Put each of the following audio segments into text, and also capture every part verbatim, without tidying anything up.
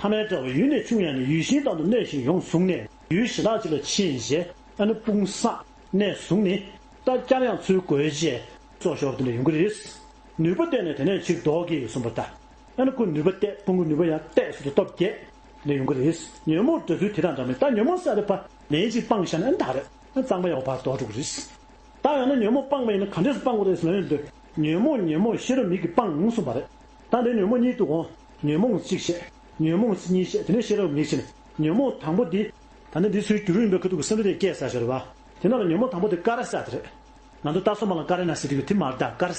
ཐ་མལ་བྲལ་བ་ཡུལ་ནས་ཆུང་ཡང་ནི་ཡུལ་གཞན་དང་དུ་གནས་ཤིང་ཡོངས་བཟུང་ནས་ཡུལ་གཞན་དག་ཅིག་ལ་ཕྱིན་རྗེས་ཨ་ནི་དཔུང་བསགས་གནས་བཟུང་ནས་ད་བསྐྱར་ཡང་ཚུར་འགོད་རྗེས་སྲོག་ཤོར་བ་དེ་འདྲ་ཡོང་གི་རེད། ནུས་པ་བརྟས་ནས་དེ་ནས་ཕྱིར་ལྡོག་གི་གསུངས་པ་ལྟར། ཨ་ནི་ཁོ་ནུས་པ་བརྟས་དཔུང་གི་ནུས་པ་ཡང་བརྟས་སུ་དུ་སྟོབས་རྒྱས་ནས་ཡོང་གི་རེད། ཉོན་མོངས་འདྲ་ཚུལ་དེ་དང་འདྲ་མིན། ད་ཉོན་མོངས་ཟེར་ཡ་དེ་ཕར་ལན་གཅིག་སྤངས་བཞག་ན་ཨ་ནི་ད་རེད། ཨ་གཙང་མ་ཡག་པོ་ཕར་ལྡོག་འགྲོ་གི་རེད། ད་ཡང་ན་ཉོན་མོངས་སྤངས་པ་ཡིན་ན་ག་འདྲས་སུ་སྤང་དགོས་རེད་ཟེར་ན་ཡོད་འདོད། ཉོན་མོངས་ཉོན་མོངས་ཤེས་རབ་མིག་གིས་སྤང་གསུངས་པ་རེད། ད་འདི་ཉོན་མོངས་གཉིས་འདུག་གོ། ཉོན་མོངས་གཅིག་བཤད། ཉོན་མོངས་གཉིས་བཤད། དེ་ནས་ཤེས་རབ་མིག་བྱས་ནས་ཉོན་མོངས་དང་པོ་འདི། ད་ནི་འདི་ཚོའི་རྒྱུ་རུ་ཡིན་པའི་ཁ་ཐུག་གི་སེམས་ཁྲལ་དེ་སྐྱེས་ས་ཞོར་བ། དེ་ནང་ལ་ཉོན་མོངས་དང་པོ་དེ་ཀ་ར་ཟེར་དེ་རེད། ང་ཚོ་ད་སོ་མ་ལ་ཀ་ར་ན་ཟེར་དེ་གི་དེ་མ་རེད་ད་ཀ་ར།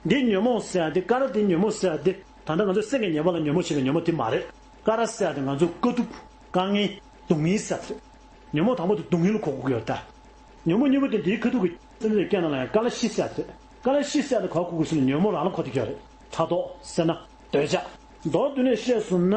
འདི་ཉོན་མོངས་ཟེར་ཡ་དེ་ཀ་ར་དེ་ཉོན་མོངས་ཟེར་ཡ་དེ་ད་ལྟ་ང་ཚོའི་སེམས་ཀྱི་ཉེས་པ་ལ་ཉོན་མོངས་བྱེད་པའི་ཉོན་མོངས་དེ་མ་རེད། ཀ་ར་ཟེར་ཡ་དེ་ང་ཚོ་དཀའ་ཐུབ་དཀའ་ངལ་སྡུག་བསྔལ་ཟེར་དེ་རེད། ཉོན་མོངས་དང་པོ་དེ་སྡུག་བསྔལ་ལ་གོ་དགོས་ཀྱི་ཡོད་ད། ཉོན་མོངས་གཉིས་པོ་དེ་འདིའི་ཁ་ཐུག་གི་སེམས་ཅན་སྐད་ནང་ལ་ཡང་ཀ་ལ་ཤི་ཟེར་ཡ་དེ་རེད། ཀ་ལ་ཤི་ཟེར་ཡ་དེ་ག་གོ་དགོས་ཟེར་ན་ཉོན་མོངས་རང་ལ་གོ་བསྡད་ཀྱི་ཡོད་རེད། ཕྲག་དོག་སེར་སྣ་འདོད་ཆགས། མདོར་བསྡུས་ནས་བཤད་སོང་ན།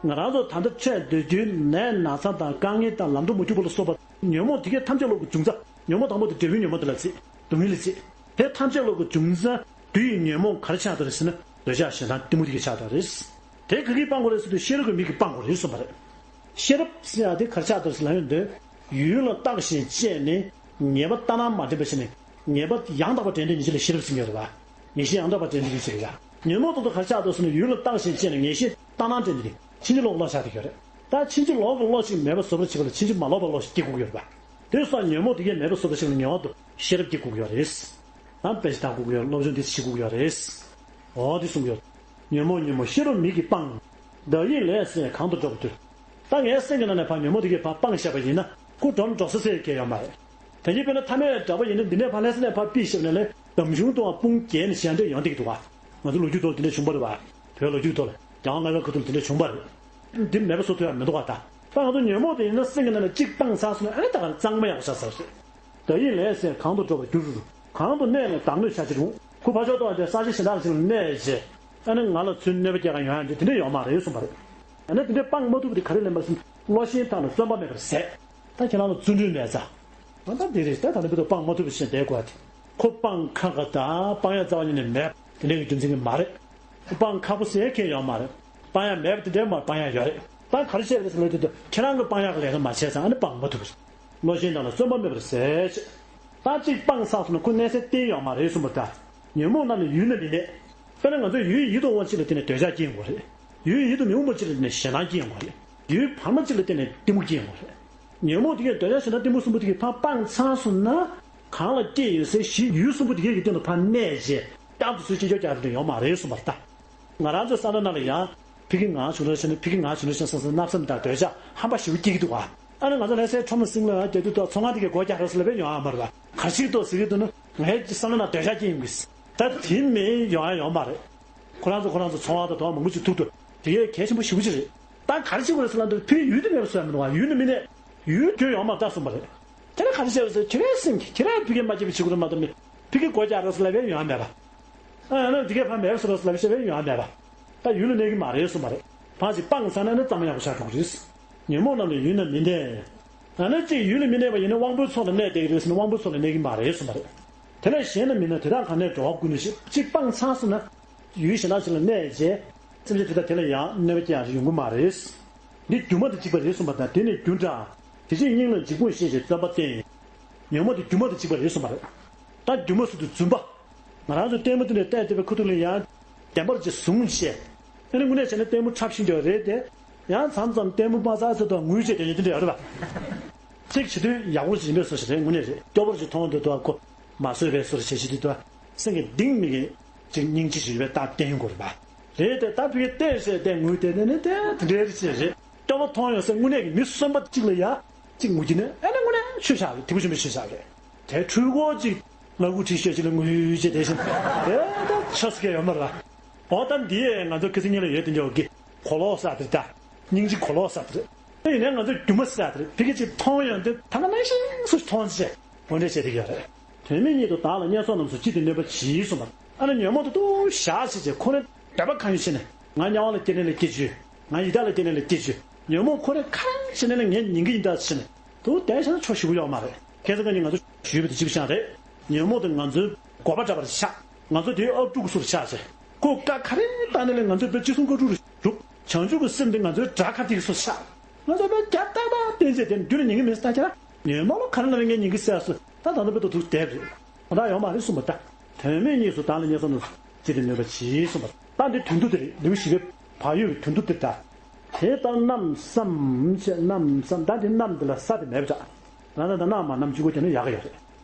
ང་རང་ཚོ་ད་ལྟ་འཕྲད་སྡོད་རྒྱུའི་ནད་ན་ཚ་དང་དཀའ་ངལ་དང་ལམ་འགྲོ་མ་ཐུབ་པ་ལ་སོགས་པ་ཉོན་མོངས་དེ་གས་ཐམས་ཅད་ལོག་གི་འབྱུང་རྩ། ཉོན་མོངས་དང་པོ་དེ་འབྲས་བུའི་ཉོན་མོངས་དེ་ལ་བརྩི། སྡུག་བསྔལ་ལ་བརྩི། དེ་ཐམས་ཅད་ལོག་གི་འབྱུང་རྩ་དེ་ཡི་ཉོན་མོངས་ག་རེ་ཆགས་འདུག་རེད་ཟེར་ན་འདོད་ཆགས་ཞེ་སྡང་གཏི་མུག་དེ་གས་ཆགས་འདུག་རེད། དེ་ག་གིས་སྤང་དགོས་རེད་ཟེར་དུས་ཤེས་རབ་ཀྱི་མིག་གིས་སྤང་དགོས་རེད་གསུངས་པ་རེད། ཤེས་རབ་ཟེར་ཡ་དེ་ག་རེ་ཆགས་འདུག་ཟེར་ན་ཡོད་འདོད། ཡུལ་ལ་བརྟགས་ཤིང་དཔྱད་ནས་ཉེས་པ་ལྟར་སྣང་མ་དྲན་པ་བྱས་ནས་ཉེས་པ་ཡང་དག་པར་དྲན་དེ་ཉེས་ཤེས་ལ་ཤེས་རབ་ཟེར་གྱི་ཡོད་རེད་བ། ངེས་ཤེས་ཡང་དག་པར་དྲན་དེ་ཟེར་ཡ། ཉོན་མོངས་དང་དུ་ག་རེ་ཆགས་འདུག་ཟེར་ན་ཡུལ་ལ་བརྟགས་ཤིང་དཔྱད་ནས་ངེས་ཤེས་ལྟར་སྣང་དྲན་དེ་ཕྱིན་ཅི་ལོག་བློ་ཆགས་བསྡད་ཀྱི་ཡོད་རེད། ད་ཕྱིན་ཅི་ལོག་གི་བློ་ཞིག་མེད་པ་བཟོ་བར་བྱེད་པ་ལ་ཕྱིན་ཅི་མ་ལོག་པའི་བློ་ཞིག་སྐྱེ་དགོས་ཀྱི་ཡོད་རེད་བ། དེ་སོགས་ཉོན་མོངས་དེ་གས་མེད་པ་བཟོ་བར་བྱེད་པ་ལ་ཉེ་བར་དུ་ཤེས་རབ་སྐྱེ་དགོས་ཀྱི་ཡོད་རེད། ད་དཔེ་ཆ་ལྟ་དགོས་ཀྱི་ཡོད། སློབ་སྦྱོང་འདི་བྱེད་དགོས་ཀྱི་ཡོད་རེད། འོ་འདི་གསུང་གི་ཡོད། ཉོན་མོངས་ཉོན་མོངས་ཤེས་རབ་མིག་གིས་སྤང་། བདག་ཡིད་ལས་སད་གང་དུ་འགྲོ་བ་དུ། ད་ངའི་སེམས་ཀྱི་ནང་ནས་ཕར་ཉོན་མོངས་དེ་གས་ཕར་སྤངས་བཞག་པ་ཡིན་ན་ཁོ་འགྲོ་མི་འགྲོ་ས་ཟེར་མཁན་ཡོད་མ་རེད། ད་གིན་དཔེར་ན་ཐ་མལ་འདྲ་པོ་ཡིན་ན་འདི་ནས་ཕར་ལྷ་ས་ནས་ཕར་ཕུད་བཞག་ནས་ལས་འདམ་གཞུང་དུའང་དཔུང་རྒྱས་ནས་ཞལ་འདྲེས་ཡོང་བསྡད་ཀྱི་འདུག་ག། ང་ཚོ་ལོ་རྒྱུས་ཐོག་འདི་འདྲ་བྱུང་བ་རེད་བ། བོད་ལོ་རྒྱུས་ཐོག་འདི་འདྲ་བྱུང་བ་རེད། འདི་མེད་པ་བཟོ་ཐུབ་ཡ་མི་འདུག་ག། ད་ད་ང་ཚོ་ཉོན་མོངས་དེ་ཡིན་ན་སེམས་ཀྱི་ནང་ནས་གཅིག་སྤངས་ཚར་སོང་ན་ཨ་ནི་ད་ག་གཙང་མ་ཡག་པོ་ཆགས་ཚར་རེད། བདག་ཡིད་ལས་སད་གང་དུ་འགྲོ་བར་འགྱུར། གང་དུ་གནས་ནས་བདག་གནོད་བྱ་ཕྱིར་འོང་། ཁོ་ཕར་ཕྱོགས་གཏོགས་ཏེ་ས་ཆ་གཞན་དག་ཅིག་ལ་གནས་རྗེས་ཨ་ནི་ང་ལ་ཚུར་གནོད་པ་སྐྱེལ་ག་ཡོང་ཡ་འདི་དེ་འདྲ་ཡོད་མ་རེད་གསུངས་པ་རེད། ཨ་ནི་དེ་འདྲ་སྤང་མ་ཐུབ་པ་དེ་ག་རེ་ལེན་པ་ཟེར་ན་བློ་ཞེན་དག་ལ་བརྩོན་པ་མེད་པར་ཟད། ད་ཁྱེད་རང་ལ་བརྩོན་འགྲུས་མེད་ཙང་། ཨ་ད་འདི་རེད། ད་ད་ནི་བི་དོ་སྤང་མ་ཐུབ་པ་ཞིག་བསྡད་དགོས་ཏེ། ཁོ་སྤང་ཁག་ག་ད་སྤང་ཡ་རྩ་བ་ཉིད་ནས་མེད་དེ་འདྲའི་རྒྱུ་མཚན་གྱིས་མ་རེད། སྤང་ཁག་པོ་ཟེར་མཁན་ཡོད་མ་རེད། སྤང་ཡ་མེད་པ་དེ་འདྲའི་མ་སྤང་ཡ་ཡོད་རེད། ད་ག་རེ་བྱས་པ་རེད་ཟེར་ན་དེ་དུ་ཁྱེད་རང་གི་སྤང་ཡག་གི་ལས་ཀ་མ་བྱས་ཙང་ཨ་ནི་སྤང་མ་ཐུབ་པ་རེད། བློ་ཞེན་དག་ལ་བརྩོན་པ་མེད་པར་ཟད་ཅེས། ད་གཅིག་སྤངས་ཚར་སོང་ན་ཁོ་གནས་ཚད་གཏན་ཡོད་མ་རེད་གསུངས་པ་ལྟར། ཉོན་མོངས་རྣམས་ནི་ཡུལ་ན་མི་གནས། དཔེར་ན་ང་ཚོ་ཡུལ་ཡིད་དུ་འོང་བ་གཅིག་ལ་བརྟེན་ནས་འདོད་ཆགས་སྐྱེ་ཡོང་གི་རེད། ཡུལ་ཡིད་དུ་མི་འོང་བ་གཅིག་ལ་བརྟེན་ནས་ཞེ་སྡང་སྐྱེ་ཡོང་གི་རེད། ཡུལ་བར་མ་གཅིག་ལ་བརྟེན་ནས་གཏི་མུག་སྐྱེ་ཡོང་གི་རེད། ཉོན་མོངས་དེ་གས་འདོད་ཆགས་ཞེ་སྡང་གཏི་མུག་གསུམ་པོ་དེ་གས་ཕར་སྤངས་ཚར་སོང་ན། གང་ལ་སྐྱེས་ཡོད་སའི་གཞི་ཡུལ་གསུམ་པོ་དེ་གས་ཀྱི་སྟེང་དུ་ཕར་གནས་རྗེས་བསྐྱར་དུ་ཚུར་སྐྱེ་ཆོག་རྒྱག་རྒྱུ་ཡོད་མ་རེད་གསུངས་པ་ལྟར། ང་རང་ཚོའི་བསམ་བློ་ནང་ལ་ཡང་ཕ་གི་ང་བྱུང་རོགས་བྱས་ན་ཕ་གི་ང་བྱུང་རོགས་བྱས་ན་བསམ་བསམ་བསམ་བསམ་དང་འདོད་ཆགས་ཧམ་པ་ཞེ་པོ་སྐྱེ་གི་འདུག་ག། ཨ་ནི་ང་ཚོ་ལྷ་སའི་ཁྲོམ་ལ་སིང་ལ་རྒྱག་དུས་ད་ཚོང་ཁང་དེ་གས་སྒོ་རྒྱག་རོགས་ཟེར་ལབ་པས་ཡོང་ཨ་མ་རེད་པ། ག་རེ་བྱེད་ཀྱི་འདུག་ཟེར་གྱི་འདུག་ན་ངའི་བསམ་བློ་ནང་འདོད་ཆགས་སྐྱེ་ཡོང་གི། ད་དེ་མིན་ཡོང་ཡ་ཡོད་མ་རེད། ཁོ་རང་ཚོ་ཁོ་རང་ཚོ་ཚོང་བ་དང་དོ་བ་མང་པོ་ཅིག་ཐུག་འདུག་དེ་གས་གལ་ཆེན་པོ་ཞེ་པོ་ཅིག་རེད། ད་ག་རེ་བྱེད་དགོས་རེད་ཟེར་ལབ་དུས་ཕའི་ཡུལ་དེ་མེད་པ་བཟོ་ཡ་མི་འདུག་ག། ཡུལ་ནི་མི་གནས། ཡུལ་སྐྱོན་ཡོད་མ་རེད་ད་གསུངས་པ་རེད། དེ་ལ་ག་རེ་བྱས་པ་ཟེར་ཁྱེད་རའི་སེམས་ཀྱིས་ཁྱེད་རའི་ཕ་གིར་མ་སྐྱེས་པའི་ཕྱི་གུ་རུ་མ་གཏོགས་མི་ཕ་གིར་སྒོ་རྒྱག་རོགས་ཟེར་ལབ་པས་ཡོང་ཡ་མེད་པ། ཨ་ཡང་ན་དེ་གས་ཕར་མེད་པ་བཟོ་རོགས་ཟེར་ལབ་པས་བྱས་པས་ཡོང་ཡ་མེད་པ། ད་ཡུལ་ལ་གནས་ཀྱི་མ་རེད་གསུངས་པ་རེད། ཕར་ཅིག་སྤངས་ཚར་ན་ནི་གཙང་མ་ཡག་པོ་ཆགས་འགྲོ་གི་རེད། ཉོན་མོངས་རྣམས་ནི་ཡུལ་ན་མི་གནས། ཡང་ན་གཅིག་ཡུལ་ལ་མི་གནས་པ་ཡིན་ན་དབང་པོའི་ཚོགས་ལ་གནས་བསྡད་ཀྱི་རེད་ཟེར་ན་དབང་པོའི་ཚོགས་ལ་གནས་ཀྱི་མ་རེད་གསུངས་པ་རེད། དེ་ལས་གཞན་ན་མིན་ན་དེ་དག་གང་གནས་འགྲོ་བ་ཀུན་ནས་ཤེས། གཅིག་སྤངས་ཚར་སོང་ན། ཡུལ་གཞན་དག་ཅིག་ལ་གནས་རྗེས། སེམས་ཅན་དེ་དག་དེ་ལ་ཡང་གནོད་པ་སྐྱེལ་ཡག་ཡོང་གི་མ་རེད། འདི་སྒྱུ་མ་དང་གཅིག་པ་རེད་གསུངས་པ་དང་དེ་ནི་རྒྱུ་འདྲ། དེ་ཕྱིར་སྙིང་ལ་འཇིགས་ཕུང་ཞེས་བྱའི་བརྩོན་པ་བསྟེན། ཉོན་མོངས་དེ་སྒྱུ་མ་དང་གཅིག་པ་རེད་གསུངས་པ་རེད། ད་སྒྱུ་མ་ཟེར་དུས་རྫུན་པ། ང་རང་ཚོ་ལྟད་མོ་དེ་འདྲ་བལྟས་བསྡད་པའི་ཁུ་ཐུག་ལ་ཡང་བདེན་པར་ཅིག་བཟུང་བྱས། ཨ་ནི་དངོས་གནས་བྱས་ན་ལྟད་མོ་འཁྲབ་ཤེས་ཀྱི་རེད་དེ། ཡང་མཚམས་མཚམས་ལྟད་མོ་མ་ཚར་ཚེ་དང་ངུས་བྱས་བསྡད་མཁན་དེ་འདྲ་ཡོད་རེད་པ། ཚིག་བྱེད་དུས་ཡག་པོ་ཞིག་ཡིན་པའི་བཟོ་ཞིག་རེད། དངོས་གནས་རེད། སྐྱོ་པོ་ཞིག་མཐོང་དུས་དུ་ཁོ་མ་བཟོད་པའི་བཟོ་ཞིག་བྱེད་དུས་དུ་སེམས་ཀྱི་གཏིང་མིག་གི་ཅིག་སྙིང་རྗེ་ཞིག་ཡོད་པའི་རྟགས་བསྟན་ཡོང་དགོས་རེད་པ། རེད་དེ་ད་ཕ་གིར་བལྟས་བྱས་བལྟས་ངུས་བསྡད་ནས་ནི་དེ་དེ་འདྲའི་རེད་ཅེས་རེད། སྐྱོ་པོ་མཐོང་ཡོང་སའི་དངོས་གནས་ཀྱི་མི་གསོན་པ་གཅིག་ལ་ཡ་གཅིག་ངུ་རྒྱུ་ནི་ཨ་ནི་དངོས་གནས་ཆོས་བཞག་རེད། དེ་བུ་ཆུང་བུ་ཆོས་བཞག་རེད། དེ་འཁྲུལ་འཁོར་གཅིག་ལ་ཁུ་ཁྲིད་ཤོད་ཅིག་ལ་ངུས་བྱས་བསྡད་བཞིན་དེ་ད་ཆོས་སུ་སྐྱེ་ཡོད་མ་རེད། འོ་ད་འདི་ང་ཚོ་ཁ་སང་ཉིན་ལ་ཡོད་དེ་འཇོག་གི་གོ་ལོག་ས་དེ་ད་སྙིང་རྗེ་གོ་ལོག་ས་དེ་རེད། དེ་ཡིན་ནའི་ང་ཚོ་སྒྱུ་མ་ཟེར་ཡ་དེ་རེད། ཕ་གི་ཅིག་མཐོང་ཡོང་དུས་ད་ག་ནང་བཞིན་སུ་མཐོང་ཅེས་དངོས་འབྲེལ་བྱེད་ཀྱི་ཡོད་རེད། དོན་མེད་ཉིད་དུ་བདག་ལ་བརྙས་སོགས་རྣམས་སུ་ཅི་སྟེ་གནོད་པ་གྱིས་གསུངས་པ། ཨ་ནི་ཉོན་མོངས་དེ་དུ་བཞག་བྱས་བྱས་ཁོ་རང་འདོད་པ་གང་ཡོད་བྱས་ནས་ང་དམྱལ་བ་ལ་སྐྱེ་ནས་ལ་སྐྱེ་བཅུག་ང་ཡི་དྭགས་ལ་སྐྱེ་ནས་ལ་སྐྱེ་བཅུག་ཉོན་མོངས་ཁོ་རང་ག་རེ་བྱས་ནས་ལ་ངས་ཉན་གྱི་ཡིན་ད་བྱས་ནས་དུ་བསྡད་བྱས་ན་ཆོག་ཞེ་པོ་ཡོད་མ་རེད། ཁྱེད་ཚོ་ང་ནི་ང་ཚོ་ཞུས་པ་དེ་གཅིག་པ་ཆགས་རེད། ཉོན་མོངས་དེ་ང་ཚོའི་དགོས་པ་འདྲ་པར་ཆགས། ང་ཚོ་དེའི་ཨབ་ཕྲུག་སུ་ཆགས་བྱས་ཁོ་བཀའ་ག་རེ་བཏང་ནས་ལ་ང་ཚོའི་བོད་ཅི་གསུང་བཀའ་ཕྲུག་རུ་གྲུབ། བྱང་ཆུབ་ཀྱི་སེམས་དེ་ང་ཚོའི་དགྲ་ཁ་ཐིག་སོ་ཤ། ང་ཚོ་དཔེ་རྒྱ་ཏག་ཏག་བསྟན་བྱས་དེ་རྒྱུ་ནི་ཉན་གི་མེད་ས་ཆ་ལ། ཉོན་མོངས་ལ་ག་རེ་ལ་རེ་ངས་ཉན་གི་ཟེར་སོ། ད་ད་ལྟ་བོད་དུ་དུག་བསྡད་པ་རེད། ཁོ་ཐག་ཡོང་མ་རེད་གསུངས་པ་ད། དོན་མེད་གཉིས་སུ་བདག་ལ་ཉེས་སོ་ནོ། ཅི་སྟེ་གནོད་པ་བྱེད་གསུངས་པ། ད་འདི་དོན་དུ་དེ་རེད། ལེའུ་བཞི་པའི་བག་ཡོད་ཀྱི་དོན་དུ་དེ་ད། དེ་ལྟར་རྣམ་བསམ་བྱས་རྣམ་བསམ་ད་འདི་རྣམ་འདི་ལ་ས་དེ་མེད་པ་འདྲ། རང་ད་ད་རྣམ་མ་རྣམ་གཅིག་པོ་དེ་ནི་ཡག་གི་ཡོད་རེད།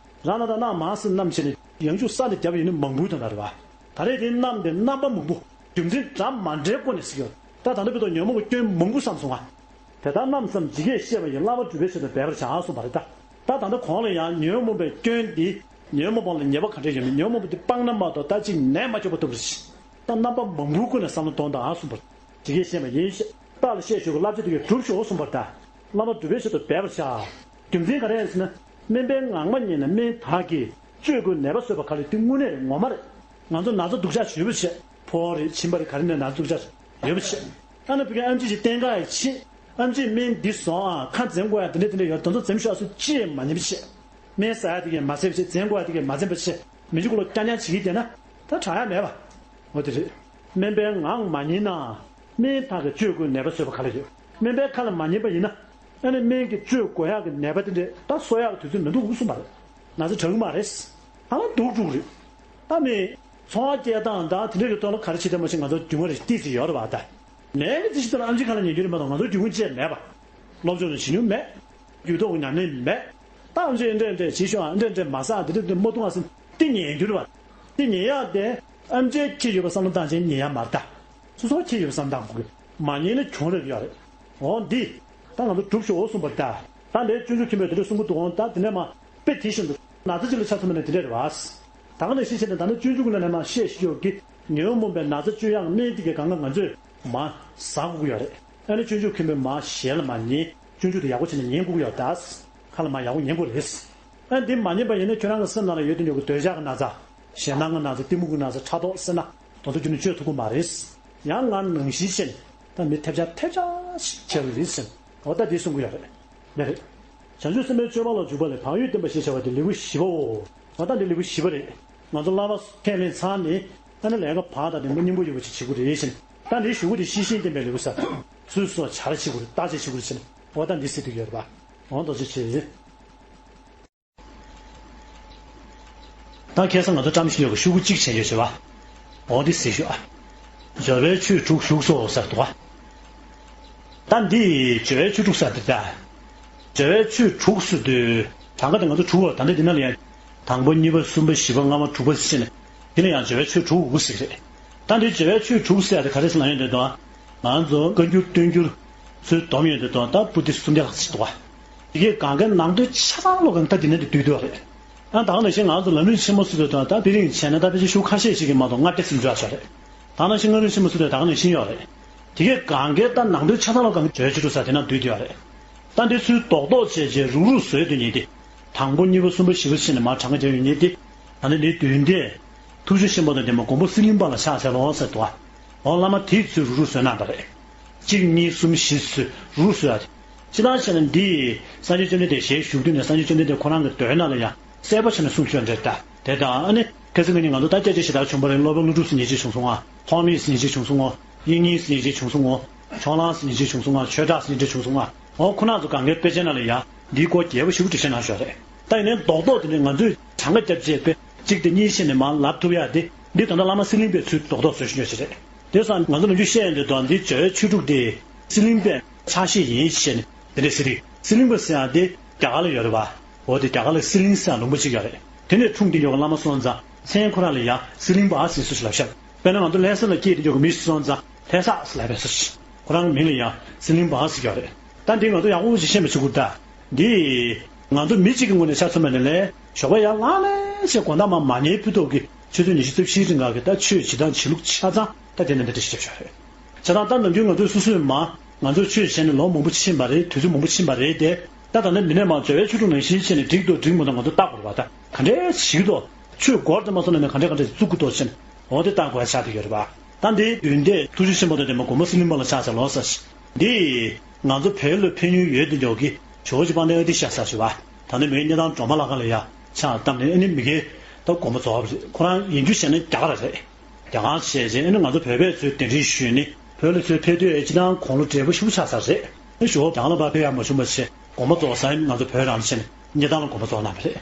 རང་ད་ད་རྣམ་མ་སེམས་རྣམ་བྱས་ནས་ཡང་བཅུ་ས་ནས་བརྒྱབ་ཡིན་ནི་མང་པོའི་དོན་དག་རེད་བ། ད་རེས་དེ་རྣམ་དེ་རྣམ་པ་མང་པོ་རྒྱུ་མཚན་འདྲ་མ་འདྲའི་སྒོ་ནས་ཟེར་ཡོད། ད་ད་ལྟ་བོད་དུ་ཉོན་མོངས་ཀྱི་སྐྱོན་མང་པོ་བསམ་སོང་ང་། དེ་ལྟར་རྣམ་བསམ་ཇི་སྐད་བཤད་པ་ཡི་བསླབ་པ་སྒྲུབ་པའི་ཆེད་དུ་འབད་པར་བྱ་གསུངས་པ་རེད་ད། ད་ད་ལྟ་གོང་ལ་ཡང་ཉོན་མོངས་པའི་སྐྱོན་འདི། ཉོན་མོངས་པ་ལ་ཉེས་པ་ག་འདྲ་ཡོད་མེད། ཉོན་མོངས་པ་འདི་སྤངས་ན་མ་གཏོགས་ད་ཅིག་ནད་མ་སྐྱོབ་པ་ཐུབ་རེད། ད་རྣམ་པ་མང་པོའི་སྒོ་ནས་བསམ་བློ་གཏོང་དང་གསུངས་པ། ཇི་སྐད་བཤད་པ་ཡིན་ཞེས་བདག་ལ་བཤད་ཞུ་གི་བསླབ་བྱ་དེ་གས་སྒྲུབ་ཤོག་གསུངས་པ་རེད་ད། བསླབ་པ་སྒྲུབ་པའི་ཆེད་དུ་འབད་པར་བྱ། རྒྱུ་མཚན་ག་རེ་ཡིན་ཟེར་ན། སྨན་པའི་ངག་མ་ཉན་ན་སྨན་དག་གིས་བཅོས་དགོས་ནད་པ་གསོས་པ་ག་ལ་དེ་དངོས་གནས་རེད་ངོ་མ་རེད། ང་ཚོ་ན་ཚ་སྡུག་ཅག་ཡོད་པ་བྱས། ཕོ་བ་རེད་མཆིན་པ་རེད་ག་རེ་ནས་ན་ཚ་སྡུག་ཅག་ཡོད་པ་བྱས། ཨ་ན་བུ་གའི་ཨམ་ཆི་ཞིག་བསྟེན་ག་ཡི་ཆེད། ཨམ་ཆིས་སྨན་འདི་བཟོ་ཨ་ཁ་འཛེམ་དགོས་ཡ་དེ་འདྲ་དེ་འདྲ་ཡོད་དེ་ཚོ་འཛེམ་ཤོག་སུ་ཅི་ཡང་མ་ཉན་པ་བྱས། སྨན་ཟ་ཡ་དེ་གས་མ་ཟ་བ་བྱས་འཛེམ་དགོས་ཡ་དེ་གས་མ་འཛེམ་པ་བྱས། མི་ཆུ་ཀུ་ལོ་སྐྱ་ཉག་བྱེད་ཀྱི་བསྡད་ན་ད་དྲག་ཡ་མེད་པ། འོ་དེ་རེད། སྨན་པའི་ངག་མ་ཉན་ན། སྨན་དག་གིས་བཅོས་དགོས་ནད་པ་གསོས་པ་ག་ལ་ཡོད། སྨན་པའི་ཁ་ལ་མ་ཉན་པ་ཡིན་ན། ཨ་ནི་སྨན་གྱིས་བཅོས་དགོས་ཡག་གི་ནད་པ་དེ་འདྲས་ད་གསོ་ཡག་གི་དུས་ཚོད་མི་འདུག་གསུངས་པ་རེད། ན་ཚ་དྲག་གི་མ་རེད། ད་ལ་སྡུག་འགྲོ་གི་རེད། ད་མི། འཚོ་བ་སྐྱེལ་སྟངས་དང་དེ་འདྲས་ཀྱི་ཐོག་ལ་ག་རེ་བྱེད་ཐབས་མ་ཤེས་ང་ཚོ་རྒྱུས་མངའ་རེ་ཏོག་ཙམ་ཡོད་རེད་བ་ད། ནད་ཀྱི་རྩི་ཤིང་དེ་ལ་ཨམ་ཆི་ཁ་ལ་ཉན་རྒྱུ་རེད་མ་གཏོགས་ང་ཚོ་རྒྱུས་མངའ་ཅི་ཡང་མེད་པ། སློབ་སྦྱོང་ནི་བྱེད་མྱོང་མེད། རྒྱུད་ཐོག་གི་ཉམས་ལེན་མེད། ད་ཨམ་ཆི་འདྲས་འདྲས་བྱེད་ཤོག་ཨ་འདྲས་འདྲས་མ་ཟ་དེ་འདྲས་འདྲས་མ་འཐུང་ཨ་ཟེར་དེ་ཉན་རྒྱུ་རེད་བ། དེ་ཉན་ཡག་དེ་ཨམ་ཆིའི་ཁྱི་ཡོད་པ་བསམ་བློ་བཏང་བྱས་ཉན་ཡག་མ་རེད་ད། སོ་སོ་ཁྱི་ཡོད་བསམ་བཏང་དགོས་གི། མ་ཉན་ན་གྱོང་རེ་ཡོད་རེད། འོ་འདི། ད་ང་ཚོ་སྒྲུབ་ཤོག་གསུངས་པ་རེད་ད། ད་འདིར་སྤྱོད་འཇུག་མཁན་པོས་དེ་འདྲ་གསུང་གི་འདུག་འོང་ད་དེ་ནས་མ། དཔེ་དེ་བཞིན་དུ། ན་ཚ་གཅིག་ལ་ཆ་མཚོན་པ་ན་དེ་འདྲ་རེད་བ། ད་ག་ནང་བཞིན་བྱས་ནས་ད་ནི་སྤྱོད་འཇུག་ནང་ནས་མ་བཤད་ཤེས་ཡོད་ཀྱི། ཉོན་མོངས་པའི་ན་ཚ་བཅོས་ཡག་སྨན་དེ་གའི་གང་ག་ང་ཚོས་མ་ཟ་དགོས་ཀྱི་ཡོད་རེད། ཨ་ནི་སྤྱོད་འཇུག་མཁན་པོས་མ་ཞལ་ལ་མ་ཉན། སྤྱོད་འཇུག་དེ་ཡག་པོ་བྱས་ནས་ཉན་དགོས་ཀྱི་ཡོད་ད། ཁ་ལ་མ་ཡག་པོ་ཉན་དགོས་རེད། ཨ་འདི་མ་ཉན་པ་ཡིན་ན་ཁྱོད་རང་གི་སེམས་ནང་ལ་ཡོད་དུ་ཉོ་གི་འདོད་ཆགས་ཀྱི་ན་ཚ། ཞེད་སྣང་གི་ན་ཚ་གཏི་མུག་གི་ན་ཚ་ཕྲག་དོག་སེར་སྣ། དོན་དུ་རྒྱུ་ནི་བཅོས་ཐུབ་ཀྱི་མ་རེད། ཡང་ང་ནང་བཞིན་བྱས་ནས་ད་མི་ཐེབས་ཆག་ཐེབས་ཆག་ཞིག་བྱས་པ་རེད་ཟེར། འོ་ད་འདི་གསུང་གི་ཡོད་རེད། འདི་རེད། བྱང་ཆུབ་སེམས་དཔའི་སྤྱོད་པ་ལ་འཇུག་པ་ལས་བག་ཡོད་བསྟེན་པ་ཞེས་བྱ་བ་སྟེ་ལེའུ་བཞི་པའོ། འོ་ད་འདི་ལེའུ་བཞི་པ་རེད། ང་ཚོ་བསླབ་པ་ཁས་ལེན་ཚར་ནས་ད་ནི་ལས་ཀ་བག་དང་ལྡན་པ་སྙིང་པོ་ཡོད་པ་ཞིག་བྱེད་དགོས་རེད་ཟེར། ད་འདི་ཞུ་གི་དེ་ཤེས་བཞིན་བསྟེན་པའི་ལེའུ་ཟེར། ཚུལ་སོགས་བྱ་ར་བྱེད་དགོས་རེད་བརྟག་དཔྱད་བྱེད་དགོས་རེད་ཟེར། འོ་ད་འདི་ཟེར་དུས་ཡོད་རེད་པ། འོ་ད་ཅི་བྱེད། ད་ཁ་སང་ང་ཚོ་བཀྲམ་བཞིན་ཡོད་པའི་ཤོག་གུ་གཅིག་བྱས་ཡོད་ཟེར་བ། འོ་འདི་ཟེར་ཞུ་ཨ། སྦྱོར་བའི་ཆོས་དྲུག་བཞུགས་སོ་ཟེར་འདུག་ཨ། ད་འདི་སྦྱོར་བའི་ཆོས་དྲུག་ཟེར་འདི་ད། སྦྱོར་བའི་ཆོས་དྲུག་ཟེར་དུས་གྲངས་ཀ་དེ་ང་ཚོ་དྲུག་པ་ད་འདི་འདི་ན་ལ་ཡང་། དང་པོ་གཉིས་པ་གསུམ་པ་བཞི་པ་ལྔ་པ་དྲུག་པ་ཟེར་ནས། དེ་ལ་ཡང་སྦྱོར་བའི་ཆོས་དྲུག་ཟེར་རེད། ད་འདི་སྦྱོར་བའི་ཆོས་དྲུག་ཟེར་ཡ་དེ་ག་རེ་ཟེར་ན་ཡོང་དེ་དང་། ང་ཚོ་བཀའ་འགྱུར་བསྟན་འགྱུར་ཚོའི་སྡོམ་ཡོད་དེ་དང་ད་པུ་ཏི་སུམ་བརྒྱ་ལྷག་ཅིག་འདུག་བ། དེ་གའི་གང་གའི་ནང་དོན་ཆ་ཚང་ལོ་གང་ད་དེ་ནས་དེ་བསྡུས་འདུག་བ་རེད། ཨ་ད་ག་ནང་བཞིན་ང་ཚོ་ལམ་རིམ་ཆེན་མོ་སུ་ཚོད་དང་ད་པི་ལིང་བྱས་ན་ད་ཕལ་ཆེར་ཤོག་ཁ་ཤས་ཤིག་གི་མ་གཏོགས་ལྔ་བརྒྱ་ཟིན་འཇོག་ཆོག་རེད། ད་ག་ནང་བཞིན་ལྔ་རིམ་ཆེན་མོ་སུ་ཚོད་ད་ག་ནང་བཞིན་ཡོད་རེད། དེ་གའི་གང་གའི་ད་ནང་དོན་ཆ་ཚང་ལོ་གང་གི་བརྗོད་བྱེད་ཆོས་ས་དེ་ན་བསྡུས་བསྡུས་ཡོད་རེད། ད་འདི་ཚུལ་རྡོག་རྡོག་བྱས་རྗེས་རུག་རུག་བཟོས་དུས་ཉིད་དེ། དང་པོ་གཉིས་པ་གསུམ་པ་བཞི་པ་ཕྱིན་ནས་མར་གྲངས་ཀ་བརྒྱབ་ཡོད་ཉིད་དེ། ད་ནི་འདིའི་བདུན་དེ། ཐུགས་རྗེ་ཆེན་པོ་དང་ལྡན་པ་མགོན་པོ་སི་ལིང་པ་ལ་ཕྱག་འཚལ་ལོ་ཟེར་འདུག་བ། འོ་བླ་མ་དེས་ཚུལ་རུག་རུག་བཟོས་གནང་པ་རེད། གཅིག་གཉིས་གསུམ་བཞི་ཚུལ་རུག་རུག་བཟོས་ཡ་དེ། སྤྱིར་བཏང་བྱས་ན་འདི། སངས་རྒྱས་བཅོམ་ལྡན་འདས་ཞལ་བཞུགས་དུས་ནས་སངས་རྒྱས་བཅོམ་ལྡན་འདས་ཁོ་རང་གི་མདོའི་ནང་ལ་ཡང་གསལ་པོ་བྱས་ནས་གསུངས་ཡོད་འདྲ་ད། དེ་དང་ཨ་ནི་ཁ་སང་ཁ་ཉིན་ང་ཚོ་ད་སྐད་ཆ་ཞིག་ད་བྱུང་པ་རེད། སློབ་དཔོན་ཀླུ་སྒྲུབ་ཟེར་མཁན་ཅིག་བྱུང་སོང་ང་། ཐོགས་མེད་ཟེར་མཁན་ཅིག་བྱུང་སོང་ངོ་། དབྱིག་གཉེན་ཟེར་མཁན་ཅིག་བྱུང་སོང་ངོ་། ཕྱོགས་གླང་ཟེར་མཁན་ཅིག་བྱུང་སོང་ང་། ཆོས་གྲགས་ཟེར་མཁན་ཅིག་བྱུང་སོང་ང་། འོ་ཁོ་རང་ཚོ་གང་གའི་དཔེ་ཆ་ནང་ལ་ཡང་འདིའི་སྐོར་རྒྱས་པོ་ཞེ་པོ་འགྲེལ་བཤད་གནང་ཤོག་རེད། ད་ཡིན་ནའི་རྡོག་རྡོག་དེ་ནི་ང་ཚོས་གྲངས་ཀ་བརྒྱབ་རྗེས་དཔེ་གཅིག་དེ་གཉིས་བཤད་ནས་མར་ལབ་ཐུབ་ཡ་དེ་འདི་ད་ལྟ་བླ་མ་སི་ལིང་པས་ཚུལ་རྡོག་རྡོག་བཟོས་ཤིང་ཡོད་ཞིག་རེད། དེ་སང་ང་ཚོ་ནམ་རྒྱུན་བཤད་ཡོང་དུས་དང་འདི་སྦྱོར་བའི་ཆོས་དྲུག་དེ་སི་ལིང་པས་ཕྱག་བཞེས་ཡིན་ཞེས་ནས་དེ་འདྲས་ཟེར་རིགས། སི་ལིང་པ་ཟེར་ཡ་དེ་རྒྱ་གར་ལ་ཡོད་རེད་བ། འོ་དེ་རྒྱ་གར་ལ་སི་ལིང་ཟེར་ཡ་ལུང་པ་གཅིག་ཡོད་རེད། དེ་ནས་འཁྲུངས་ཏེ་ཡོད་པ་བླ་མ་སོང་ཙང་མཚན་ཁོ་རང་ལ་ཡང་སི་ལིང་པ་ཟེར་སུ་ཞིག་ལབ་ཤག་དཔེར་ན་ང་ཚོ་ལྷ་ས་ལ་སྐྱེས་ཏེ་ཡོད་པའི་མི་ཞིག་སོང་ཙང་ལྷ་ས་ཟེར་ལབ་པའི་སུ་ཞིག་ཁོ་རང་མིང་ལ་ཡང་སི་ལིང་པ་ཟེར་གྱི་ཡོད་རེད། ད་འདི་ང་ཚོ་ཡག་པོ་ཞིག་ཤེས་པ་བྱེད་དགོས་ད། འདི། ང་ཚོ་མི་གཅིག་གི་ངོས་ནས་ཆ་མཚོན་པ་ནི་ལས་ཞོགས་པ་ཡར་ལངས་ལས་བྱས་དགོང་དག་མར་མ་ཉལ་ཕུད་ཐོག་གི་ཆུ་ཚོད་ཉི་ཤུ་རྩ་བཞིའི་རིང་ག་གི་ད་ཆོས་བྱེད་སྟངས་བྱེད་ལུགས་ཆ་ཚང་ད་དེ་ནས་འདི་འདྲ་ཞིག་བྱས་བཞག་རེད། བྱས་ཙང་ད་ནམ་རྒྱུན་ང་ཚོས་སོ་སོས་མ་ང་ཚོས་ཆོས་བྱས་ནས་ལོ་མང་པོ་ཕྱིན་པ་རེད། དུས་ཚོད་མང་པོ་ཕྱིན་པ་རེད་དེ། ད་ད་ནི་མི་ནས་མ་སྦྱོར་བའི་ཆོས་དྲུག་ནང་བཞིན་བྱས་ནས་འགྲིག་འདུག་འགྲིག་མི་འདུག་ང་ཚོ་བལྟ་དགོས་རེད་པ། ད་ག་འདྲས་བྱེད་ཀྱི་འདུག་ཆོས་སྒོར་དེ་མ་སོང་ན་ནི་ག་འདྲས་ག་འདྲས་བཙུགས་ཀྱི་འདུག་ཟེར་ནས་འོ་དེ་བལྟ་དགོས་ཡ་ཆགས་བསྡད་ཡོད་རེད་པ། ད་འདིའི་བདུན་དེ་ཐུགས་རྗེ་ཆེན་པོ་དང་ལྡན་པ་མགོན་པོ་སི་ལིང་པ་ལ་ཕྱག་འཚལ་ལོ་ཟེར། འདི། ང་ཚོ་བོད་ལ་ཕན་ཡོན་ཡོད་དེ་འཇོག་གི་ཇོ་བོ་རྗེ་དཔལ་ལྡན་ཨ་ཏི་ཤ་ཟེར་ཞུ་བ། ད་ནི་མི་གནས་སྟངས་སྒྲོལ་མ་ལྷ་ཁང་ལ་ཡ་ཕྱག་བཏབ་ནས་ཨ་ནི་མི་གའི་ད་དགོངས་པ་རྫོགས་པ་རེད། ཁོ་རང་ཡིན་རྒྱུ་བྱས་ན་རྒྱ་གར་རེད། རྒྱ་གར་བྱས་རྗེས་ཨ་ནི་ང་ཚོ་བོད་པས་ཚོའི་གདན་འདྲེན་ཞུས་ནས་ བོད་ལ་ཚུར་ཕེབས་དུས་ཨེ་སྤྱིར་བཏང་དགུང་ལོ་བགྲེས་པོ་ཞེ་པོ་ཆགས་ཚར་རེད། ཨེ་ཞོ་རྒྱང་ལ་ཕར་ཕེབས་ཡག་མ་བྱུང་བ་བྱས་དགོངས་པ་རྫོགས་ས་ཡིན། ང་ཚོ་བོད་རང་ལ་ཕྱིན་ནས་སྨྱེ་ཐང་ལ་དགོངས་པ་རྫོགས་གནང་བ་རེད།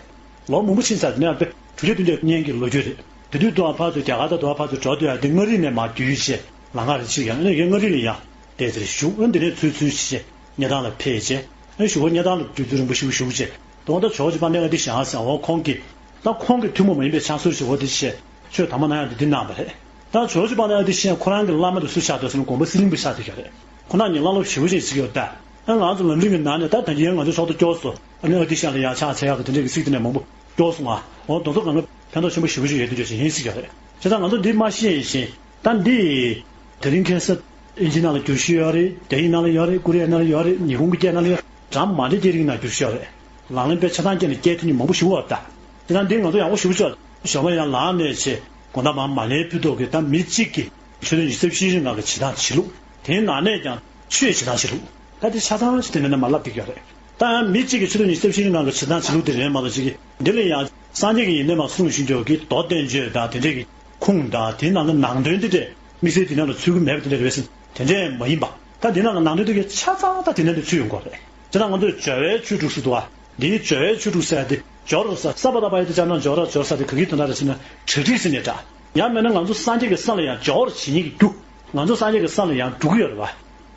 ལོ་མང་པོ་ཕྱིན་ཚར་དེ་ནས་ཨ་དྲུག་ཅུ་བདུན་ཅུ་སྔོན་གྱི་ལོ་རྒྱུས་རེད། དེ་དུས་དུ་ཨ་ཕར་ཚུར་རྒྱ་གར་དང་དུ་ཨ་ཕར་ཚུར་འགྲོ་དུས་ཨ་དེ་མངའ་རིས་ནས་མར་བརྒྱུད་བྱས་ལམ་ཁ་རེ་ཕྱིན་ཡང་ཨ་ནི་ཡང་མངའ་རིས་ལ་ཡང་བསྡད་ཚེ་རེ་བཞུགས། ཨ་དེ་ནས་ཚུར་ཚུར་བྱས་སྨྱེ་ཐང་ལ་ཕེབས་རྗེས་ཨ་ཞུ་བ་སྨྱེ་ཐང་ལ་དུས་ཚོད་རིང་པོ་ཞིག་བཞུགས་རྗེས་དོན་དག་ཇོ་བོ་རྗེ་དཔལ་ལྡན་ཨ་ཏི་ཤ་ཟེར་འོ་ཁོང་གིས། ད་ཁོང་གི་ཐུན་མོང་མ་ཡིན་པའི་ཕྱག་སྲོལ་ཞིག་འོ་དེ་བྱས་ཆོས་དམ་པ་གནང་ཡག་དེ་འདི་གནང་བ་རེད། ད་ཇོ་བོ་རྗེ་དཔལ་ལྡན་ཨ་ཏི་ཤ་ཁོ་རང་གི་བླ་མ་དེ་སུ་ཆགས་འདུག་ཟེར་ན་དགོན་པ་སི་ལིང་པ་ཆགས་བསྡད་ཡོད་རེད། ཁོ་རང་ཉིད་བླ་སློབ་ཞེ་པོ་ཅིག་བརྩི་གི་ཡོད་ད། ཨ་ང་ཚོ་ལམ་རིམ་གྱི་ནང་ནས་ད་ད་གིན་ང་ཚོ་ཕྱོགས་སུ་སྐྱོར་སོང་། ཨ་ནི་ཨ་ཏི་ཤ་ལ་ཡག་ཕྱག་འཚལ་ཡག་གི་དེ་འདྲས་ཀྱི་ཚིག་དེ་འདྲས་མང་པོ་སྐྱོར་སོང་ང་། འོ་དེ་ཚོ་གང་ག་ཕན་ཐོགས་ཆེན་པོ་ཞེ་པོ་ཅིག་ཡོད་དེ་འདྲས་ཞིག་ཡིན་བརྩི་གི་ཡོད་རེད། བྱས་ཙང་ང་ཚོ་འདི་མ་ཤེས་བཞིན་ད་འདི། དེ་རིང་ཁ་སང་ཨིན་ཇི་ནང་ལ་བསྒྱུར་བཞིན་ཡོད་རེད། རྒྱ་ཡིག་ནང་ལ་ཡོད་རེད། ཀོ་རི་ཡ་ནང་ལ་ཡོད་རེད། ཉི་ཧོང་གི་སྐད་ནང་ལ་ཡོད་རེད། གྲངས་མ་འདྲ་ཅིག་རིགས་ནང་བསྒྱུར་བཞིན་ཡོད་རེད། ལག་ལེན་དཔེ་ཆ་ཚང་བསྐྱལ་ནས་སྐད་ཐོན་མཁན་མང་པོ་ཞིག་ཡོད་རེད་ད། དེ་དང་འདི་ང་ཚོ་ཡག་པོ་ཞེ་པོ་ཅིག་ཡོད་རེད། གཞན་པ་ཡང་ལག་ལེན་ཕུལ་ཐུབ་ཀྱི་ད་མི་གཅིག་གིས་ཆོས་དོན་ཉི་ཤུ་རྩ་བཞིའི་རིང་ལ་གི་བྱེད་སྟངས་བྱེད་ལུགས། དེའི་ནང་ནས་ཀྱང་ཆོས་བྱེད་སྟངས་བྱེད་ལུགས། ད་དེ་ཆ་ཚང་ཞིག་དེ་ནས་ནས་མར་བསླབ་བསྡད་ཀྱི་ཡོད་རེད། ད་ཡང་མི་གཅིག་གིས་ཆོས་དོན་ཉི་ཤུ་རྩ་བཞིའི་རིང་ལ་གི་བྱེད་སྟངས་བྱེད་ལུགས་དེ་རེད་མ་གཏོགས་ཅིག་གིས་འདི་ལ་ཡང་སངས་རྒྱས་ཀྱི་ཡོན་ཏན་མར་གསུངས་བཞིན་དུ་གི་མདོ་བསྟན་བཅོས་དང་དེ་འདྲས་ཀྱི་ཁུངས་དང་དེའི་ནང་གི་ནང་དོན་དེ་འདྲས་དམིགས་བསལ་དེ་ནང་ལ་ཚུད་ཀྱི་མེད་པ་དེ་འདྲས་རེད་ཟེར་དེ་འདྲས་མ་ཡིན་པ། ད་དེ་ནང་གི་ནང་དོན་དེ་གི་ཆ་ཚང་ད་དེ་ནང་དུ་ཚུད་ཡོང་གི་རེད། དེ་ན་ང་ཚོས་སྦྱོར་བའི་ཆོས་དྲུག་ཟེར་འདུག་བ། འདིའི་སྦྱོར་བའི་ཆོས་དྲུག་ཟེར་ཡ་དེ་སྦྱོར་ཟེར་ས་པ་ད་པ་ཡ་དེ་ཅ་ན་སྦྱོར་ར་སྦྱོར་ས་དེ་ག་གི་དོན་དག་རེད་ཟེར་ན་གྲ་སྒྲིག་ཟེར་ནས་འདྲ། ཡང་མིན་ན་ང་ཚོ་སངས་རྒྱས་ཀྱི་ས་ལ་ཡང་སྦྱོར་བར་བྱེད་མཁན་གྱི་རྒྱུ། ང་ཚོ་སངས་རྒྱས་ཀྱི་ས་ལ་ཡང་འགྲོ་གི་ཡོད་རེད་བ།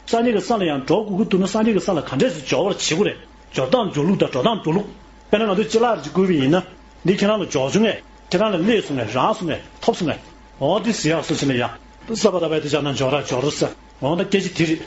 སངས་རྒྱས་ཀྱི་ས་ལ་ཡང་འགྲོ་དགོས་ཀྱི་འདུག་ན་སངས་རྒྱས་ཀྱི་ས་ལ་ག་འདྲས་སེ་སྦྱོར་བར་བྱེད་དགོས་རེད། སྦྱོར་སྟངས་སྦྱོར་ལུགས་དང་འགྲོ་སྟངས་འགྲོ་ལུགས། དཔེར་ན་ང་ཚོས་ཅ་ལག་ཅིག་བསྐུར་བ་ཡིན་ན། འདི་ཁྱེད་རང་ལ་འཇོག་བྱུང་ངས་ཁྱེད་རང་ལ་སླེབས་སོང་ངས་རག་སོང་ངས་ཐོབ་སོང་ངས། འོ་དེ་ཟེར་ཡག་སོ་ཟེར་ན་ཡ། ས་པ་ད་པ་ཡ་དེ་ཅ་ན་སྦྱོར་ར་སྦྱོར་ར་ཟེར། འོ་ད་སྐད་ཆ་དེ་རེད།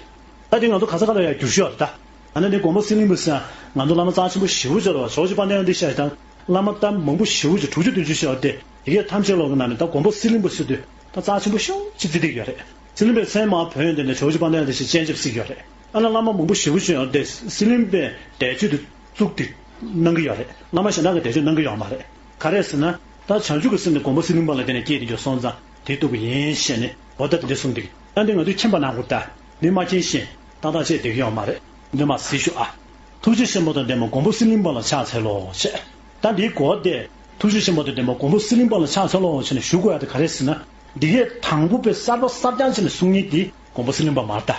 ད་དེ་ང་ཚོ་ག་ས་ག་ལ་ཡ་བསྒྱུར་ཤོག་རེད་ད། ཨ་ནི་འདི་དགོན་པ་སི་ལིང་པ་ཟེར། ང་ཚོ་བླ་མ་རྩ་ཆེན་པོ་ཞེ་པོ་ཅིག་རེད་བ། ཇོ་བོ་རྗེ་དཔལ་ལྡན་འདི་ཤ་དང་། བླ་མ་ད་མང་པོ་ཞེ་པོ་ཅིག་དྲུག་ཅུ་བདུན་ཅུ་ཤོག་སྟེ། དེ་གའི་ཐམས་ཅད་ལོག་གི་ནང་ནས་ད་དགོན་པ་སི་ལིང་པ་ཟེར་དུས་ད་རྩ་ཆེན་པོ་ཤོག་ཅིག་བརྩི་བསྡད་ཡོད་རེད། སི་ལིང་པའི་མཚན་མ་བོན་དེ་ནས་ཇོ་བོ་རྗེ་དཔལ་ལྡན་འདི་ཤ་སྤྱན་ཆབ་བརྩི་གི་ཡོད་རེད། ཨ་ན་བླ་མ་མང་པོ་ཞེ་པོ་ཅིག་ཡོད་དེ་སི་ལིང་པའི་བཟླས་བརྗོད་དེ་བཙུགས་ཏེ་གནང་གི་ཡོད་རེད། བླ་མ་གཞན་དག་གི་བཟླས་བརྗོད་གནང་གི་ཡོད་མ་རེད། ག་རེ་ཟེར་ན། ད་བྱང་ཆུབ་ཀྱི་སེམས་ནི་དགོན་པ་སི་ལིང་པ་ལ་བརྟེན་ནས་སྐྱེས་ཏེ་འགྱོ་སོང་ཙང་དེ་ལྟ་བུ་ཡིན་ཞེས་ནས་འོ་ད་དེ་འདྲ་གསུངས་འདུག་ད་འདི་ང་ཚོས་མཁྱེན་པ་གནང་དགོས་ད། འདི་མ་མཁྱེན་ཞིང་ཏག་ཏག་བྱས་བསྡད་ཀྱི་ཡོད་མ་རེད། འདི་མ་གཟིགས་ཤོག་ཨ། ཐུགས་རྗེ་ཆེན་པོ་དང་ལྡན་པ་དགོན་པ་སི་ལིང་པ་ལ་ཕྱག་འཚལ་ལོ་ཞེས། ད་འདིའི་གོ་དེ། ཐུགས་རྗེ་ཆེན་པོ་དང་ལྡན་པ་དགོན་པ་སི་ལིང་པ་ལ་ཕྱག་འཚལ་ལོ་ཞེས་ནས་ཞུ་དགོས་ཡ་དེ་ག་རེ་ཟེར་ན། འདི་གས་དང་པོ་པའི་གསར་པ་གསར་རྐྱང་བྱས་ནས་གསུང་མཁན་དེ་དགོན་པ་སི་ལིང་པ་མ་རེད་ད།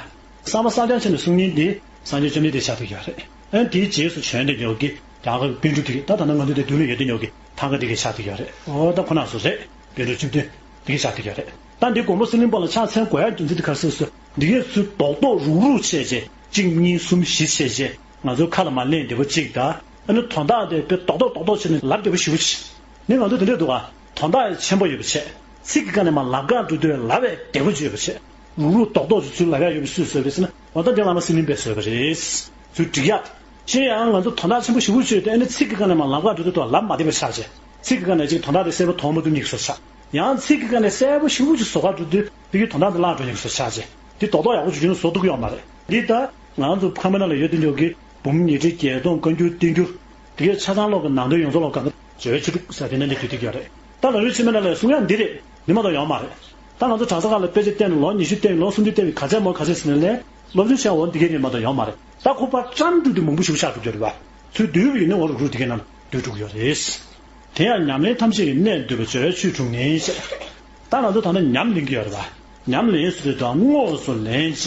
གསར་པ་གསར་རྐྱང་བྱས་ནས་གསུང་མཁན་དེ་སངས་རྒྱས་བཅོམ་ལྡན་འདས་ཆགས་བསྡད་ཡོད་རེད། ཨ་ནི་དེའི་རྗེས་སུ་བྱོན་བསྡད་ཡོད་ཀྱི་རྒྱ་གར་པཎ་གྲུབ་དེ་གས་ད་ད་ལྟ་ང་ཚོ་དེ་མདུན་ལ་ཡོད་བསྡད་ཡོད་ཀྱི་ཐང་ག་དེ་གས་ཆགས་བསྡད་ཡོད་རེད། འོ་ད་ཁོ་ན་ཚོ་རེད། པཎ་གྲུབ་བཅུ་བདུན་དེ་གས་ཆགས་བསྡད་ཡོད་རེད། ད་འདི་དགོན་པ་སི་ལིང་པ་ལ་ཕྱག་འཚལ་དགོས་ཡ་རྒྱུ་མཚན་དེ་ག་རེ་ཟེར་ཟེར་འདི་གས་ཚུར་རྡོག་རྡོག་རུག་རུག་བྱས་རྗེས་གཅིག་གཉིས་གསུམ་བཞི་བྱས་རྗེས་ང་ཚོའི་ཁ་ལ་མར་ལེན་བདེ་པོ་གཅིག་དང་། ཨ་ནི་དོན་དག་དེ་དཔེ་རྡོག་རྡོག་རྡོག་རྡོག་བྱས་ནས་ལབ་བདེ་པོ་ཞེ་པོ་ཅིག་ནི་ང་ཚོ་དེ་འདྲས་འདུག་ག་དོན་དག་ཆེན་པོ་ཡོད་པ་བྱས། ཚིག་གི་སྒང་ནས་མར་ལབ་ག་འགྲོ་དུས་ལབ་པའི་བདེ་པོ་ཅིག་ཡོད་པ་བྱས། རུག་རུག་རྡོག་རྡོག་ཅིག་ཚུར་ལབ་ཡ་ཡོད་པ་སུས་བཟོས་པ་རེད་ཟེར་ན་འོ་ད་འདི་བླ་མ་སི་ལིང་པས་བཟོས་པ་རེད། ཚུར་སྒྲིག་ཡ། གཞན་ཡང་ང་ཚོ་དོན་དག་ཆེན་པོ་ཞེ་པོ་ཅིག་ཡོད་དུས་ཨ་ནི་ཚིག་གི་སྒང་ནས་མར་ལབ་ག་འགྲོ་དུས་ལབ་མ་བདེ་བ་ཆགས་བྱས། ཚིག་གི་སྒང་ནས་ཅིག་དོན་དག་དེ་གསལ་པོ་མཐོང་མ་ཐུབ་མཁན་བཟོ་ཆགས། ཡང་ཚིག་གི་སྒང་ནས་གསལ་པོ་ཞེ་པོ་ཅིག་བཟོ་ག་འགྲོ་དུས་དེ་གི་དོན་དག་དེ་བརླག་འགྲོ་མཁན་བཟོ་ཆགས་བྱས། འདི་རྡོག་རྡོག་ཡག་པོ་ཅིག་བྱུང་ན་བཟོ་ཐུབ་ཀྱི་ཡོད་མ་རེད། འདི་ད་ང་ཚོ་ཁམས་པའི་ནང་ལ་ཡོད་དུས་འཇོག་གི་འབུམ་ཉི་ཁྲི་བརྒྱད་སྟོང་བཀའ་འགྱུར་བསྟན་འགྱུར། དེ་གའི་ཆ་ཚང་ལོག་གི་ནང་དོན་ཡོངས་རྫོགས་ལོག་གང་ག་བརྗོད་བྱེད་དྲུག་ཟེར་དེ་ནས་འདི་བསྡུས་བསྡུས་ཀྱི་ཡོད་རེད། ད་ལ་ལུའི་ཕྱི་མའི་ནང་ལ་གསུང་ཡག་འདི་རེད། འདི་མ་གཏོགས་ཡོད་མ་རེད། ད་ང་ཚོ་གྲྭ་ས་ཁག་ལ་དཔེ་ཆ་བལྟས་ནས་ལོ་ཉི་ཤུ་བལྟས་པའི་ལོ་སུམ་ཅུ་བལྟས་པའི་ག་ཚད་མོ་ག་ཚད་ཟེར་ནས་ལས་སློབ་སྦྱོང་བྱས་འོ་འདི་གའི་རིགས་མ་གཏོགས་ཡོད་མ་རེད། ད་ཁོ་པར་བཀྲམ་འགྲོ་དུས་མང་པོ་ཞིག་ཆགས་འགྲོ་གི་རེད་བ། ཚུར་བསྡུས་པ་ཡིན་ན་འོ་རུ་རུ་འདི་གའི་ནང་བསྡུས་འགྲོ་གི་ཡོད་རེད། དེ་ཡང་ཉམས་ལེན་ཐམས་ཅད་ཀྱི་གནད་འདུས་པ་སྦྱོར་བའི་ཆོས་དྲུག་ནི་ཞེས། ད་ང་ཚོ་ད་ལྟ་ཉམས་ལེན་གྱི་ཡོད་རེད་བ། ཉམས་ལེན་ཟེར་དུས་ད་དངོས་སུ་ལེན་བྱས་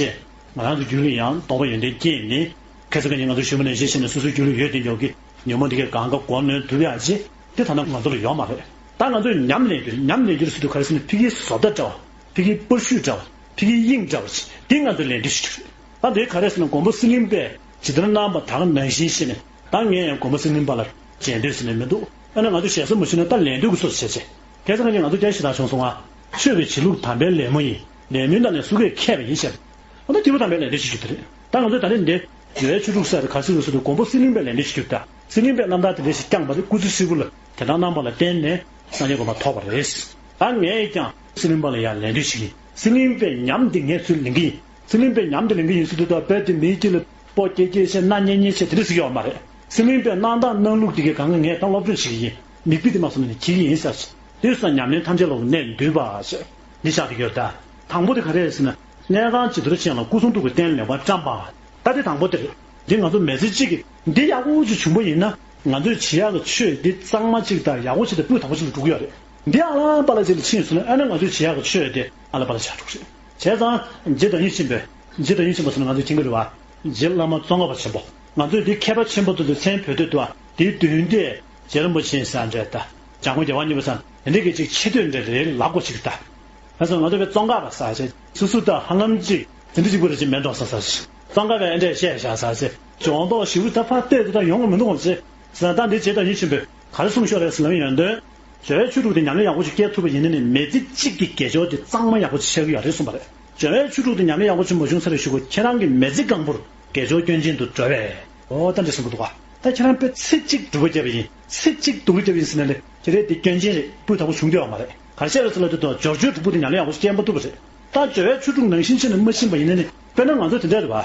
ང་རང་ཚོ་རྒྱུད་ལ་ཡང་རྟོགས་པ་ཡོན་ཏན་སྐྱེས་ནས་ཁ་སང་ཁ་ཉིན་ང་ཚོ་ཞུ་མ་ནས་བཞེས་བྱས་ནས་སོ་སོའི་རྒྱུད་ལ་ཡོད་དེ་ཉོག་གི་ཉོན་མོངས་འདི་གས་གང་ག་མགོ་གནོན་ཐུབ་ཡག་ཅིག་དེ་ད་ལྟ་ང་ཚོ་ལ་ཡོད་མ་རེད། ད་ང་ཚོས་ཉམས་ལེན་དུས་ཉམས་ལེན་རྒྱུ་ཟེར་དུས་ག་རེ་ཟེར་ན་ཕ་གིའི་བཟོ་ལྟ་འདྲ་བ། ཕ་གིའི་པར་བཤུས་འདྲ་བ། ཕ་གིའི་དབྱིངས་འདྲ་བ་ཅིག་དེ་ང་ཚོས་ལེན་འདོད་ཞིག་གི་རེད། ད་དེ་ག་རེ་ཟེར་ན་དགོན་པ་སི་ལིང་པས་ཇི་ལྟར་གནང་བ་དག་ནང་བཞིན་བྱས་ནས་ད་ངས་ཡང་དགོན་པ་སི་ལིང་པ་ལ་མཇལ་འདོད་ཟེར་ནས་མི་འདུག་ཨ་ནི་ང་ཚོ་ཞེ་ས་མ་ཞུས་ན་ད་ལེན་འདོད་ཀྱི་བཟོ་བྱས་བྱས། ཁ་སང་ཁ་ཉིན་ང་ཚོ་སྐད་ཆ་ཞིག་བཏང་བྱུང་སོང་ང་། ཆོས་པའི་བྱེད་ལུགས་དམ་པའི་ལད་མོ་ཡིན། ལད་མོའི་ནང་ནས་སུ་གས་མཁས་པ་ཡིན་ཞེས། ཨ་ད་སྐྱེས་བུ་དམ་པའི་ལད་འདོད་ཞིག་རྒྱུ་དེ་རེད། ད་ང་ཚོས་ད་ནི་འདི་འདོད་ཡོད་ཆོས་དྲུག་ཟེར་ག་ཟེར་རུ་ཟེར་དུས་དགོན་པ་སི་ལིང་པའི་ལད་འདོད་ཞིག་རྒྱུ་ད། སི་ལིང་པའི་རྣམ་ཐར་དེ་འདྲ་ཞིག་བསྐྱངས་པ་རེད། སྐུ་ཚེ་ཧྲིལ་པོ་ལ་དེ་ལྟར་གནང་བ་ལ་བརྟེན་ནས་སངས་རྒྱས་གོ་འཕང་ཐོབ་པ་རེད། ད་ངས་ཀྱང་སི་ལིང་པ་ལ་ཡང་ལད་འདོད་ཞིག་ཡིན། སི་ལིང་པའི་ཉམས་འདི་ངས་ཚུར་ལེན་གྱི་ཡིན། སི་ལིང་པའི་ཉམས་འདི་ལེན་གྱི་ཡིན་ཟེར་དུས་ད་རྦད་དེ་མིའི་དཀྱིལ་ལ་སྤོ་སྐྱེ་སྐྱེ་བྱས་སྣ་བརྙན་བརྙན་བྱས་དེ་འདྲ་ཟེར་གྱི་ཡོད་མ་རེད། སི་ལིང་པའི་གནང་སྟངས་གནང་ལུགས་འདི་གའི་གང་ག་ངས་ད་སློབ་སྦྱོང་བྱེད་ཀྱི་ཡིན། མིག་དཔེ་དེ་མ་སོང་ནས་ཁྱེར་གྱི་ཡིན་ཟེར། དེ་སོང་ཉམས་ལེན་ཐམས་ཅད་ལ་གནད་འདུས་པ་ཞེས་འདི་ཆགས་ཀྱི་ཡོད་ད། དང་པོ་དེ་ག་རེ་རེད་ཟེར་ན། གནས་ཁང་བྱི་དོར་ཅན་ལ་སྐུ་གསུང་ཐུགས་ཀྱི་རྟེན་ལེགས་པར་བཀྲམ་པ། ད་དེ་དང་པོ་དེ་རེད། འདི་ང་ཚོ་མི་ཚེ་གཅིག་གི་འདི་ཡག་པོ་ཅིག་བྱུང་པ་ཡིན་ན་ང་ཚོས་བྱེད་ཡག་གི་ཆོས་འདི་གཙང་མ་ཅིག་དང་ཡག་པོ་ཅིག་དང་སྤུས་དག་པོ་ཅིག་ལ་འགྲོ་གི་ཡོད་རེད། འདི་ཨ་ལ་པ་ལ་ཅིག་ལ་ཕྱིན་སོང་ན་ཨ་ནི་ང་ཚོས་བྱེད་ཡག་གི་ཆོས་འདི་ཨ་ལ་པ་ལ་ཆགས་འགྲོ་གི་རེད། བྱས་ཙང་རྗེ་བདག་ཉིད་ཆེན་པོས། རྗེ་བདག་ཉིད་ཆེན་པོ་ཟེར་ན་ང་ཚོས་མཁྱེན་གྱི་རེད་བ། རྗེ་བླ་མ་ཙོང་ཁ་པ་ཆེན་པོ། ང་ཚོས་འདི་མཁས་པ་ཆེན་པོ་དེ་ཚོའི་མཚན་འབོད་དུས་དུ་བ་དེའི་མདུན་དེ་རྗེ་རིན་པོ་ཆེ་ཟེར་འདྲ་ད། འཇམ་མགོན་རྒྱལ་བ་གཉིས་པ་ཟེར་དེ་འདྲ་གི་ཅིག་ཆེ་བསྟོད་འདྲ་རེ་ལབ་དགོས་ཅིག་ད། ད་སོ་ང་ཚོ་བའི་ཙོང་ཁ་པ་ཟེར་ཅིག་སོ་སོ་ད་ཧ་ལམ་ཅིག་དེ་འདྲ་ཅིག་པོ་རེ་ཅིག་མེད་འགྲོ་ས་ཟེར་ཅིག་ཙོང་ཁ་པས་ཨེ་འདྲ་བཤད་བཞག་ཟེར་ཅིག་ཇོ་མདོག་ཞིབ་ད་ཕར་བལྟས་དུས་ད་ཡོང་གི་མི་འདུག་གོ་ཅིག་ཟེར་ད་འདི་རྗེ་བདག་ཉིད་ཆེན་པོས་ག་རེ་གསུངས་ཤོག་རེད་ཟེར་ལབ་ཡོང་དོན། སྦྱོར་བའི་ཆོས་དྲུག་དེ་ཉམས་ལེན་ཡག་པོ་ཞིག་སྐྱེལ་ཐུབ་པ་ཡིན་ན་ནི་མི་ཚེ་གཅིག་གི་དགེ་སྦྱོར་དེ་གཙང་མ་ཡག་པོ་ཞིག་ཆགས་ཀྱི་ཡོད་རེད་གསུངས་པ་རེད། སྦྱོར་བའི་ཆོས་དྲུག་དེ་ཉམས་ལེན་ཡག་པོ་ཞིག་མ་བྱུང་ས་རེ་ཞུ་གོ་ཁྱེད་རང་གི་མི་ཚེ་གང་པོར་དགེ་སྦྱོར་སྐྱོན་ཅན་དུ་འགྲོ་བས། འོ་ད་འདྲ་གསུངས་འདུག་ག་ད་ཁྱེད་རང་དཔེ་ཚེ་གཅིག་སྒྲུབ་པ་བརྒྱབ་པ་ཡིན། ཚེ་གཅིག་སྡུག་རུ་བརྒྱབ་པ་ཡིན་ཟེར་ན་ལས་ཁྱེད་རེད་དེ་སྐྱོན་ཅན་རེད། སྤུས་དག་པོ་བྱུང་ཀྱི་ཡོད་མ་རེད། ག་རེ་བཤད་རེད་ཟེར་ལབ་དུས་དང་སྦྱོར་བའི་ཆོས་དྲུག་པོ་དེ་ཉམས་ལེན་ཡག་པོ་ཞིག་སྐྱེལ་མ་ཐུབ་པ་རེད། ད་སྦྱོར་བའི་ཆོས་དྲུག་ནང་བཞིན་བྱས་ནས་མ་ཕྱིན་པ་ཡིན་ན་ནི་དཔེར་ན་ང་ཚོ་དེ་འདྲ་རེད་བ།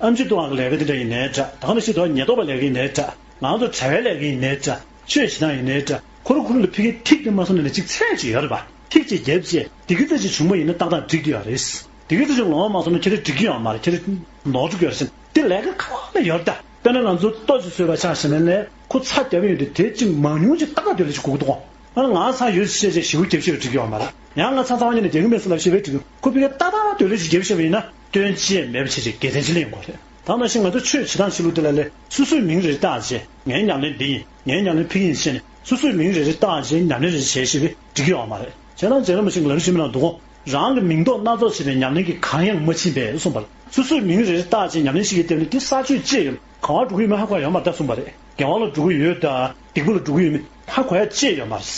ཨེམ་ཆི་ཏོག་ཨང་གི་ལས་ཀ་དེ་འདྲ་ཡིན་ནའི་འདྲ། ད་ག་ནང་བཞིན་དུ་ཉེན་རྟོག་པ་ལས་ཀ་ཡིན་ནའི་འདྲ། ང་ཚོ་དྲ་བའི་ལས་ཀ་ཡིན་ནའི་འདྲ། ཆོས་བྱེད་སྟངས་ཡིན་ནའི་འདྲ། ཁོ་རང་ཁོ་རང་ལ་ཕ་གིའི་ཐིག་དེ་མ་སོང་ན་ནི་གཅིག་ཚད་ཅིག་ཡོད་རེད་པ། ཐིག་ཅིག་བརྒྱབ་བྱས་དེ་གི་ཚད་ཅིག་བྱུང་བ་ཡིན་ན་ཏག་ཏག་འགྲིག་གི་ཡོད་རེད། དེ་གི་ཚད་ཅིག་ལོངས་མ་སོང་ན་ཁྱེད་རང་འགྲིག་གི་ཡོད་མ་རེད། ཁྱེད་རང་ནོར་འགྲོ་གི་ཡོད་རེད་ཟེར། དེ་ལས་ཀ་ག་བ་ལ་ཡོད་རེད་ད། དཔེར་ན་ང་ཚོ་ལྟོ་ཅིག་བཟོས་པ་ཆགས་ཟིན་ན་ལས་ཁོ་ཚྭ་བརྒྱབ་ཡོང་དུས་དེ་གཅིག་མང་ཉུང་ཅིག་ཏག་ཏག་སྡོད་ལེ་ཅིག་དགོས་ཀྱི་འདུག་ཨ་ནི་ང་ཚྭ་ཡོད་ཟེར་བྱས་ཞེ་པོ་བརྒྱབ་ཤེས་པ་འགྲིག་གི་ཡོད་མ་རེད། ཡང་ང་ཚྭ་ཚྭ་བ་ཉིད་ནས་རྒྱག་གི་མེད་ཟེར་ལབ་ཤེས་པའི་འགྲིག་གི་ཁོ་ཕ་གིར་ཏག་ཏག་སྡོད་ལེ་ཅིག་བརྒྱབ་ཤེས་པ་ཡིན་ན་སྐྱོན་ཅི་ཡང་མེད་པ་བྱས་ཅིག་དགེ་མཚན་ཅིག་ལེན་དགོས་རེད། ད་ནང་བཞིན་ང་ཚོ་ཆོས་བྱེད་སྟངས་བྱེད་ལུགས་དེ་ལ་ལས་སོ་སོའི་མིང་རེ་བཏགས་བྱས་ངའི་ཉམས་ལེན་འདི་ཡིན། ངའི་ཉམས་ལེན་ཕ་གི་ཡིན་ཟེར་ནས་སོ་སོའི་མིང་རེ་རེ་བཏགས་བྱས་ཉམས་ལེན་རེ་རེ་བྱས་ཤེས་པས་འགྲིག་གི་ཡོད་མ་རེད། བྱས་ཙང་རྗེ་རིན་པོ་ཆེ་གི་ལམ་རིམ་ནང་འདུག་གོ་རང་གི་མིང་འདོགས་སྣ་ཚོགས་བྱས་པའི་ཉམས་ལེན་གྱི་གང་ཡང་མ་ཕྱིན་པས་གསུངས་པ་རེད། སོ་སོའི་མིང་རེ་རེ་བཏགས་བྱས་ཉམས་ལེན་ཞིག་གི་སྟེང་ནས་དེ་ས་ཆོད་ཅི་ཡོད་གང་བ་འགྲོ་གི་ཡོད་མེད་ཧ་གོ་ཡ་ཡོད་མ་རེད་ད་གསུངས་པ་རེད། དགེ་བ་ལ་འགྲོ་གི་ཡོད་ད་སྡིག་པ་ལ་འགྲོ་གི་ཡོད་མེད་ཧ་གོ་ཡ་ཅི་ཡོད་མ་རེད།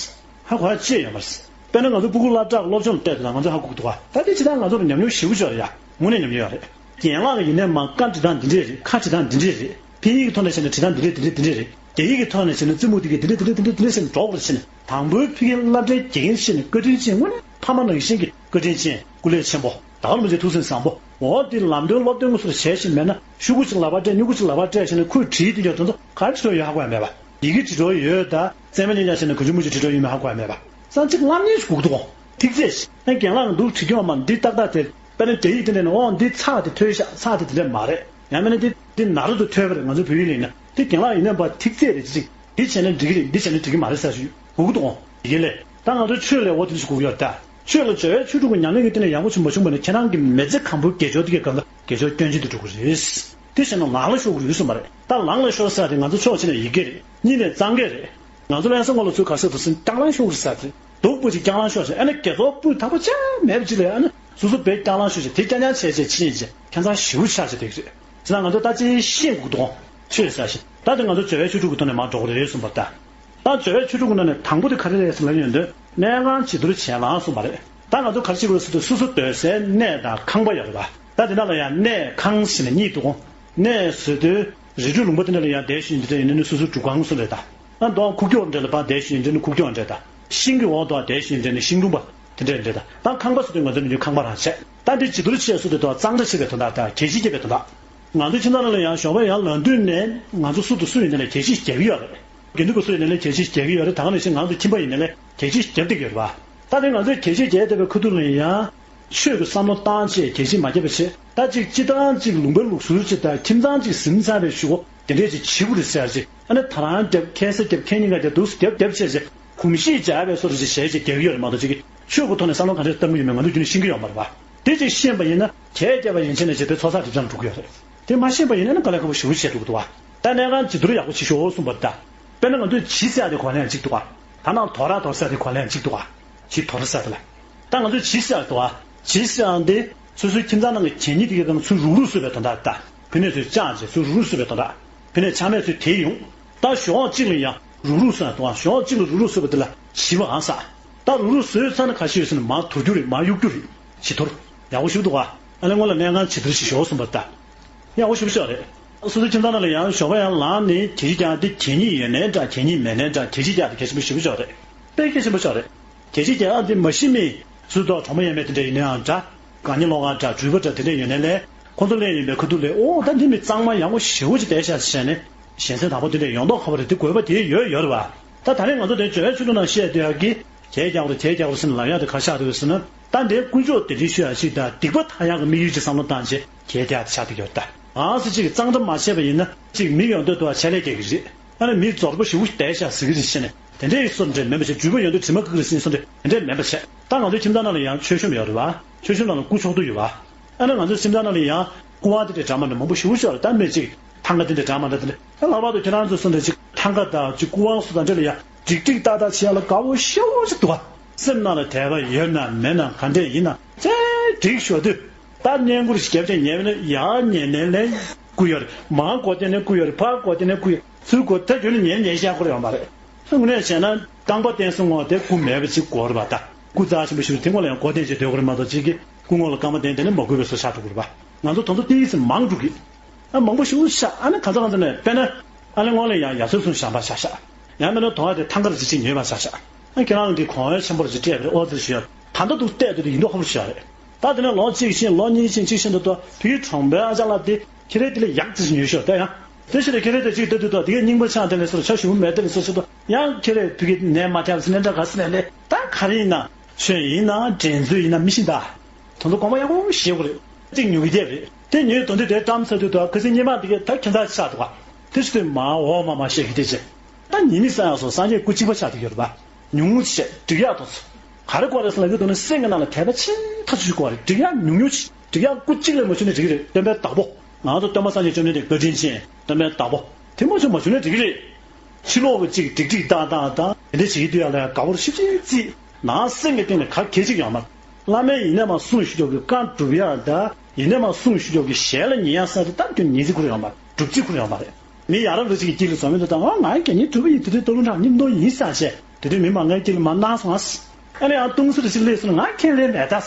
ཧ་གོ་ཡ་ཅི་ཡོད་མ་རེད། དཔེར་ན་ང་ཚོ་སྤུ་གུ་སློབ་གྲྭ་སློབ་སྦྱོང་ལ་བལྟས་དུས་ན་ང་ཚོ་ཧ་གོ་གི་འདུག་ག་ད་དེ་ཇི་ལྟར་ང་ཚོ་ལ་ཉམས་མྱོང་ཞེ་པོ་ཅིག་ཡོད་རེད་ཡ། དངོས་གནས་ཉམས་མྱོང་ཡོད་རེད། རྒན་ལགས་ཀྱི་ཡིན་ནའི་མ་བཀའ་འདྲི་སྟངས་འདི་འདྲས་རེད། ཁ་འདྲི་སྟངས་འདི་འདྲས་རེད། ཕ་ཡིག་གི་ཐོག་ནས་བྱས་ན་འབྲི་སྟངས་འདི་འདྲས་འདི་འདྲས་འདི་འདྲས་རེད། རྒྱ་ཡིག་གི་ཐོག་ནས་བྱས་ན་རྩེད་མོ་འདི་གི་འདི་འདྲས་འདི་འདྲས་འདི་འདྲས་འདི་འདྲས་ཟེར་ནས་སྒྲོག་པར་བྱས་ནས་དང་པོའི་ཕ་གིའི་སློབ་གྲྭའི་དགེ་རྒན་ཞིག་ནས་བཀའ་དྲིན་ཅན་དངོས་གནས་ཕ་མ་ནང་བཞིན་གྱི་བཀའ་དྲིན་ཅན་སྐུ་ལས་ཆེན་པོ་ད་ག་རིན་པོ་ཆེ་ཐུགས་སེམས་བཟང་པོ་འོ་འདི་ལམ་སྟོན་སློབ་སྟོན་དངོས་སུ་བྱས་ཤིག་མེད་ན་ཤོག་གུ་གཅིག་ལག་པར་སྤྲད་སྨྱུ་གུ་གཅིག་ལག་པར་སྤྲད་བྱས་ནས་ཁོས་བྲིས་དེ་ཡོད་དོན་དུ་ག་རེ་བྲིས་འགྲོ་ཡོད་ཧ་གོ་ཡ་མེད་པ། ཡི་གེ་བྲིས་འགྲོ་ཡོད་ད། རྩེད་མོ་གཉིས་ཀྱང་བྱས་ན་གང་བྱུང་མང་བྱུང་བྲིས་འགྲོ་ཡོད་མེད་ཧ་གོ་ཡ་མེད་པ། ས་གཅིག་ལམ་གཉིས་སུ་སྒུག་འདུག་གོ་ཐིག་ཚད་ཤིག་ཨ་རྒན་ལགས་འདུག་བྲིས་ཀྱང་མ་འདི་ཏག་ཏག་དེ་དཔེར་ན་རྒྱ་ཡིག་དེ་འདྲ་ནི་ཨོ་འདི་ཚགས་དེ་ཐོས་ཤག་ཚགས་དེ་དེ་འདྲ་མ་རེད། ཡང་མིན་ན་འདི་འདི་ན་རོ་དུ་ཐོས་པ་རེད། ང་ཚོ་བོད་ཡིག་ལས་ན་འདི་རྒན་ལགས་ཡིན་ན་པ་ཐིག་ཚད་རེད་ཅིག་འདི་བྱས་ན་འགྲིག་གི་རེད། འདི་བྱས་ན་འགྲིག་གི་མ་རེད་ཟེར་ཞུ་སྒུག་འདུག་གོ་ཡི་གེ་ལས་ད་ང་ཚོ་ཆོས་ལས་འོ་དེ་འདྲ་ཞིག་སྒུག་ཡོད་ད། ཆོས་ལ་སྦྱོར་བའི་ཆོས་དྲུག་གི་ཉམས་ལེན་གྱི་སྟེང་ནས་ཡག་པོ་ཞིག་མ་བྱུང་བ་ནི་ཁྱེད་རང་གི་མི་ཚེ་གང་པོའི་དགེ་སྦྱོར་དེ་གའི་གང་ག་དགེ་སྦྱོར་སྐྱོན་ཅན་དུ་འགྲོ་གི་རེད། དེ་བྱས་ན་ལག་ལ་ཤོར་གི་རེད་གསུངས་པ་རེད། ད་ལག་ལ་ཤོར་ས་དེ་ང་ཚོ་ཕྱོགས་གཅིག་ནས་ཡི་གེ་རེད། གཉིས་ནས་གཙང་སྦྲ་རེད། ང་ཚོ་ལྷ་ས་སྔོན་ལ་ཚུར་ག་ས་དུ་སུན་རྐྱང་ལང་ཤོར་གི་རེད་ས་དེ་སྡུག་པོ་ཅིག་རྐྱང་ལང་ཤོར་ཞིག་ཨ་ནི་དགེ་ཚོགས་སྤུས་དག་པོ་ཅང་མེད་པ་ཅིག་ལ་ཨ་ནི་སོ་སོ་བས་རྐྱང་ལང་ཤོར་ཞིག་དེ་རྐྱང་རྐྱང་བྱས་བྱས་ཕྱིན་ཡིན་ཅིག་ཁྱད་མཚར་ཞེ་པོ་ཆགས་ཀྱི་འདུག་རེད། ཅི་ན་ང་ཚོ་ད་ཅི་ཤེས་དགོས་འདུག་ཆོས་ཟེར་ཞིག་ད་དེ་ང་ཚོ་སྦྱོར་བའི་ཆོས་དྲུག་གི་ཐོག་ནས་མར་འགྲོ་གི་རེད་གསུངས་པ་ད། ད་སྦྱོར་བའི་ཆོས་དྲུག་གི་ནང་ནས་དང་པོ་དེ་ག་རེ་རེད་ཟེར་ལབ་ཡོང་དུས་གནས་ཁང་བྱི་དོར་བྱེད་ལ་གསུངས་པ་རེད། ད་ང་ཚོ་ག་རེ་བྱེད་དགོས་ཟེར་དུས་སོ་སོ་སྡོད་སའི་གནས་དང་ཁང་པ་ཡོད་རེད་པ། ད་དེ་ནང་ལ་ཡང་གནས་ཁང་ཟེར་ནས་གཉིས་འདུག་གོ་གནས་ཟེར་དུས་རི་ཁྲོད་ལུང་པ་དེ་འདྲ་ལ་ཡང་བསྡད་ཤེས་ཡོན་འདི་འདྲ་ཡིན་ན་ནི་སོ་སོའི་སྒྲུབ་ཁང་གསུངས་རེད་ད། ཨ་མདོ་ཁུག་ཀྱོག་འདྲ་ལ་ཕར་བསྡད་ཤེས་ཡོན་འདི་ནི་ཁུག་ཀྱོག་འདྲ་ད། ཤིང་གི་འོག་ཏུ་བསྡད་ཤེས་ཡོན་འདི་ནི་ཤིང་སྒྲོམ་པ་དེ་འདྲ་འདྲ་ད། ད་ཁང་པ་ཟེར་དུས་ང་ཚོ་ནི་ཁང་པ་རང་བྱས། ད་འདི་བྱི་དོར་བྱས་ཟེར་དུས་ད་གཙང་སྦྲ་བྱེད་པའི་དོན་དག་ད་གད་ཕྱིས་རྒྱབ་པའི་དོན་དག་ང་ཚོ་ཁྱིམ་ཚང་ནང་ལ་ཡང་ཞོགས་པ་ཡར་ལངས་དུས་ནས་ང་ཚོ་སུ་དང་སུ་ཡིན་ནའི་ལས་གད་ཕྱིས་རྒྱག་གི་ཡོད་རེད། དགེ་འདུན་པ་སུ་ཡིན་ནའི་ལས་གད་ཕྱིས་རྒྱག་གི་ཡོད་རེད། ད་ག་ནང་བཞིན་ང་ཚོ་ཁྱིམ་པ་ཡིན་ནའི་ལས་གད་ཕྱིས་རྒྱབ་བསྡད་ཀྱི་ཡོད་རེད་པ། ད་དེ་ང་ཚོས་གད་ཕྱིས་རྒྱག་བསྡད་པའི་ཁ་ཐུག་ལ་ཡང་ཆོས་ཀྱི་བསམ་བློ་བཏང་བྱས་གད་ཕྱིས་མ་བརྒྱབ་པ་བྱས། ད་ཅིག་སྤྱིར་བཏང་ཅིག་ལུང་པའི་ལུགས་སྲོལ་ཅིག་དང་ཁྱིམ་ཚང་ཅིག་ཟིན་ཚར་བའི་གཞུག་གུ་དེ་འདྲས་ཅིག་བྱེད་དགོས་རེད་ཟེར་ཅིག་ཨ་ནི་ད་རང་རྒྱབ་ཁ་ས་རྒྱབ་ཁ་གཉིས་ཀ་རྒྱབ་འདུག་སེ་རྒྱབ་རྒྱབ་བྱས་བྱས་གོམས་གཤིས་འཇགས་པའི་བཟོ་འདྲ་ཅིག་བྱས་ཅིག་རྒྱག་གི་ཡོད་རེད་མ་གཏོགས་ཅིག་ཆོས་ཀྱི་ཐོག་ནས་བསམ་བློ་ག་འདྲས་བཏང་གི་ཡོད་མེད་ང་ཚོ་རྒྱུན་ནས་ཤེས་ཀྱི་ཡོད་མ་རེད་པ། དེ་ཅིག་ཤེས་པ་ཡིན་ན་གད་རྒྱབ་པ་ཡན་ཆད་ནས་བྱས་ཏེ་ཚོགས་བསགས་སྒྲིབ་སྦྱང་འགྲོ་གི་ཡོད་རེད། དེ་མ་ཤེས་པ་ཡིན་ན་ནི་དཀའ་ལས་ཁག་པོ་ཞེ་པོ་བྱེད་འདུག་འདུག་བ། ད་གནས་ཁང་བྱི་དོར་ཡག་པོ་བྱེད་ཤོག་གསུངས་པ་ད། དཔེར་ན་ང་ཚོས་བྱི་ཟེར་ཡག་དེ་གོ་ལེན་གཅིག་འདུག་བ། ད་ནང་དོ་ར་དོར་ཟེར་ཡག་དེ་གོ་ལེན་གཅིག་འདུག་བ། བྱི་དོར་ཟེར་ཡག་དེ་ལ། ད་ང་ཚོས་བྱི་ཟེར་ཡག་འདུག་བ། བྱི་ཟེར་ཡག་འདི་སོ་སོའི་ཁྱིམ་ཚང་ནང་གི་གད་སྙིགས་དེ་གའི་སྒང་ཚུར་རུག་རུག་བཟོས་པའི་དོན་དག་ད། ཕ་ནས་ཚུར་བཅག་བྱས་ཚུར་རུག་རུག་བཟོས་པའི་དོན་དག་ཕ་ནས་ཆ་མེད་ཚུར་དེད་ཡོང་། ད་གཞོགས་གཅིག་ལ་ཡང་རུག་རུག་བཟོས་ཡག་འདུག་བ། གཞོགས་གཅིག་ལ་རུག་རུག་བཟོས་པ་དེ་ལ་བྱི་བའང་ཟེར། ད་རུག་རུག་བཟོས་ཚར་ན་ག་ཤེད་ཡོད་ཟེར་ན་མར་དོར་རྒྱུ་རེད། མར་གཡུག་རྒྱུ་རེད། བྱི་དོར། ཡག་པོ་ཞིག་འདུག་བ། ཨ་ནི་སྔོན་ལ་གནས་ཁང་བྱི་དོར་ཞིག་ཞོག་གསུངས་པ་ད། ཡག་པོ་ཞེ་པོ་ཅིག་རེད། སོ་སོའི་ཁྱིམ་ཚང་ནང་ལ་ཡང་ཞོགས་པ་ཡར་ལངས་ནས་གད་ཕྱིས་རྒྱག་དེ་གད་སྙིགས་ཡོད་ནའི་འདྲ་གད་སྙིགས་མེད་ནའི་འདྲ་གད་ཕྱིས་རྒྱག་དེ་གལ་ཆེན་པོ་ཞེ་པོ་ཅིག་རེད། དཔེ་གལ་ཆེན་པོ་ཅིག་རེད། གད་ཕྱིས་རྒྱག་ཡག་དེ་མ་གཞི་མི་སུ་དང་གྲོགས་མོ་ཡོད་མེད་དེ་འདྲ་ཡིན་ནའང་འདྲ། དགའ་ཉེ་སློབ་གྲྭ་འདྲ་གྲུས་པ་འདྲ་དེ་འདྲ་ཡོད་ནའི་ལས་ཁོང་ཚོ་སླེབས་ཡིན་པའི་ཁ་ཐུག་ལས་ཨོ་ད་འདི་མི་གཙང་མ་ཡག་པོ་ཞེ་པོ་ཅིག་བསྡད་ཤག་ཟེར་ནས་གཞན་སེམས་དང་པོ་དེ་འདྲ་ཡོང་མདོག་ཁ་པོ་རེད། དེ་དགོས་པ་དེ་ཡོད་ཡོད་རེད་བ། ད་ད་རེས་ང་ཚོ་དེ་སྦྱོར་བའི་ཆོས་དྲུག་ནང་བཤད་བསྡད་ཡག་གི་གད་རྒྱག་རོགས་གད་རྒྱག་རོགས་ཟེར་ནས་ལབ་ཡག་དེ་ག་རེ་ཆགས་འདུག་ཟེར་ན། ད་འདིར་དཀོན་མཆོག་གདན་འདྲེན་ཞུ་ཡག་ཅིག་དང་སྡིག་པ་དག་ཡག་གི་དམིགས་ཡུལ་གྱི་བསམ་བློ་བཏང་བྱས་གད་རྒྱག་དེ་ཆགས་བསྡད་ཡོད་ད། ཨང་ཟེར་ཅིག་གཙང་སྦྲ་མ་བྱས་པ་ཡིན་ན་ཅིག་མི་ཡོང་དུས་དུ་བ་ཆད་ལས་སྐྱེ་གི་རེད། ཨ་ནི་མི་རྫོགས་པོ་ཞེ་པོ་བསྡད་ཤག་ཟེར་གི་རེད་ཟེར་ནས་ དེ་འདྲའི་བཟོ་འདྲ་མིན་པ་བྱས། འཇུས་པ་ཡོན་ཏན་དྲི་མ་ཀི་ཀི་རེ་ཟིན་བཟོ་འདྲ་དེ་འདྲ་མིན་པ་བྱས། ད་ང་ཚོའི་ཁྱིམ་ཚང་ནང་ལ་ཡང་མཆོད་གཤོམ་ཡོད་རེད་བ། མཆོད་གཤོམ་ནང་ལ་སྐུ་མཆོག་ཏུ་ཡོད་བ། ཨ་ནི་ང་ཚོའི་ཁྱིམ་ཚང་ནང་ལ་ཡང་སྐུ་དབང་དེ་འདྲའི་འདྲ་མི་འདྲ་མང་པོ་ཞེ་པོ་ཅིག་ཡོད་རེད། ད་སྨད་ཅིག་ཐང་ག་དེ་འདྲ་འདྲ་མི་འདྲ་དེ་འདྲ། ད་ལྷག་པར་དུ་ཁྱེད་རང་ཚོ་བཟོ་འདྲ་ཅིག་ཐང་ག་དང་ཅིག་སྐུ་དབང་སོགས་དང་འདྲ་ལ་ཡང་འགྲིག་འགྲིག་ཏག་ཏག་བྱེད་ཡ་ལ་དགའ་བོ་ཞེ་པོ་ཅིག་འདུག་བ། སེམས་ནང་ལ་དད་པ་ཡོད་ན་མེད་ན་ག་འདྲས་ཡིན་ན་ཚེ་འགྲིག་ཞོར་དུས། ད་བསྙེན་བཀུར་ཞིག་བརྒྱབ་བྱས་ཉལ་བ་ན་ཡར་ཉལ་ནས་ལན་སྐུ་ཡོད་རེད། མར་སྒོ་སྟེང་ནས་སྐུ་ཡོད་རེད། ཕར་སྒོ་སྟེང་ནས་སྐུ་ཡོད། ཚུར་སྒོ་ད་རྒྱུན་ནས་ཉལ་ཉལ་བཤད་ཁོ་ར་ཡོང་བ་རེད། དངོས་གནས་བྱས་ན་རྐང་པ་བསྟན་སོང་ངོ་དེ་སྐུ་མེད་པ་ཅིག་དགོས་རེད་པ། ད་སྐུ་རྩ་ཆེན་པོ་ཞིག་རེད། དེ་སྔོན་ལ་ཡང་སྒོ་སྟེང་བྱས་སྡོད་དགོས་རེད་མ་གཏོགས་ཅིག་གིས་སྐུ་ངོ་ལ་རྐང་པ་བསྟན་དེ་ནས་མ་དགོས་པའི་བཟོ་ཆགས་འགྲོ་གི་རེད་པ། ང་ཚོ་དེ་ཚོ་ཏོག་ཙམ་མང་འགྲོ་གི། ཨ་མང་པོ་ཞིག་ཤ་ཨ་ནི་ག་ཚོད་ག་ཚོད་ནས་དཔེར་ན། ཨ་ནི་སྔོན་ལ་ཡང་ཡ་མཚན་སུམ་ཞག་པ་ཆགས་ཤག་ཡང་མིན་ན་དོང་བ་དེ་ཐང་གར་ཅི་ཅི་ཉོས་པ་ཆགས་ཤག་ཨ་ཁྱེད་རང་འདི་གོང་འོག་ཆེན་པོར་ཅི་སྤྲད་པའི་ཨོ་ཙི་ཞུ་ཡ། ད་ལྟ་འདུག་བལྟས་དུས་ཡིན་མདོག་ཁ་པོ་ཞུ་ཡ་རེད། ད་དེ་ནས་ལོ་གཅིག་ཕྱིན་ལོ་གཉིས་ཕྱིན་གཅིག་ཕྱིན་དུ་ཏོ་བུའི་གྲོང་པའི་ཨ་ཅག་ལ་དེ་ཁྱེད་རེ་དེ་ལས་ཡག་ཅི་ཞིག་ཉོས་ཤོག་ད་ཡང་། དེ་ཕྱིར་ཁྱེད་རེ་དེ་གཅིག་ལྟ་དུས་ཏོ་དེ་གའི་རྙིང་པ་ཆགས་དེ་ལས་སོར་ཆ་ཞུ་མེད་དེ་ལས་སོར་ཆ་ཏོ་ཡང་ཁྱེད་རེ་བུ་གའི་ནས་མ་ཐེབས་སི་ནས་འདྲ་ག་སི་ནས་ལས་ད་ག་རེ་ཡིན་ན། ཆོས་ཡིན་ན་འགྲན་རྩོད་ཡིན་ན་མི་ཤེས་ད། དོན་དུ་དགོངས་པ་ཡག་པོ་བཞེས་དགོས་རེད། གཅིག་ཉོ་གི་བསྡད་རེད། དེ་ཉོས་དོན་དུ་དེ་བཀྲམ་ཚར་དུས་དོ་ཁ་སང་སྙེ་མ་དེ་གས་ད་ཁྱད་མཚར་ཆགས་འདུག་ག་དེ་ཚོ་དེ་མ་འོ་མ་མ་བཤད་གི་དེ་བྱས། ད་ཉིན་ནི་ས་ཡང་སོ་སངས་རྒྱས་སྐུ་གཅིག་པ་ཆགས་དུ་ཡོད་རེད་པ། ཉུང་ངུ་བྱས་འགྲིག་ཡག་ཏོ་ཚོ། ག་རེ་དགོས་རེད་ཟེར་ན་ཡོད་དོ་ནི་སེམས་ཀྱི་ནང་ལ་དད་པ་ཆེན་ཐག་ཆོད་དགོས་རེད། འགྲིག་ཡག་ཉུང་ཉུང་བྱས་འགྲིག་ཡག་སྐུ་གཅིག་ལས་མ་བྱུང་ན་འགྲིག་གི་རེད། སྟོན་པའི་བདག་པོ། ང་ཚོ་སྟོན་པ་སངས་རྒྱས་བཅོམ་ལྡན་འདས་བཀའ་དྲིན་ཅན་སྟོན་པའི་བདག་པོ། དེ་མ་བྱུང་མ་བྱུང་ན་འགྲིག་གི་རེད། ཕྱི་ལོགས་ཀྱི་གཅིག་འགྲིག་འགྲིག་ཏག་ཏག་དང་དེ་འདྲ་བྱེད་ཀྱི་འདུག་ཡ་ལ་ཡ་དགའ་བོར་ཤིབ་ཤིབ་རྩིས། ནང་སེམས་ཀྱི་སྟེང་ནས་ག་གེ་ཅིག་ཡོང་མ། བླ་མས་ཡིན་ནས་མ་གསུང་ཞུ་ཆོག་གི་བཀའ་སྒྲུབ་ཡ་ད་ཡིན་ནས་མ་གསུང་ཞུ་ཆོག་གི་ཞལ་ལ་ཉན་ཡ་ས་དེ་ད་ཁྱོད་ཉན་རྩིས་ཁུར་ཡོང་མ་སྒྲུབ་རྩིས་ཁུར་ཡོང་མ་རེད། མི་ཡ་རབས་རེ་ཅིག་གི་དཀྱིལ་ལ་འཛོམས་མི་འདུག་ད་ང་ང་གད་སྙིགས་གྲུབ་པ་ཡིན་དེ་དུས་སྟོན་ལུང་དྲང་སྙིང་སྟོང་ཡིན་ས་བྱས་དེ་དུས་མི་མང་ང་དཀྱིལ་ལ་མ་གནང་སོང་ཨ། ཨ་ནི་ཡང་ཏུང་སི་རེ་ཅིག་སླེབས་སོང་ང་ཁས་ལེན་མེད་ད།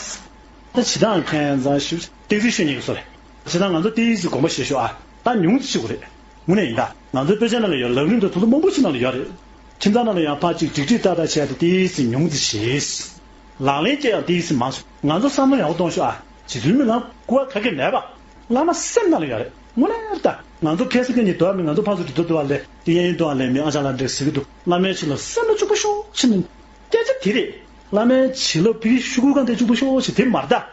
ད་ཇི་ལྟར་མཁྱེན་ཙང་ཞུ་ཏིག་ཙི་ཤོད་ཉེ་གི་སོ་རེད། ཇི་ལྟར་ང་ཚོ་ཏིག་ཙི་དགོངས་པ་བཞེས་ཤོག་ཨ། ད་ཉུང་ཙི་ཞུ་དགོས་རེད། དངོས་གནས་ཡིན་ད། ང་ཚོའི་དཔེ་ཆ་ནང་ལ་ཡོད། ལམ་རིམ་དང་དོན་དུ་མང་པོ་ཞིག་ནང་ལ་ཡོད་རེད། ཁྱིམ་ཚང་ནང་ལ་ཡང་ཕར་གཅིག་འགྲིག་འགྲིག་ཏག་ཏག་བྱས་ཏེ་ཏིག་ཙི་ཉུང་ཙི་བྱས། ལག་ལེན་བཅས་ཡང་ཏིག་ཙི་མང་སོང་། ང་ཚོ་བསམ་བློ་ཡག་པོ་གཏོང་ཤོག་ཨ། རྗེ་བཙུན་མི་ལ་སྐུ་བ་ག་གེ་མེད་པ། བླ་མ་སེམས་ནང་ལ་ཡོད་རེད། དངོས་གནས་རེད་ད། ང་ཚོ་ཁ་སང་ཁ་ཉིན་དུ་བ་མི་ང་ཚོ་ཕར་ཚུར་འགྲོ་དུ་བ་ལས་ཏི་ཡན་ཡིན་དུ་བ་ལས་མི་ཨ་ཅག་ལ་འདྲེ་ཟེར་གི་འདུག་བླ་མའི་ཆོས་ལ་སེམས་ལ་བཅུག་པ་ཤོག་ཕྱིན། སྐད་ཆ་དེ་རེད། བླ་མའི་བྱིན་རླབས་ཕ་གི་ཤུ་གུ་གང་དེ་བཅུག་པ་ཤོག་ཞེས་དེ་མ་རེད་ད།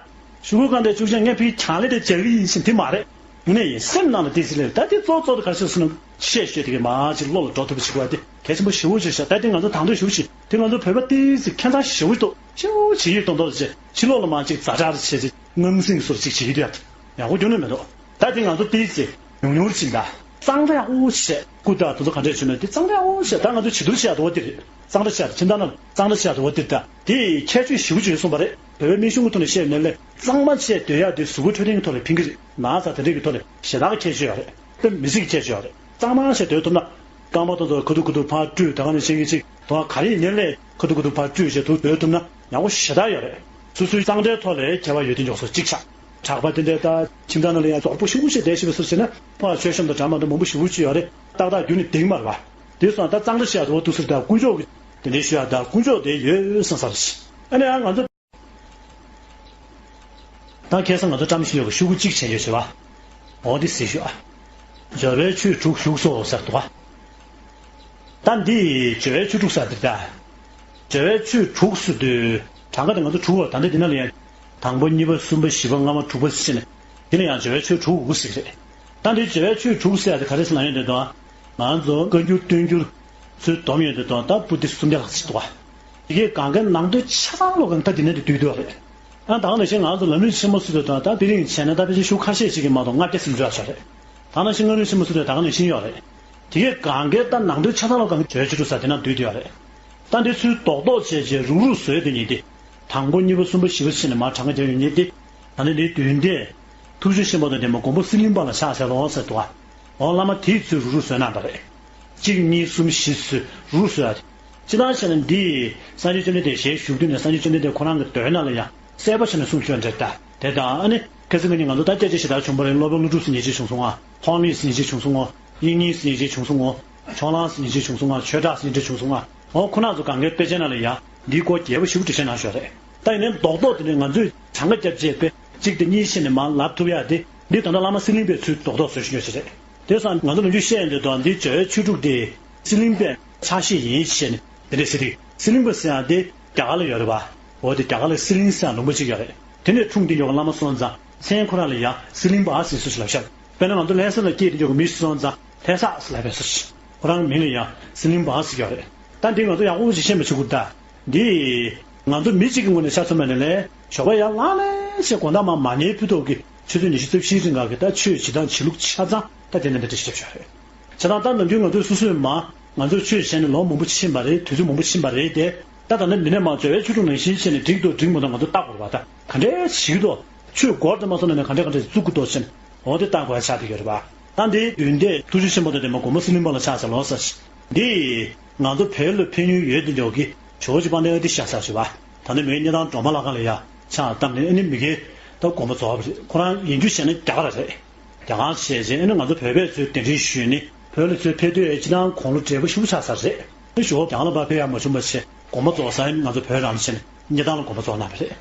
ཤུ་གུ་གང་དེ་བཅུག་ཅང་ངས་ཕ་གི་གྱང་ལེ་དེ་བྱ་གི་ཡིན་ཞེས་དེ་མ་རེད། དངོས་གནས་ཡིན་སེམས་ནང་ལ་ཏིག་ཙི་ལེ་ད་དེ་གཙོ་གཙོ་དེ་ག་ཤེས་སུ་ན་བཤད་ཤོད་དེ་གི་མ་ཅིག་བློ་ལ་འགྲོ་ཐུབ་པ་ཞིག་བ་དེ་གལ་ཆེན་པོ་ཞེ་བོ་ཅིག་ཤག་ད་དེ་ང་ཚོ་དང་དོད་ཞེ་བོ་ཞིག་དེ་ང་ཚོ་བོད་པ་ཏིག་ཙི་ཁྱད་མཚར་ཞེ་བོ་ཞིག་འདུག་ཞེ་བོ་བྱེད་ཀྱི་གཏོང་ཐུབ་ཅེས་ཕྱི་ལོགས་ལ་མ་ཅིག་ཛ་དྲག་བྱས་ཅིག་ངང་སིང་སོར་ཅིག་བྱེད་ཀྱི་འདུག་ཡ་ཡག་པོ་རྒྱུ་ནི་མི་འདུག་ད་དེ་ང་ཚོ་ཏིག་ཙི་ཉུང་ཉུང་ཅིག་ད། གཙང་སྦྲ་ཡག་པོ་བྱས། སྐུ་དང་དེ་ཚོ་ག་འདྲས་བྱུང་ན་དེ་གཙང་སྦྲ་ཡག་པོ་བྱས། ད་ང་ཚོ་བྱི་དོར་བྱས་ཡག་དོ་བ་དེ་རེད། གཙང་སྦྲ་བྱས་ཁྱིམ་ཐང་ནང་གཙང་སྦྲ་བྱས་ཡག་དོ་བ་དེ་རེད། ད་དེ་ཁྱད་ཆོས་ཞེ་པོ་ཅིག་ཡོད་གསུངས་པ་རེད། བོད་པའི་མི་གཞུང་གི་ཐོག་ནས་བཤད་ཡོད་ན་ལས་གཙང་མ་བྱས་སྡོད་ཡག་དེ་གཟུགས་པོ་འཕྲོད་བསྟེན་གྱི་ཐོག་ལ་ཕན་གྱི་རེད། ན་ཚ་དེ་འདྲས་ཀྱི་ཐོག་ལ་ཞེ་དྲག་ཁྱད་ཆོས་ཡོད་རེད། དེ་མི་ཚེ་གི་ཁྱད་ཆོས་ཡོད་རེད། གཙང་མ་བྱས་སྡོད་ཐུབ་ན། རྐང་པ་དེ་ཚོ་ཁ་ཐུག་ཁ་ཐུག་ཕར་བཀྲུས་ད་ག་ནང་བཞིན་གྱི་ཅིག་དོ་ག་རེ་ཡིན་ན་ལས་ཁ་ཐུག་ཁ་ཐུག་ཕར་བཀྲུས་བྱས་ཐུག་སྡོད་ཐུབ་ན་ཡག་པོ་ཞེ་དྲག་ཡོད་རེད། སོ་སོའི་གཙང་སྦྲའི་ཐོག་ལ་ཁྱད་པར་ཡོད་དེ་འཇོག་སོ་གཅིག་ཆགས། གྲྭ་པ་དེ་འདྲའི་ད་ཁྱིམ་ཚང་ནང་ལ་ཡང་རྫོགས་པོ་ཞེ་པོ་ཞིག་བསྡད་ཤེས་པའི་སུ་བྱས་ན་ཕར་མཆོད་གཤོམ་དང་འདྲ་མ་འདྲ་མང་པོ་ཞེ་པོ་ཅིག་ཡོད་རེད། ཏག་ཏག་རྒྱུ་ནི་འདེང་མར་བ། དེ་སོང་ད་གཙང་སྦྲ་བྱས་འགྲོ་བ་འདུག་ཟེར་ད་དཀོན་མཆོག་གི་དེ་འདྲའི་ཞུ་ཡག་ད་དཀོན་མཆོག་དེ་ཡོད་བསམ་ས་རེད། ཨ་ནི་ཡང་ང་ཚོ། ད་ཁ་སང་ང་ཚོ་བཀྲམ་བཞིན་ཡོད་པ་ཤོག་གུ་གཅིག་བྱས་ཡོད་བྱས་པ། འོ་འདི་གཟིགས་ཤོག་ཨ། སྦྱོར་བའི་ཆོས་དྲུག་བཞུགས་སོ་ཟེར་འདུག་ག་ད་འདི་སྦྱོར་བའི་ཆོས་དྲུག་ཟེར་འདི་ད། སྦྱོར་བའི་ཆོས་དྲུག་ཟེར་དུས་གྲངས་ཀ་དེ་ང་ཚོ་དྲུག་པ་ད་འདི་འདི་ན་ལ་ཡང་། དང་པོ་གཉིས་པ་གསུམ་པ་བཞི་པ་ལྔ་པ་དྲུག་པ་ཟེར་ནས་འདི་ལ་ཡང་སྦྱོར་བའི་ཆོས་དྲུག་དགུ་ཟེར་གི་རེད། ད་འདི་སྦྱོར་བའི་ཆོས་དྲུག་ཟེར་ཡག་དེ་ག་རེ་ཟེར་ལབ་ཡོང་དུས་དང་། ང་ཚོ་བཀའ་འགྱུར་བསྟན་འགྱུར་ཚུར་སྡོམ་ཡོང་དུས་དང་ད་པོ་ཏི་སུམ་བརྒྱ་ལྷག་ཙམ་འདུག་ག་དེ་གའི་གང་གའི་ནང་དོན་ཆ་ཚང་ལོ་གང་ད་འདི་ནས་འདི་བསྡུས་འདུག་རེད། ཨ་ད་ག་ནང་བཞིན་ང་ཚོ་ལམ་རིམ་ཆེན་མོ་ཟེར་དུས་དང་ད་དེ་རིང་བྱས་ན་ད་ཕལ་ཆེར་ཤོག་ཁ་ཤས་ཤིག་གི་མ་གཏོགས་ལྔ་བརྒྱ་ཟིན་འཇོག་ཆོག་རེད། ད་ནང་བཞིན་སྔ་རིམ་ཆེན་མོ་ཟེར་དུས་ད་ག་ནང་བཞིན་ཡོད་རེད། དེ་གའི་གང་གའི་ད་ནང་དོན་ཆ་ཚང་ལོ་གང་གི་བརྗོད་བྱ་དྲུག་ཟེར་དེ་ནང་བསྡུས་འདུག་ཡོད་རེད། ད་འདི་ཚུལ་རྡོག་རྡོག་བྱས་བྱས་རུག་རུག་བཟོས་དེ་ཉིད་དེ། དང་པོ་གཉིས་པ་གསུམ་པ་བཞི་པ་ཕྱིན་ནས་མར་གྲངས་ཀ་རྒྱབ་ཡོང་ཉིད་དེ། ད་ནི་འདིའི་བདུན་ལྡན། ཐུགས་རྗེ་ཆེན་པོ་དང་ལྡན་པ་མགོན་པོ་གསེར་གླིང་པ་ལ་ཕྱག་འཚལ་ལོ་ཟེར་འདུག་ག་འོ་བླ་མ་དེས་ཚུལ་རུག་རུག་བཟོས་གནང་བ་རེད། གཅིག་གཉིས་གསུམ་བཞི་ཟེར་རུག་རུག་བཟོས་ཡ་དེ། སྤྱིར་བཏང་བྱས་ན་འདི་སངས་རྒྱས་བཅོམ་ལྡན་འདས་ཞལ་བཞུགས་དུས་ནས་སངས་རྒྱས་བཅོམ་ལྡན་འདས་ཁོ་རང་གི་མདོའི་ནང་ལ་ཡང་གསལ་པོ་བྱས་ནས་གསུངས་བཞག་འདྲ་ད། དེ་དང་ཨ་ནི་ཁ་སང་ཉིན་ང་ཚོ་ད་སྐད་ཆ་ཞེ་དྲག་བྱུང་བ་རེད། སློབ་དཔོན་ཀླུ་སྒྲུབ་ཟེར་མཁན་ཅིག་བྱུང་སོང་ང་། ཐོགས་མེད་ཟེར་མཁན་ཅིག་བྱུང་སོང་ངོ་། དབྱིག་གཉེན་ཟེར་མཁན་ཅིག་བྱུང་སོང་ངོ་། ཕྱོགས་གླང་ཟེར་མཁན་ཅིག་བྱུང་སོང་ང་། འོ་ཁོ་རང་ཚོ་གང་གའི་དཔེ་ཆ་ནང་ལ་ཡང་འདིའི་སྐོར་རྒྱས་པོ་ཞེ་པོ་འགྲེལ་བཤད་གནང་བཞག་རེད། ད་ཡིན་ནའི་རྡོག་རྡོག་དེ་ནི་ང་ཚོས་གྲངས་ཀ་བརྒྱབ་བྱས་དཔེ་གཅིག་དང་གཉིས་ཕྱེ་ནས་མར་ལབ་ཐུབ་ཡ་དེ་འདི་ད་ལྟ་བླ་མ་གསེར་གླིང་པས་ཚུལ་རྡོག་རྡོག་བཟོས་ཤིག་ཉོས་ཤིག་རེད། དེ་སང་ང་ཚོ་ནམ་རྒྱུན་བཤད་ཡོང་དུས་དང་འདི་སྦྱོར་བའི་ཆོས་དྲུག་དེ་གསེར་གླིང་པའི་ཕྱག་བཞེས་ཡིན་ཞེས་ནས་དེ་འདྲས་ཟེར་དུས་གསེར་གླིང་པ་ཟེར་ཡ་དེ་རྒྱ་གར་ལ་ཡོད་རེད་པ། འོ་དེ་རྒྱ་གར་ལ་གསེར་གླིང་ཟེར་ཡ་ལུང་པ་གཅིག་ཡོད་རེད། དེ་ནས་འཁྲུངས་དེ་ཡོད་བླ་མ་སོང་ཙང་མཚན་ཁོ་རང་ལ་ཡང་གསེར་གླིང་པ་ཟེར་སུ་ཞིག་ལབ་ཤག་དཔེར་ན་ང་ཚོ་ལྷ་ས་ལ་སྐྱེས་དེ་ཡོད་མི་ཞིག་སོང་ཙང་ལྷ་ས་ཟེར་ལབ་པའི་སུ་ཞིག་ཁོ་རང་མིང་ལ་ཡང་གསེར་གླིང་པ་ཟེར་ཡོད་རེད། ད་འདི་ང་ཚོ་ཡག་པོ་ཞིག་ཤེས་པ་བྱེད་དགོས་ད། འདི་ང་ཚོ་མི་གཅིག་གི་ངོས་ནས་ཆ་མཚོན་པ་ནས་ལས་ཞོགས་པ་ཡར་ལངས་ནས་ཞེས་དགོང་དག་མར་མ་ཉལ་ཕུད་ཐོག་གི་ཆུ་ཚོད་ཉི་ཤུ་རྩ་བཞིའི་རིང་ག་གི་ད་ཆོས་བྱེད་སྟངས་བྱེད་ལུགས་ཆ་ཚང་ད་དེ་ནས་འདི་འདྲ་ཞིག་བྱས་བཞག་རེད། བྱས་ཙང་ད་ནམ་རྒྱུན་ང་ཚོས་སོ་སོས་མ་ང་ཚོས་ཆོས་བྱས་ནས་ལོ་མང་པོ་ཕྱིན་པ་རེད། དུས་ཚོད་མང་པོ་ཕྱིན་པ་རེད་དེ། ད་ད་ནི་མི་ནས་མ་འབྱོར་བའི་ཆོས་དྲུག་ནང་བཞིན་བྱས་ནས་འགྲིག་འདུག་འགྲིག་མི་འདུག་ང་ཚོ་བལྟ་དགོས་རེད་པ། ད་ག་འདྲས་བྱེད་ཀྱི་འདུག་ཆོས་སྒོར་དུ་མ་སོང་ནས་ག་འདྲས་ག་འདྲས་བཙུགས་ཀྱི་འདུག་ཟེར་ནས་འོ་དེ་བལྟ་དགོས་ཡ་ཆགས་བསྡད་ཡོད་རེད་པ། ད་འདིའི་རྒྱུན་དེ་ཐུགས་རྗེ་ཆེན་པོ་དང་ལྡན་པ་མགོན་པོ་གསེར་གླིང་པ་ལ་ཕྱག་འཚལ་ལོ་ཟེར། འདི་ང་ཚོ་བོད་ལ་ཕེབས་མྱོང་ཡོད་དེ་འཇོག་གི་ཇོ་བོ་རྗེ་དཔལ་ལྡན་ཨ་ཏི་ཤ་ཟེར་བ། ད་ནི་མི་གནས་སྟངས་སྒྲོལ་མ་ལྷ་ཁང་ལ་ཡ་ཕྱག་བཏབ་ནས་ཨ་ནི་མི་གེ་ད་དགོངས་པ་རྫོགས་པ་རེད། ཁོ་རང་ཡིན་རྒྱུ་བྱས་ན་རྒྱ་གར་རེད། རྒྱ་གར་བྱས་རྗེས་ཨ་ནི་ང་ཚོ་བོད་པས་ཚོའི་གདན་འདྲེན་ཞུས་ནས་བོད་ལ་ཚོའི་ཕེབས་དུས་ཨེ་ཅི་ནང་དགུང་ལོ་བགྲེས་པོ་ཞེ་པོ་ཆགས་ཚར་རེད། ཨ་ཞོགས་རྒྱ་གར་ལ་ཕར་ཕེབས་ཡག་མ་བྱུང་བ་བྱས་དགོངས་པ་རྫོགས་ས་ཨ་ནི་ང་ཚོ་བོད་རང་ལ་བྱས་ནས་སྙེ་ཐང་ལ་དགོངས་པ་རྫོགས་གནང་བ་རེད།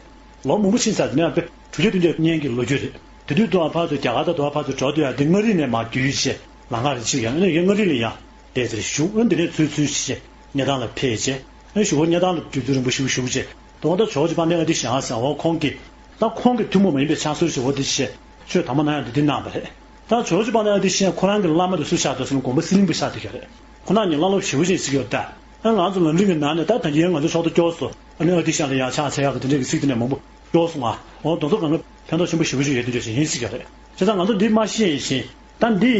ལོ་མང་པོ་ཕྱིན་ཚར་དེ་ནས་ཨ་ཕ་དྲུག་བརྒྱ་བདུན་ཅུ་སྔོན་གྱི་ལོ་རྒྱུས་རེད། དེ་དུས་དུ་ཨ་ཕ་ཚོ་རྒྱ་གར་དང་དུ་ཨ་ཕ་ཚོ་འགྲོ་དུས་ཨ་དེ་མངའ་རིས་ནས་མར་བརྒྱུད་བྱས་ལམ་ཁ་རེ་ཕྱིན་ཡང་ཨ་ནི་ཡང་མངའ་རིས་ལ་ཡང་བསྡད་ཚེ་བཞུགས། ཨ་ནི་དེ་ནས་ཚུར་ཚུར་བྱས་སྙེ་ཐང་ལ་ཕེབས་བྱས་ཨ་ནི་ཞོགས་པ་སྙེ་ཐང་ལ་དུས་ཚོད་རིང་པོ་ཞིག་བཞུགས་བྱས་དོན་དག་ཇོ་བོ་རྗེ་དཔལ་ལྡན་ཨ་ཏི་ཤ་ཟེར་བ་ཁོང་གིས་ད་ཁོང་གི་ཐུན་མོང་མ་ཡིན་པའི་ཕྱག་སྲོལ་ཞིག་འོ་དེ་བྱས་ཆོས་དམ་པ་གནང་ཡག་འདི་འདི་གནང་བ་རེད། ད་ཇོ་བོ་རྗེ་དཔལ་ལྡན་ཨ་ཏི་ཤ་ཁོ་རང་གི་བླ་མ་དེ་སུ་ཆགས་འདུག་ཟེར་ན་མགོན་པོ་གསེར་གླིང་པ་ཆགས་བསྡད་ཡོད་རེད། ཁོ་རང་ཉིད་བླ་སློབ་ཞེ་པོ་ཅིག་གཟིགས་ཡོད་ད། ཨ་ང་ཚོ་ལམ་རིམ་གྱི་ནང་ནས་ད་ད་གིན་ང་ཚོ་ཕྱོགས་མཐའ་སྐྱོ་སོང་། ཨ་ནི་ཨ་ཏི་ཤ་ལ་ཡང་ཕྱག་འཚལ་ཡག་གི་དེ་འདྲས་ཀྱི་ཚིག་དེ་འདྲས་མང་པོ་སྐྱོ་སོང་ང་། འོ་དེ་ཚོ་གང་ག་ཕན་ཐོགས་ཆེན་པོ་ཞེ་པོ་ཅིག་ཡོད་དེ་འདྲས་ཞིག་ཡིན་གཟིགས་ཡོད་རེད། བྱས་ཙང་ང་ཚོ་འདི་མ་ཤེས་ཤིང་ད་འདི་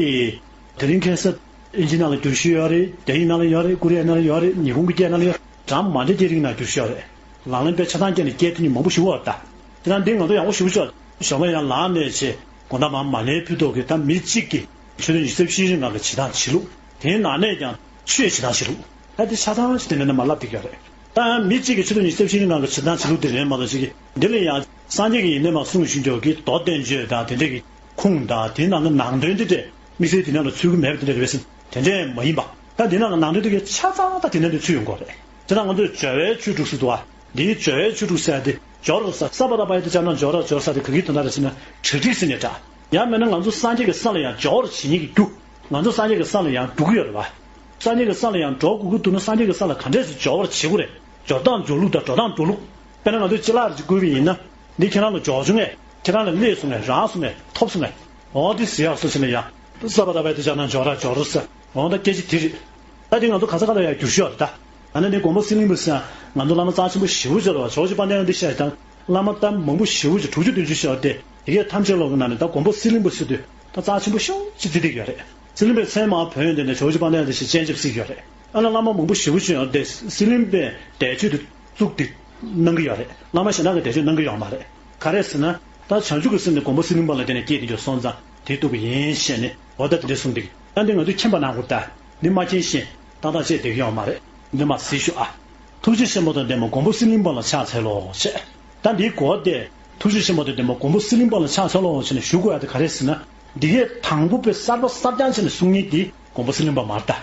དེ་རིང་ཁ་སང་ཨིན་ཇི་ནང་ལ་བསྒྱུར་བཤད་ཡོད་རེད། རྒྱ་ཡིག་ནང་ལ་ཡོད་རེད། ཀོ་རི་ཡ་ནང་ལ་ཡོད་རེད། ཉི་ཧོང་གི་སྐད་ནང་ལ་ཡོད། གྲངས་མ་འདྲ་ཅིག་རིགས་ནང་བསྒྱུར་བཤད་ཡོད་རེད། ལག་ལེན་དཔེ་ཆ་ཚང་བསྐྱལ་ནས་སྐད་ཐོན་མཁན་མང་པོ་ཞིག་ཡོད་རེད་ད། དེ་ན་འདི་ང་ཚོ་ཡག་པོ་ཞེ་པོ་ཅིག་ཞོགས་པ་ཡར་ལངས་ནས་བྱས་དགོང་དག་མར་མ་ལེན་ཕུད་ཐོག་གི་ད་མི་གཅིག་གིས་ཆོས་དོན་ཉི་ཤུ་རྩ་བཞིའི་རིང་ལ་བྱེད་སྟངས་བྱེད་ལུགས། དེའི་ནང་ནས་ཀྱང་ཆོས་བྱེད་སྟངས་བྱེད་ལུགས། ད་དེ་ཆ་ཚང་ཞིག་དེ་འདྲ་ནས་མར་ལབ་བསྡད་ཀྱི་ཡོད་རེད། ད་མི་གཅིག་གིས་ཆོས་དོན་ཉི་ཤུ་རྩ་བཞིའི་རིང་ལ་བྱེད་སྟངས་བྱེད་ལུགས་དེ་རེད་མ་གཏོགས་ཅིག་གིས་འདི་ལ་ཡང་སངས་རྒྱས་ཀྱི་ཡིན་ནས་མར་གསུངས་བཞིན་འཇོག་གི་མདོ་བསྟན་བཅོས་དང་དེ་འདྲས་ཀྱི་ཁུངས་དང་དེའི་ནང་གི་ནང་དོན་དེ་འདྲས་དམིགས་བསལ་དེ་ནང་ལ་ཚུད་ཀྱི་མེད་པ་དེ་འདྲས་རེད་པས་ཟེར་ན་དེ་འདྲས་མ་ཡིན་པ། ད་དེ་ནང་གི་ནང་དོན་དེ་གའི་ཆ་ཚང་ད་དེ་ནང་དུ་ཚུད་ཡོང་གི་རེད། དེ་ན་ང་ཚོས་སྦྱོར་བའི་ཆོས་དྲུག་ཟེར་འདུག་བ། འདིའི་སྦྱོར་བའི་ཆོས་དྲུག་ཟེར་ཡ་དེ་སྦྱོར་ས་ས་པ་ད་པ་ཡ་ཏི་ཅ་ན་སྦྱོར་ར་སྦྱོར་ས་དེ་ག་གི་དོན་དག་རེད་ཟེར་ན་གྲ་སྒྲིག་ཟེར་ནས་འདྲ། ཡང་མིན་ན་ང་ཚོ་སངས་རྒྱས་ཀྱི་ས་ལ་ཡང་སྦྱོར་བར་བྱེད་ཉིད་ཀྱི་རྒྱུ། ང་ཚོ་སངས་རྒྱས་ཀྱི་ས་ལ་ཡང་འགྲོ་གི་ཡོད་རེད་བ། སངས་རྒྱས་ཀྱི་ས་ལ་ཡང་འགྲོ་དགོས་ཀྱི་འདུག་ན་སངས་རྒྱས་ཀྱི་ས་ལ་ག་འདྲས་སེ་སྦྱོར་བར་བྱེད་དགོས་རེད། སྦྱོར་སྟངས་སྦྱོར་ལུགས་དང་འགྲོ་སྟངས་འགྲོ་ལུགས། དཔེར་ན་ང་ཚོས་ཅི་ལག་རེ་ཅིག་བསྐུར་བ་ཡིན་ན། འདི་ཁྱེད་རང་ལ་འཇོག་བྱུང་ངས། ཁྱེད་རང་ལ་སླེབས་སོང་ངས། རག་སོང་ངས། ཐོབ་སོང་ངས། འོ་འདི་ཟེར་ཡག་སོ་ཕྱིན་ན་ཡང་། ས་པ་ད་པ་ཡ་ཏི་ཅ་ན་སྦྱོར་ར་སྦྱོར་ར་ཟེར། འོ་ད་སྐད་ཆ་དེ་རེད། ད་དེ་ང་ཚོ་ག་ས་ག་ལ་ཡང་བསྒྱུར་ཤོག་རེད་ད། ཨ་ནི་དེ་མགོན་པོ་གསེར་གླིང་པ་ཟེར་ང་ཚོ་བླ་མ་རྩ་ཆེན་པོ་ཞེ་པོ་ཅིག་རེད་བ། ཇོ་བོ་རྗེ་དཔལ་ལྡན་ཨ་ཏི་ཤ་དང་བླ་མ་ད་མང་པོ་ཞེ་པོ་ཅིག་དྲུག་ཅུ་བདུན་ཅུ་ཤོག་དེ་དེ་གའི་ཐམས་ཅད་ལོག་གི་ནང་ནས་ད་མགོན་པོ་གསེར་གླིང་པ་ཟེར་དུས་ད་རྩ་ཆེན་པོ་ཤོག་ཅིག་བརྩི་བསྡད་ཡོད་རེད། གསེར་གླིང་པའི་མཚན་མར་བོན་དེ་ནས་ཇོ་བོ་རྗེ་དཔལ་ལྡན་ཨ་ཏི་ཤ་སྤྱན་ཆབ་བརྩི་གི་ཡོད་རེད། ཨ་ན་བླ་མ་མང་པོ་ཞེ་པོ་ཅིག་ཡོད་དེ་གསེར་གླིང་པས་འདས་མཆོད་དེ་བཙུགས་ཏེ་གནང་གི་ཡོད་རེད། བླ་མ་གཞན་དག་གིས་འདས་མཆོད་གནང་གི་ཡོད་མ་རེད། ག་རེ་ཟེར་ན། ད་བྱང་ཆུབ་ཀྱི་སེམས་དེ་མགོན་པོ་གསེར་གླིང་པ་ལ་བརྟེན་ནས་སྐྱེས་ཏེ་འགྱོ་སོང་ཙང་དེ་བཏུབ་པ་ཡིན་ཞེས་ནས་འོ་ད་དེ་འདྲ་གསུངས་འདུག་ད་འདི་ང་ཚོས་མཁྱེན་པ་གནང་དགོས། ད་འདི་མ་མཁྱེན་ཞིང་ཏག་ཏག་བྱས་བསྡད་ཀྱི་ཡོད་མ་རེད། འདི་མ་གཟིགས་ཤོག་ཨ། ཐུགས་རྗེ་ཆེན་པོ་དང་ལྡན་པ་མགོན་པོ་གསེར་གླིང་པ་ལ་ཕྱག་འཚལ་ལོ་ཞེས། ད་འདིའི་གོ་དེ་ཐུགས་རྗེ་ཆེན་པོ་དང་ལྡན་པ་མགོན་པོ་གསེར་གླིང་པ་ལ་ཕྱག་འཚལ་ལོ་ཞེས་ནས་ཞུ་དགོས་ཡ་དེ་ག་རེ་ཟེར་ན། འདི་གའི་དང་པོ་པའི་གསར་པ་གསར་རྐྱང་བྱས་ནས་གསུང་མཁན་དེ་མགོན་པོ་གསེར་གླིང་པ་མ་རེད་ད།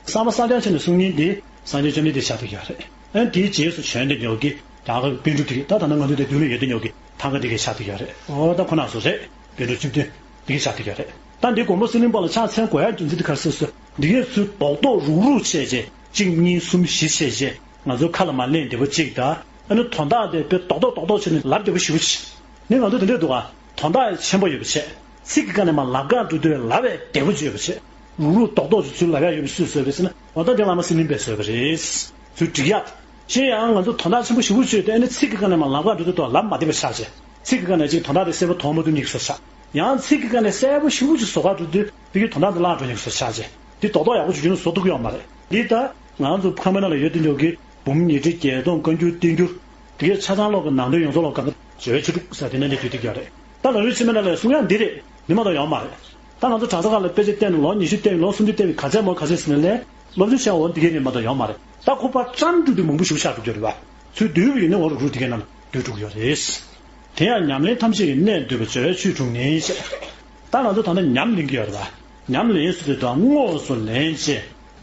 གསར་པ་གསར་རྐྱང་བྱས་ནས་གསུང་མཁན་དེ་སངས་རྒྱས་བཅོམ་ལྡན་འདས་ཤ་སྟག་ཡོད་རེད། ཨ་ནི་དེའི་རྗེས་སུ་བྱོན་ཏེ་ཉོ་གི་རྒྱ་གར་པཎ་གྲུབ་དེ་གིས་ད་ད་ནང་ང་ཚོ་དེ་མདུན་ལ་ཡོད་དེ་ཉོ་གི་ཐང་ག་དེ་གའི་ཤ་སྟག་ཡོད་རེད། འོ་ད་ཁོ་ན་སུ་རེད། པཎ་གྲུབ་བཅོམ་ལྡན་འདས་ཀྱི་ཤ་སྟག་ཡོད་རེད། ད་འདི་མགོན་པོ་གསེར་གླིང་པ་ལ་ཕྱག་འཚལ་དགོས་ཡ་རྒྱུ་མཚན་དེ་ག་རེ་ཟེར་ཟེར་འདི་གའི་ཚུལ་རྡོག་རྡོག་རུག་རུག་བྱས་རྗེས་གཅིག་གཉིས་གསུམ་བཞི་བྱས་རྗེས་ང་ཚོའི་ཁ་ལ་མ་ལེན་བདེ་པོ་གཅིག་དང་། ཨ་ནི་དོན་དག་དེ་དཔེ་རྡོག་རྡོག་རྡོག་རྡོག་བྱས་ནས་ལབ་བདེ་པོ་ཞེ་པོ་ཅིག་ནི་ང་ཚོ་དེ་འདྲས་འདུག་ག་དོན་དག་ཆེན་པོ་ཡོད་པ་བྱས། ཚིག་གི་སྒང་ནས་མར་ལབ་ག་འགྲོ་དུས་ལབ་པའི་བདེ་པོ་ཅིག་ཡོད་པ་བྱས། རུག་རུག་རྡོག་རྡོག་ཅིག་ཚུར་ལབ་ཡ་ཡོད་པ་སུས་བཟོས་པ་རེད་ཟེར་ན། འོ་ད་དེ་བླ་མ་གསེར་གླིང་པས་བཟོས་པ་རེད། ཚུར་སྒྲིག་ཡ། གཞན་ཡང་ང་ཚོ་དོན་དག་ཆེན་པོ་ཞེ་པོ་ཅིག་ཡོད་དེ་ཨ་ནི་ཚིག་གི་སྒང་ནས་མར་ལབ་ག་འགྲོ་དུས་ཐོག་ལབ་མ་བདེ་བ་ཆགས་བྱས། ཚིག་གི་སྒང་ནས་ཅིག་དོན་དག་དེ་གསལ་པོ་མཐོང་མ་ཐུབ་ཉེས་ཀྱི་བཟོ་ཆགས། ཡང་ཚིག་གི་སྒང་ནས་གསལ་པོ་ཞེ་པོ་ཅིག་བཟོ་ག་འགྲོ་དུས་དེ་གའི་དོན་དག་དེ་བརླག་འགྲོ་ཉེས་ཀྱི་བཟོ་ཆགས་བྱས། འདི་རྡོག་རྡོག་ཡག་པོ་ཅིག་བྱུང་ན་བཟོ་ཐུབ་ཀྱི་ཡོད་མ་རེད། འདི་ད་ང་ཚོ་ཁ་མ་ན་ལ་ཡོད་དེ་འཇོག་གི་འབུམ་ཉི་ཁྲི་བརྒྱད་སྟོང་བཀའ་འགྱུར་བསྟན་འགྱུར། དེ་གའི་ཆ་ཚང་ཀློག་གི་ནང་དོན་ཡོངས་རྫོགས་ཀློག་ག་འདི་བརྗོད་བྱ་ཆོས་དྲུག་ཟེར་དེ་ནས་འདི་བརྗོད་དེ་ཀྱང་རེད། ད་ལམ་རིམ་ཕྱི་མ་ན་ལས་གསུང་ཡག་འདི་རེད། འདི་མ་གཏོགས་ཡོད་མ་རེད། ད་ང་ཚོ་གྲྭ་ས་ཁག་ལ་དཔེ་ཆ་བལྟས་ནས་ལོ་ཉི་ཤུ་བལྟས་པའི་ལོ་སུམ་ཅུ་བལྟས་པའི་ག་ཚད་མོ་ག་ཚད་ཟིན་ནས་ལས་སློབ་སྦྱོང་བྱས་འོ་འདི་གའི་རེད་མ་གཏོགས་ཡོད་མ་རེད། ད་ཁོ་པར་བཀྲམ་འགྲོ་དུས་མང་པོ་ཞིག་ཆགས་འགྲོ་རྒྱུ་རེད་བ། ཚུར་བསྡུས་པ་ཡིན་ན་འོ་རུག་རུག་འདི་གའི་ནང་ལ་བསྡུས་འགྲོ་གི་ཡོད་རེད། དེ་ཡང་ཉམས་ལེན་ཐམས་ཅད་ཀྱི་གནད་འདུས་པ་སྦྱོར་བའི་ཆོས་དྲུག་ནི་ཞེས། ད་ང་ཚོ་ད་ལྟ་ཉམས་ལེན་གྱི་ཡོད་རེད་བ། ཉམས་ལེན་ཟེར་དུས་ད་དངོས་སུ་ལེན་བྱས་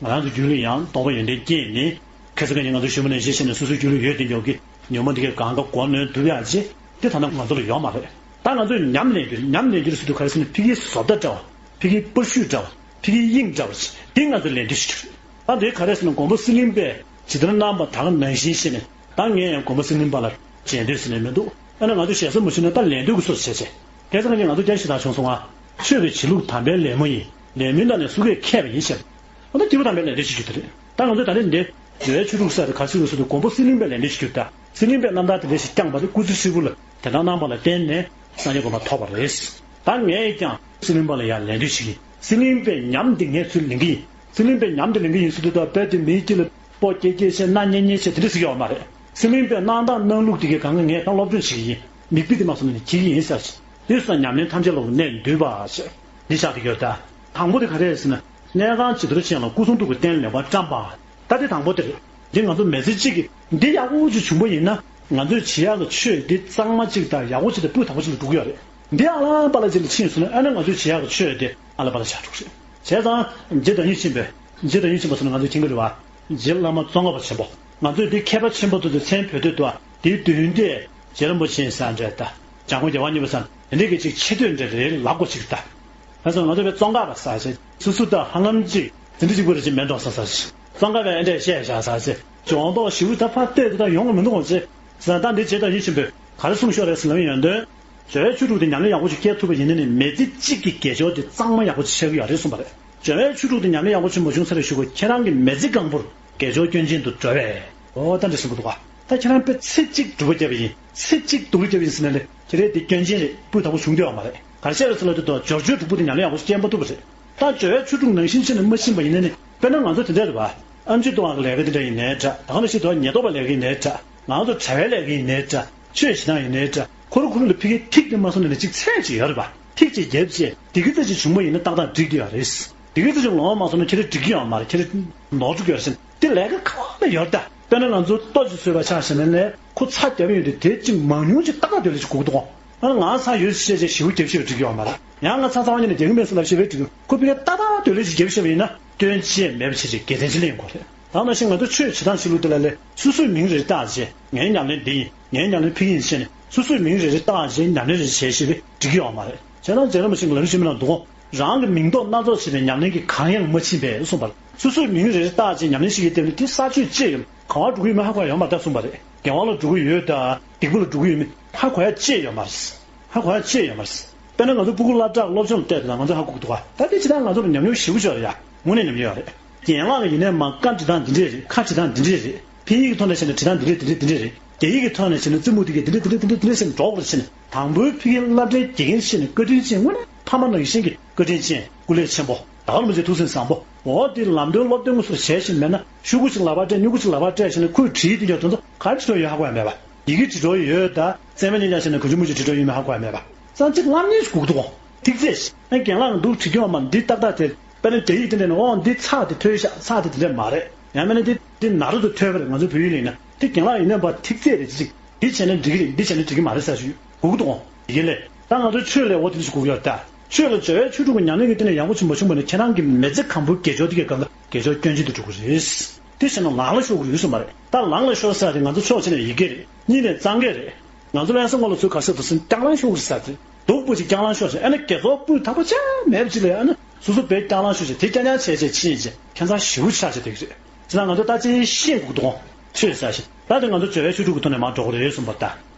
ང་རང་ཚོ་རྒྱུད་ལ་ཡང་རྟོགས་པ་ཡོན་ཏན་སྐྱེས་ནས་ཁ་སང་ཁ་ཉིན་ང་ཚོ་ཞུ་མ་ནས་བཞེས་བྱས་ནས་སོ་སོའི་རྒྱུད་ལ་ཡོད་དེ་འཇོག་གི་ཉོན་མོངས་འདི་གའི་གང་ག་གོ་ནོན་སྒྲུབ་ཡག་ཅེས་དེ་ད་ལྟ་ང་ཚོ་ལ་ཡོད་མ་རེད། ད་ང་ཚོས་ཉམས་ལེན་རྒྱུ་ཉམས་ལེན་རྒྱུ་ཟེར་དུས་ག་རེ་ཟེར་ན་ཕ་གིའི་བཟོ་ལྟ་འདྲ་བ། ཕ་གིའི་པར་ཤུས་འདྲ་བ། ཕ་གིའི་དབྱིངས་འདྲ་བ་ཞིག་འདི་ང་ཚོས་ལེན་འདོད་ཞིག་རེད། ད་འདི་ག་རེ་ཟེར་ན་མགོན་པོ་གསེར་གླིང་པས་ཇི་ལྟར་གནང་བ་ད་ག་ནང་བཞིན་བྱས་ནས་ད་ངས་ཡང་མགོན་པོ་གསེར་གླིང་པ་ལ་མཇལ་འདོད་ཟེར་ནས་མི་འདུག་ཨ་ནི་ང་ཚོ་ཞེ་ས་མ་ཞུས་ན་ད་ལེན་འདོད་ཀྱི་སོ་བྱས་བྱས། ཁ་སང་ཁ་ཉིན་ང་ཚོ་སྐྱར་ཞུ་དག་བྱུང་སོང་ང་། ཆོས་ཀྱི་བྱེད་ལུགས་དམ་པའི་ལད་མོ་ཡིན། ལད་མོའི་ནང་ནས་སུ་གས་མཁས་པ་ཡིན་ཞེས། ཨ་ད་སྐྱེས་བུ་དམ་པའི་ལད་ཟློས་ཞུ་རྒྱུ་དེ་རེད། ད་ང་ཚོས་ད་ནི་འདི་ སྦྱོར་བའི་ཆོས་དྲུག་ཟེར་དེ་ག་ཅི་རེད་ཟེར་དུས་མགོན་པོ་གསེར་གླིང་པས་ལན་འདེབས་ཤིག་གྱུར་ད། གསེར་གླིང་པས་རྣམ་ཐར་དེ་འདྲ་ཞིག་བསྐྱངས་པ་དེ་སྐུ་ཚེ་ཧྲིལ་པོ་ལ་དེ་ལྟར་གནང་པ་ལ་བརྟེན་ནས་སངས་རྒྱས་གོ་འཕང་ཐོབ་པ་རེད། ད་ངས་ཀྱང་གསེར་གླིང་པ་ལ་ཡང་ལན་འདེབས་ཤིག་ཡིན། གསེར་གླིང་པའི་ཉམས་དེ་ངས་ཚུར་ལེན་གྱི་ཡིན། གསེར་གླིང་པའི་ཉམས་དེ་ལེན་གྱི་ཡིན་ཟེར་དུས་ད་དཔེ་དེ་མིའི་དཀྱིལ་ལ་སྤོ་སྐྱེ་སྐྱེ་བྱས་སྣ་བརྙན་བརྙན་བྱས་དེ་འདྲ་ཟེར་གྱི་ཡོད་མ་རེད། གསེར་གླིང་པའི་གནང་སྟངས་གནང་ལུགས་དེ་གའི་སྒང་ག་ངས་ད་སློབ་སྦྱོང་བྱེད་ཀྱི་ཡིན། མིག་དཔེ་དེ་མ་སོང་ནས་ནི་བྱེད་ཀྱི་ཡིན་ཟེར། དེ་སོང་ཉམས་ལེན་ཐམས་ཅད་ལ་གནས་འདུས་པ་ཞེས་འདི་ཆགས་ཀྱི་ཡོད་ད། དང་པོ་དེ་ག་རེ་རེད་ཟེར་ན། གནས་ཁང་བྱི་དོར་ཅན་ལ་སྐུ་གསུང་ཐུགས་ཀྱི་རྟེན་ལེགས་པར་བཀྲམ་པ། ད་དེ་དང་པོ་དེ་རེད། འདི་ང་ཚོ་མི་ཚེ་གཅིག་གི་འདི་ཡག་པོ་ཅིག་བྱུང་པ་ཡིན་ན། ང་ཚོས་བྱེད་ཡག་གི་ཆོས་འདི་གཙང་མ་ཅིག་དང་ཡག་པོ་ཅིག་དང་སྤུས་དག་པོ་ཅིག་ལ་འགྲོ་གི་ཡོད་རེད། འདི་ཨ་ལ་པ་ལ་ཅིག་ལ་ཕྱིན་སོང་ན་ཨ་ནི་ང་ཚོས་བྱེད་ཡག་གི་ཆོས་འདི་ཨ་ལ་པ་ལ་ཆགས་འགྲོ་གི་རེད། བྱས་ཙང་རྗེ་བདག་ཉིད་ཆེན་པོས། རྗེ་བདག་ཉིད་ཆེན་པོ་ཟེར་ན་ང་ཚོས་མཁྱེན་གྱི་རེད་བ། རྗེ་བླ་མ་ཙོང་ཁ་པ་ཆེན་པོ། ང་ཚོས་འདི་མཁས་པ་ཆེན་པོ་དེ་ཚོའི་མཚན་བོས་དུས་དུ་བ་འདིའི་མདུན་དེ་རྗེ་རིན་པོ་ཆེ་ཟེར་འདྲ་ད། འཇམ་མགོན་རྒྱལ་བ་གཉིས་པ་ཟེར་འདི་འདྲའི་གི་ཅིག་ཆེ་བསྟོད་འདྲ་རེ་ལབ་དགོས་ཅིག་ད། ང་ཚོ་ང་ཚོ་བའི་ཙོང་ཁ་པ་ཟེར་ཞིག་སུ་སུ་ད་ཧ་ལམ་ཅིག་དེ་འདྲ་ཅིག་པོ་རེ་ཅིག་མེད་འགྲོ་ས་ཟེར་ཞིག་ཙོང་ཁ་པས་ཨེ་འདྲས་བཤད་བཞག་ཟེར་ཞིག་ཇོང་ཏོག་ཞིག་ད་ཕར་ལྟོས་དེ་ད་ཡོང་གི་མི་འདུག་གོ་ཅེས་ཟེར་ད་འདི་རྗེ་བདག་ཉིད་ཆེན་པོས་ག་རེ་གསུངས་ཤོག་རེད་ཟེར་ལབ་ཡོང་དོན། སྦྱོར་བའི་ཆོས་དྲུག་དེ་ཉམས་ལེན་ཡག་པོ་ཞིག་སྐྱེལ་ཐུབ་པ་ཡིན་ན་ནི་མི་ཚེ་གཅིག་གི་དགེ་སྦྱོར་དེ་གཙང་མ་ཡག་པོ་ཞིག་ཆགས་ཀྱི་ཡོད་རེད་གསུངས་པ་རེད། སྦྱོར་བའི་ཆོས་དྲུག་དེ་ཉམས་ལེན་ཡག་པོ་ཆེན་པོ་བྱུང་ཚར་རེ་ཞུ་དགོས་ཁྱེད་རང་གི་མི་ཚེ་གང་པོར་དགེ་སྦྱོར་སྐྱོན་ཅན་དུ་འགྲོ་བས། འོ་ད་འདྲ་གསུངས་པ་འདུག་ག་ད་ཁྱེད་རང་དཔེ་ཚེ་གཅིག་སྒྲུབ་པ་བརྒྱབ་པ་ཡིན། ཚེ་གཅིག་སྒྲུབ་པ་བརྒྱབ་པ་ཡིན་ཟེར་ན་ལས་ཁྱེད་རའི་དེ་སྐྱོན་ཅན་རེད། སྤུས་དག་པོ་བྱུང་འདོད་ཡོད་མ་རེད། ག་རེ་བཤད་རེད་ཟེར་ལབ་དུས་ད་སྦྱོར་ཆོས་དྲུག་པོ་དེ་ཉམས་ལེན་ཡག་པོ་སྐྱེལ་མ་ཐུབ་པ་རེད། ད་སྦྱོར་བའི་ཆོས་དྲུག་ནང་བཞིན་བྱས་ནས་མ་ཕྱིན་པ་ཡིན་ན་ནི་དཔེར་ན་ང་ཚོ་དེ་འདྲ་རེད་བ། ཨེམ་ཆི་ལྟོ་བ་གི་ལས་ཀ་དེ་འདྲ་ཡིན་ནའི་འདྲ། ད་ག་ནང་བཞིན་དུ་ཉེན་རྟོག་པ་ལས་ཀ་ཡིན་ནའི་འདྲ། ང་ཚོ་དྲ་བའི་ལས་ཀ་ཡིན་ནའི་འདྲ། ཆོས་བྱེད་སྟངས་ཡིན་ནའི་འདྲ། ཁོ་རང་ཁོ་རང་ལ་ཕ་གིའི་ཐིག་དེ་མ་སོང་ནས་ནི་གཅིག་ཚད་ཅིག་ཡོད་རེད་བ། ཐིག་ཅིག་བརྒྱབ་བྱས་དེ་གི་ཚད་ཅིག་བྱུང་བ་ཡིན་ན་ཏག་ཏག་འགྲིག་གི་ཡོད་རེད། དེ་གི་ཚད་ཅིག་ལོངས་མ་སོང་ན་ཁྱེད་རང་འགྲིག་གི་ཡོད་མ་རེད། ཁྱེད་རང་ནོར་འགྲོ་གི་ཡོད་རེད་ཟེར་ནས་དེ་ལས་ཀ་ག་བ་ལ་ཡོད་ད། དཔེར་ན་ང་ཚོ་ལྟོ་ཅིག་བཟོས་པ་ཆགས་ཟིན་ན་ལས་ཁོ་ཚྭ་བརྒྱབ་ཡོང་དུས་དེ་ཅིག་མང་ཉུང་ཅིག་ཏག་ཏག་འདོད་ལས་ཅིག་དགོས་ཀྱི་འདུག་ཨ་ང་ཚྭ་ཡོད་ཅེས་བྱས་ཞེ་པོ་བརྒྱབ་ཤེས་པ་འགྲིག་གི་ཡོད་མ་རེད། ཡང་ང་ཚྭ་ཚ་བ་ཉིད་ནས་རྒྱག་གི་མེད་ཟེར་ལབ་ཤེས་པའི་འགྲིག་གི་ཁོ་ཕ་གིར་ཏག་ཏག་འདོད་ལས་ཅིག་བརྒྱབ་ཤེས་པ་ཡིན་ན་སྐྱོན་ཅན་མེད་པ་བྱས་ཅིག་དགེ་མཚན་ཅིག་ལེན་དགོས་རེད། ད་ནང་བཞིན་ང་ཚོ་ཆོས་བྱེད་སྟངས་བྱེད་ལུགས་དེ་ལ་ལས་སོ་སོའི་མིང་རེ་རེ་བཏགས་བྱས་ངའི་ཉམས་ལེན་འདི་ཡིན། ངའི་ཉམས་ལེན་ཕ་གི་ཡིན་ཟེར་ནས་སོ་སོའི་མིང་རེ་རེ་བཏགས་བྱས་ཉམས་ལེན་རེ་རེ་བྱས་ཤེས་པས་འགྲིག་གི་ཡོད་མ་རེད། བྱས་ཙང་རྗེ་རིན་པོ་ཆེ་གིས་ལམ་རིམ་བཅུ་མའི་ནང་འདུག་གོ། རང་གི་མིང་འདོགས་སྣ་ཚོགས་བྱས་པའི་ཉམས་ལེན་གྱི་གང་ཡང་མ་ཕྱིན་པས་གསུངས་པ་རེད། སོ་སོའི་མིང་རེ་རེ་བཏགས་བྱས་ཉམས་ལེན་བྱེད་ཀྱི་སྟེང་ནས་དེ་ས་ཆོད་ཅི་ཡིན། ག་བར་འགྲོ་གི་ཡོད་མེད་ཧ་གོ་ཡ་ཡོད་མ་རེད་ད་གསུངས་པ་རེད། དགེ་བ་ལ་འགྲོ་གི་ཡོད་ད་སྡིག་པ་ལ་འགྲོ་གི་ཡོད་མེད་ཧ་གོ་ཡ་ཅི་ཡོད་མ་རེད། ཧ་གོ་ཡ་ཅི་ཡོད་མ་རེད། དཔེར་ན་ང་ཚོ་སྤུ་གུ་སློབ་གྲྭ་སློབ་སྦྱོང་བལྟས་དང་ང་ཚོ་ཧ་གོ་གི་འདུག་ག་ད་དེ་ཇི་ལྟར་ང་ཚོ་ལ་ཉམས་མྱོང་ཞེ་པོ་ཅིག་ཡོད་རེད་ཡ། དངོས་གནས་ཉམས་མྱོང་ཡོད་རེད། རྒན་ལགས་ཀྱི་ཡིན་ནའི་མ་བཀའ་འདྲི་སྟངས་འདི་འདྲས་རེད། ཁ་འདྲི་སྟངས་འདི་འདྲས་རེད། ཕ་ཡིག་གི་ཐོག་ནས་བྱས་ན་འདྲི་སྟངས་འདི་འདྲས་འདི་འདྲས་འདི་འདྲས་རེད། རྒྱ་ཡིག་གི་ཐོག་ནས་བྱས་ན་རྩེད་མོ་འདི་གས་འདི་འདྲས་འདི་འདྲས་འདི་འདྲས་འདི་འདྲས་ཟེར་ནས་སྒྲོག་པར་བྱས་ནས་དང་པོའི་ཕ་གིའི་སློབ་གྲྭའི་དགེ་རྒན་བྱས་ནས་བཀའ་དྲིན་ཅན་དངོས་གནས་ཕ་མ་ནང་བཞིན་གྱི་བཀའ་དྲིན་ཅན་སྐུ་ལས་ཆེན་པོ་ད་ག་ལ་མི་བྱེད་ཐུགས་སེམས་བཟང་པོ་འོ་དེ་ལམ་སྟོན་སློབ་སྟོན་དངོས་སུ་བྱས་ཤིང་མེད་ན་ཤོག་གུ་ཅིག་ལག་པར་སྤྲད་སྨྱུ་གུ་ཅིག་ལག་པར་སྤྲད་བྱས་ནས་ཁོས་བྲིས་དེ་འཇོག་དོན་དུ་ག་རེ་བྲིས་འགྲོ་ཡོད་ཧ་གོ་ཡ་མེད་པ། ཡི་གེ་བྲིས་འགྲོ་ཡོད་ད་རྩེད་མོ་ལེན་ཡག་བྱས་ནས་གོན་ཆུང་མོ་ཅིག་བྲིས་འགྲོ་ཡོད་མེད་ཧ་གོ་ཡ་མེད་པ། ཙང་གཅིག་ལབ་ཉན་ཞིག་དགོས་ཀྱི་འདུག་གོ། ཐིག་ཚད་ཞིག་ཨ་རྒན་ལགས་འདུག་བྲིས་ཀྱི་ཡོད་མ་འདི་ཏག་ཏག་དེ་དཔེར་ན་རྒྱ་ཡིག་དེ་འདྲ་ནས་ཨོ་འདི་ཚགས་དེ་ཐོལ་ཤག་ཚགས་དེ་དེ་འདྲ་མ་རེད། ཡང་མིན་ན་འདི་འདི་ན་རོ་དེ་ཐོལ་པ་རེད། ང་ཚོ་བོད་ཡིག་ལ་ཡིན་ན་དེ་རྒན་ལགས་ཡིན་ན་བ་ཐིག་ཚད་རེད་ཅིག་འདི་བྱས་ན་འགྲིག་གི་རེད། འདི་བྱས་ན་འགྲིག་གི་མ་རེད་ཟེར་ཞུ་དགོས་ཀྱི་འདུག་གོ། ཡིན་ལེ། ད་ང་ཚོ་ཆོས་ལ་འོ་དེ་འདྲ་ཞིག་དགོས་ཀྱི་ཡོད་རེད་ད། ཆོས་ལ་སྦྱོར་བའི་ཆོས་དྲུག་གི་ཉམས་ལེན་གྱི་སྟེང་ནས་ཡག་པོ་ཆེན་པོ་བྱུང་བ་ནི་ཁྱེད་རང་གི་མི་ཚེ་གང་པོའི་དགེ་སྦྱོར་དེ་གའི་སྒང་ལ་དགེ་སྦྱོར་སྐྱོན་ཅན་དུ་འགྲོ་གི་རེད། དེ་བྱས་ན་ལངས་ལ་ཤོར་གི་རེད་གསུངས་པ་རེད། ད་ལངས་ལ་ཤོར་ས་དེ་ང་ཚོ་ཕྱོགས་གཅིག་ནས་ཡི་གེ་རེད། གཉིས་ནས་གཙང་སྦྲ་རེད། ང་ཚོ་ལྷ་ས་སྔོན་ལ་ཚུར་ག་ས་དུ་སུན་རྐྱང་ལངས་ཤོར་གི་རེད་ས་དེ་སྡུག་པོ་ཅིག་རྐྱང་ལངས་ཤོར་ཞིང་ཨ་ནི་དགེ་ཚོགས་སྤུས་དག་པོ་ཅང་མེད་པ་ཅིག་ལ་ཨ་ནི་སོ་སོ་བས་རྐྱང་ལངས་ཤོར་ཞིང་དེ་རྐྱང་རྐྱང་བྱས་བྱས་ཕྱིན་ཅིང་ཁྱད་མཚར་ཞེ་པོ་ཆགས་བྱས་བསྡད་ཀྱི་རེད། བྱས་ཙང་ང་ཚོ་ད་ཅིག་ཤེས་དགོས་འདུག་གོ། ཆོས་ཟེར་ཞིང་ད་དེ་ང་ཚོ་སྦྱོར་བའི་ཆོས་དྲུག་གི་ཐོག་ནས་མར་འགྲོ་གི་རེད་གསུངས་པ་ད།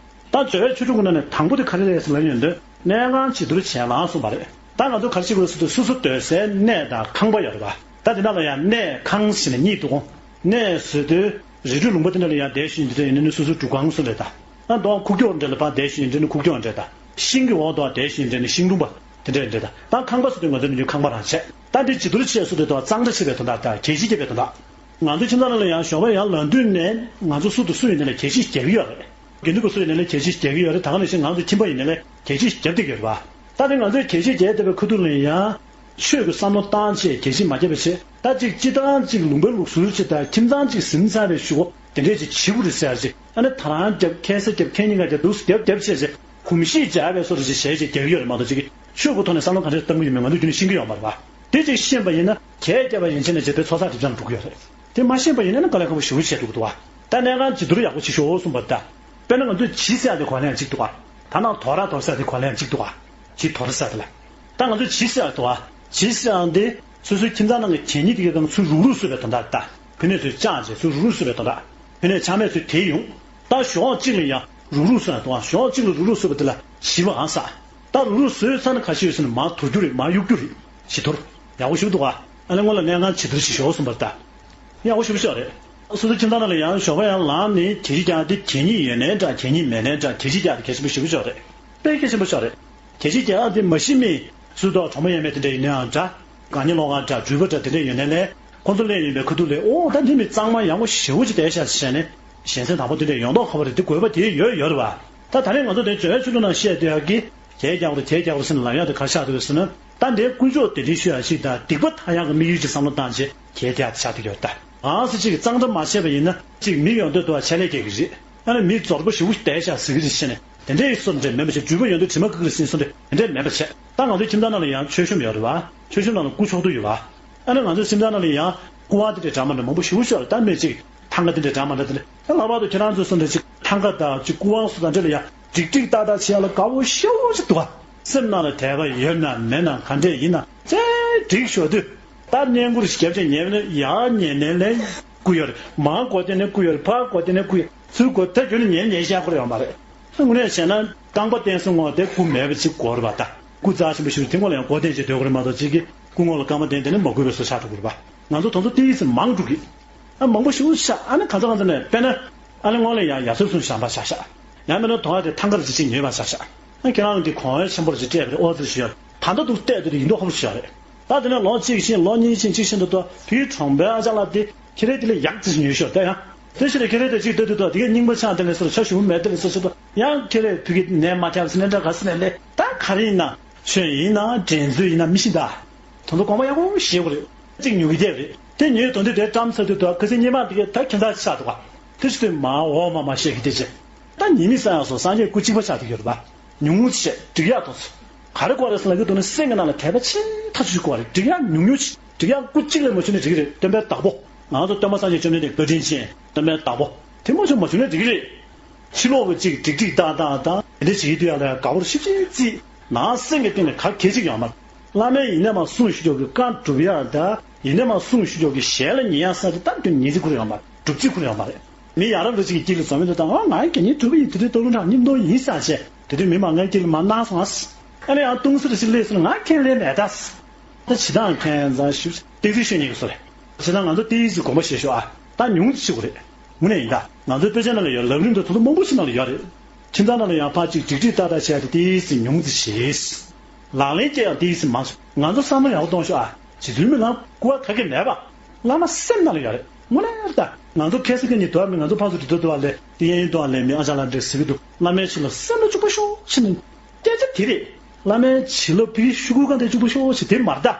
ད་སྦྱོར་བའི་ཆོས་དྲུག་གི་ནང་ནས་དང་པོ་དེ་ག་རེ་རེད་ཟེར་ལབ་ཡོང་དུས་གནས་ཁང་བྱི་དོར་བྱས་ལ་གསུངས་པ་རེད། ད་ང་ཚོ་ག་རེ་བྱེད་དགོས་ཟེར་དུས་སོ་སོ་སྡོད་སའི་གནས་དང་ཁང་པ་ཡོད་རེད་པ། ད་དེ་ནང་ལ་ཡང་གནས་ཁང་ཟེར་ནས་གཉིས་འདུག་གོ། གནས་ཟེར་དུས་རི་ཁྲོད་ལུང་པ་དེ་འདྲ་ལ་ཡང་བསྡད་ཤེས་ཡོན་དེ་འདྲ་ཡིན་ན་ནི་སོ་སོའི་སྒྲུབ་ཁང་སུ་རེད་ད། ད་མདོ་ཁུག་ཀྱོག་འདྲ་ལ་ཕར་བསྡད་ཤེས་ཡོན་དེ་ནི་ཁུག་ཀྱོག་འདྲ་ད། ཤིང་གི་འོག་ཏུ་བསྡད་ཤེས་ཡོན་དེ་ནི་ཤིང་སྡོང་པ་དེ་འདྲ་འདྲ་ད། ད་ཁང་པ་ཟེར་དུས་ང་ཚོ་ནི་ཁང་པ་རང་བྱས། ད་འདི་བྱི་དོར་བྱས་ཟེར་དུས་ད་གཙང་སྦྲ་བྱེད་པའི་དོན་དག་ད་གད་ཕྱིས་རྒྱབ་པའི་དོན་དག་ང་ཚོའི་ཁྱིམ་ཚང་ནང་ལ་ཡང་ཞོགས་པ་ཡར་ལངས་དུས་ནས་ང་ཚོ་སུ་དང་སུ་ཡིན་ནའི་ལས་གད་ཕྱིས་རྒྱག་གི་ཡོད་རེད། དགེ་འདུན་པ་སུ་ཡིན་ནའི་ལས་གད་ཕྱིས་རྒྱག་གི་ཡོད་རེད། ད་ག་ནང་བཞིན་ང་ཚོ་ཁྱིམ་པ་ཡིན་ནའི་ལས་གད་ཕྱིས་རྒྱབ་བསྡད་ཀྱི་ཡོད་རེད་པ། ད་དེ་ང་ཚོས་གད་ཕྱིས་རྒྱག་བསྡད་པའི་ཁ་ཐུག་ལ་ཡང་ཆོས་ཀྱི་བསམ་བློ་བཏང་བྱས་གད་ཕྱིས་མ་བརྒྱབ་པ་བྱས། ད་ཅིག་སྤྱིར་བཏང་ཅིག་ལུང་པའི་ལུགས་སྲོལ་ཅིག་དང་ཁྱིམ་ཚང་ཅིག་ཟིན་ཚར་བའི་གཞུག་གུ་དེ་འདྲས་ཅིག་བྱེད་དགོས་རེད་ཟེར་ཅིག་ཨ་ནི་ད་རང་རྒྱབ་ཁ་སང་རྒྱབ་ཁ་ཉིན་ག་རྒྱབ་འདུག་རྒྱབ་རྒྱབ་བྱས་ཅིག་གོམས་གཤིས་འཇགས་པའི་བཟོ་འདྲ་ཅིག་བྱས་ཅིག་རྒྱག་གི་ཡོད་རེད་མ་གཏོགས་ཅིག་ཆོས་ཀྱི་ཐོག་ནས་བསམ་བློ་ག་འདྲས་བཏང་གི་ཡོད་མེད་ང་ཚོ་རྒྱུན་ནས་ཤེས་ཀྱི་ཡོད་མ་རེད་པ། དེ་ཅིག་ཤེས་པ་ཡིན་ན་གད་རྒྱབ་པ་ཡན་ཆད་ནས་བྱས་ཏེ་ཚོགས་བསགས་སྒྲིབ་སྦྱང་འགྲོ་གི་ཡོད་རེད། དེ་མ་ཤེས་པ་ཡིན་ན་ནི་དཀའ་ལས་ཁག་པོ་ཞེ་པོ་ཅིག་འགྲོ་གི་འདུག་པ། ད་གནས་ཁང་བྱི་དོར་ཡག་པོ་བྱེད་ཤོག་གསུངས་པ་ད། དཔེར་ན་ང་ཚོས་བྱི་ཟེར་ཡག་དེ་གོ་ལེན་གཅིག་འདུག་པ། ད་ནང་དོ་ར་དོར་ཟེར་ཡག་དེ་གོ་ལེན་གཅིག་འདུག་པ། བྱི་དོར་ཟེར་དེ་ལ། ད་ང་ཚོས་བྱི་ཟེར་ཡག་འདུག་པ། བྱི་ཟེར་ཡག་འདི་སོ་སོའི་ཁྱིམ་ཚང་ནང་གི་གད་སྙིགས་དེ་གའི་སྒང་ཚུར་རུག་རུག་བཟོས་པའི་དོན་དག་ད། ཕུ་ནུ་ཚོས་བཅག་བྱས་ཚུར་རུག་རུག་བཟོས་པའི་དོན་དག་ཕུ་ནུ་ཆ་མེད་ཚུར་དེད་ཡོང་། ད་གཞོགས་གཅིག་ལ་ཡང་རུག་རུག་བཟོས་ཡག་འདུག་པ། གཞོགས་གཅིག་ལ་རུག་རུག་བཟོས་པ་དེ་ལ་བྱི་བའང་ཟེར། ད་རུག་རུག་བཟོས་ཚར་ན་ག་ཤེད་ཡོད་ཟེར་ན་མར་དོར་རྒྱུ་རེད། མར་གཡུག་རྒྱུ་རེད། བྱི་དོར། ཡག་པོ་ཞིག་འདུག་ག་ཨ་ལས་སྔོན་ལ་གནས་ཁང་བྱི་དོར་ཞིག་ཤོག་གསུངས་པ་རེད་ད། ཡག་པོ་ཞིག་ཤོག་རེད། སོ་སོའི་ཁྱིམ་ཚང་ནང་ལ་ཡང་ཞོགས་པ་ཡར་ལངས་ནས་གད་ཕྱིས་རྒྱག་དེ་གད་སྙིགས་ཡོད་ནའི་འདྲ། གད་སྙིགས་མེད་ནའི་འདྲ། གད་ཕྱིས་རྒྱག་དེ་གལ་ཆེན་པོ་ཞེ་པོ་ཅིག་རེད། དཔེ་གལ་ཆེན་པོ་ཅིག་རེད། གད་ཕྱིས་རྒྱག་དེ་མ་གཞི་མི་སུ་དང་གྲོགས་མོ་ཡོད་མེད་དེ་འདྲ་ཡིན་ནའང་འདྲ། དགའ་ཉེ་སློང་ག་འདྲ། འགྲུལ་པ་འདྲ་དེ་འདྲ་ཡོད་ནའི་ལས། ཁོ་ཚོ་སླེབས་ཡོང་པའི་ཁ་ཐུག་ལ། ཨོ་ད་འདི་མི་གཙང་མ་ཡག་པོ་ཞེ་པོ་ཅིག་བསྡད་ཤག་ཟེར་ནས་གཞན་སེམས་དང་པོ་དེ་འདྲ་ཡོང་མདོག་ཁ་པོ་རེད། དེ་དགོས་པ་དེ་ཡོད་ཡོད་རེད་བ། ད་ད་རེས་ང་ཚོ་དེ་འཇོལ་བའི་ཆོས་ལུགས་ནང་བཤད་བསྡད་ཡག་གི། གད་རྒྱག་དགོས་རེད། གད་རྒྱག་དགོས་རེད་ཟེར་ནས་ལབ་ཡག་དེ་ག་རེ་ཆགས་འདུག་ཟེར་ན། ད་འདིའི་དཀོན་མཆོག་གདན་འདྲེན་ཞུ་ཡག་ཞིག་དང་སྡིག་པ་མཐའ་ཡག་གི་དམིགས་ཡུལ་གྱི་བསམ་བློ་བཏང་བྱས་གད་རྒྱག་དེ་ཆགས་བསྡད་ཡོད། ད་གང་ཟེར་ཅིག་གཙང་སྦྲ་མ་བྱས་པ་ཡིན་ན་ཅིག་མི་ཡོང་དུས་དུ་བ་ཆད་ལས་སྐྱེ་གི་རེད། ཨ་ནི་མི་འཛོར་པོ་ཞེ་པོ་བསྡད་ཤག་ཟེར་གི་རེད་ཟེར་ནས་དེ་འདྲའི་བཟོ་འདྲ་མེད་པ་བྱས། འགྲུལ་པ་ཡོང་དུས་དྲི་མ་བཀག་གི་རེད་ཟེར་བཟོ་འདྲ་དེ་འདྲ་མེད་པ་བྱས། ད་ང་ཚོའི་ཁྱིམ་ཚང་ནང་ལ་ཡང་མཆོད་གཤོམ་ཡོད་རེད་བ། མཆོད་གཤོམ་ནང་ལ་སྐུ་མཆོག་ཏུ་ཡོད་བ། ཨ་ནི་ང་ཚོའི་ཁྱིམ་ཚང་ནང་ལ་ཡང་སྐུ་དབང་དེ་འདྲ་འདྲ་མ་འདྲ་མང་པོ་ཞེ་པོ་ཅིག་ཡོད་རེད། ད་མི་གཅིག་ཐང་ག་དེ་འདྲ་འདྲ་མ་འདྲ་དེ་འདྲ། ད་ལྷག་པར་དུ་ཁྱེད་རང་ཚོའི་བཟོ་འདྲ་ཅིག་ཐང་ག་དང་ཅིག་སྐུ་དབང་སོགས་དང་འདྲ་ལ་ཡང་འགྲིག་འགྲིག་ཏག་ཏག་བྱེད་ཡག་ལ་དགའ་པོ་ཞེ་པོ་ཅིག་འདུག་བ། སེམས་ནང་ལ་དད་པ་ཡོད་ན་མེད་ན་ག་འདྲས་ཡིན་ན་ཚེ་འགྲིག་ཞོར་དུས། ད་བསྙེན་བཀུར་ཞིག་བརྒྱབ་བྱས་ཉལ་ན་ཡར་ཉལ་ནས་ལས་སྐུ་ཡོད་རེད། མར་སྒོ་སྟེང་ནས་སྐུ་ཡོད་རེད། ཕར་སྒོ་སྟེང་ནས་སྐུ་ཡོད། ཚུར་སྒོ་ད་རྒྱུ་ནི་ཉལ་ཉལ་བཤད་ཁོ་ར་ཡོད་མ་རེད། དངོས་གནས་བྱས་ན་རྐང་པ་བསྟན་སྲུང་ངོ་དེ་སྐུ་མེད་པ་ཅིག་དགོས་རེད་པ། ད་སྐུ་རྩ་ཆེན་པོ་ཞིག་རེད། དེ་ངོ་ལ་ཡང་སྒོ་སྟེང་ཅིག་སྡོད་དགོས་རེད་མ་གཏོགས་ཅིག་གི་སྐུ་ངོ་ལ་རྐང་པ་བསྟན་དེ་ནི་མ་དགོས་པའི་བཟོ་ཆགས་འགྲོ་གི་རེད་པ། ང་ཚོ་དེ་ཚོ་ཏོག་ཙམ་མང་འགྲོ་གི། ཨ་མང་པོ་ཞིག་ཆགས། ཨ་ནི་གང་ཚ་གང་ཚ་ནས་དཔེར་ན། ཨ་ནི་སྔོན་ལ་ཡང་ཡ་མཚན་སྲུང་བྱམས་པ་ཆགས་ཤག། ཡང་མིན་ན་དོ་བ་དེ་ཐང་ག་རེ་ཅིག་ཅིག་ཉོས་པ་ཆགས་ཤག། ཨ་ཁྱེད་རང་འདི་གོང་འོག་ཆེན་པོ་རེ་ཅིག་སྤྲད་པ་རེད། ཨོ་ཙི་ཞུ་ཡ། ད་ལྟ་འདུག་བལྟས་དུས་དེ་ཡིན་མདོག་ཁ་པོ་ཞུ་ཡ་རེད། ད་དེ་ནས་ལོ་གཅིག་ཕྱིན་ལོ་གཉིས་ཕྱིན་གཅིག་ཕྱིན་དུ་དོ་བུའི་གྲོང་པའི་ཨ་ཅག་ལགས་དེ་ཁྱེད་རང་དེ་ལས་ཡག་ཅིག་ཉོས་ཤོག་ད་ཡང་། དེ་ཕྱིར་ཁྱེད་རང་དེ་ཅིག་ལྟ་དུས་དོ་དེ་གའི་རྙིང་པ་ཆགས་དེ་ལས་སོར་ཆ་ཞུ་མེད་དེ་ལས་སོར་ཆུ་དོ་ཡང་ཁྱེད་རང་བུ་གའི་ནས་མ་ཐེབས་སི་ནས་འདྲ་ག་སི་ནས་ལས། ད་ག་རེ་ཡིན་ན། ཆོས་ཡིན་ན་འགྲན་རྩོད་ཡིན་ན་མི་ཤེས་ད། དོན་དུ་དགོངས་པ་ཡག་པོ་བཞེས་དགོས་རེད། གཅིག་ཉོ་གི་བསྡད་རེད། དེ་ཉོས་དོན་དུ་དེ་བཀྲམ་ཚར་དུས་དུ་ཁ་སང་ཉི་མ་དེ་གའི་ད་ཁྱད་མཚར་ཆགས་འདུག་ག། དེ་ཚོ་དེ་མ་འོ་མ་མ་བཤད་གི་དེ་རྗེས། ད་ཉི་མི་ས་ཡང་སོ་སངས་རྒྱས་སྐུ་གཅིག་པ་ཆགས་དེ་ཡོད་རེད་པ། ཉུང་ངུ་བཤད་འགྲིག་ཡག་དོ་ཚོ། ག་རེ་གོ་རེད་ཟེར་ལ་གི་དོན་ནི་སེམས་ཀྱི་ནང་ལ་དད་པ་ཆེ་ཐག་ཆོད་གོ་རེད། འགྲིག་ཡག་ཉུང་ཉུང་ཆེ་འགྲིག་ཡག་སྐུ་གཅིག་ལས་མ་བྱུང་ན་འགྲིག་གི་རེད། སྟོན་པའི་བདག་པོ། ང་ཚོ་སྟོན་པ་སངས་རྒྱས་བཅོམ་ལྡན་འདས་བཀའ་དྲིན་ཅན་སྟོན་པའི་བདག་པོ། དེ་མ་བྱུང་མ་བྱུང་ན་འགྲིག་གི་རེད། ཕྱི་ལོགས་ཀྱི་གཅིག་འགྲིག་འགྲིག་ཏག་ཏག་དང་དེ་འདྲ་བྱེད་ཀྱི་འདུག་ཡ་ལ་དགའ་བོར་ཞིབ་ཅིག་བརྩིས་ནང་སེམས་ཀྱི་སྟེང་ནས་ག་གེ་ཅིག་ཡོད་མ་རེད། བླ་མས་ཡིན་ནས་མ་གསུངས་ཞུ་ཆོག་གི་བཀའ་སྒྲུབ་ཡག་ད་ཡིན་ནས་མ་གསུངས་ཞུ་ཆོག་གི་ཞལ་ལ་ཉན་ཡག་ས་དེ་ད་དུང་ཉན་རྩིས་ཁུར་ཡོད་མ་རེད། སྒྲུབ་རྩིས་ཁུར་ཡོད་མ་རེད། མི་ཡ་རབས་རུ་གཅིག་གི་དཀྱིལ་ལ་འཛོམས་མི་འདུག་ད་ཨ་ང་གི་ཉིན་དྲུག་པ་ཡིན་དེ་དུས་སྟོན་ཁྲག་སྙིང་དོན་ཡིན་ས་བྱས་དེ་དུས་མི་མང་ང་དཀྱིལ་ལ་མ་གནང་སོང་ཨ། ཨ་ནི་ཡང་ཏུང་སི་རུ་ཞིག་སླེབས་སོང་ང་ཁས་ལེན་མེད་ད། ད་ཇི་ལྟར་མཁྱེན་བརྩེ་ཞུ་ཏིག་ཙི་ཤོད་ཉེས་ཀྱི་སོ་རེད། ཇི་ལྟར་ང་ཚོ་ཏིག་ཙི་དགོངས་པ་བཞེས་ཤོག་ཨ། ད་ཉུང་ཙི་བྱེད་དགོས་རེད། དངོས་གནས་ཡིན་ད། ང་ཚོའི་དཔེ་ཆ་ནང་ལ་ཡོད། ལམ་རིམ་དུ་དོ་དོ་མང་པོ་ཞིག་ནང་ལ་ཡོད་རེད། ཁྱིམ་ཚང་ནང་ལ་ཡང་ཕར་གཅིག་འགྲིག་འགྲིག་ཏག་ཏག་བྱས་ཏེ་ཏིག་ཙི་ཉུང་ཙི་བྱེད། ལག་ལེན་བྱེད་ཡང་ཏིག་ཙི་མང་སོང་། ང་ཚོ་བསམ་བློ་ཡག་པོ་གཏོང་ཤོག་ཨ། རྗེ་བཙུན་མི་ལ་སྐུ་བ་ག་གེ་མེད་པ། བླ་མ་སེམས་ནང་ལ་ཡོད་རེད། དངོས་གནས་རེད་ད། ང་ཚོ་ཁ་སང་ཁ་ཉིན་དུ་བ་མི་ང་ཚོ་ཕར་ཚུར་འགྲིག་ཏུ་དུ་བ་ལས་དེ་གཡས་གཡོན་དུ་བ་ལས་མི་ཨ་ཅག་ལ་འདྲེ་ཟེར་གི་འདུག་བླ་མའི་ཆོས་ལ་སེམས་ལ་བཅུག་པ་ཤོག་ཕྱིན་ནས། སྐད་ཆ་དེ་རེད། བླ་མའི་བྱིན་རླབས་ཕི་ཤུ་གུ་གང་དེ་བཅུག་པ་ཤོག་ཞེས་དེ་མ་རེད་ད།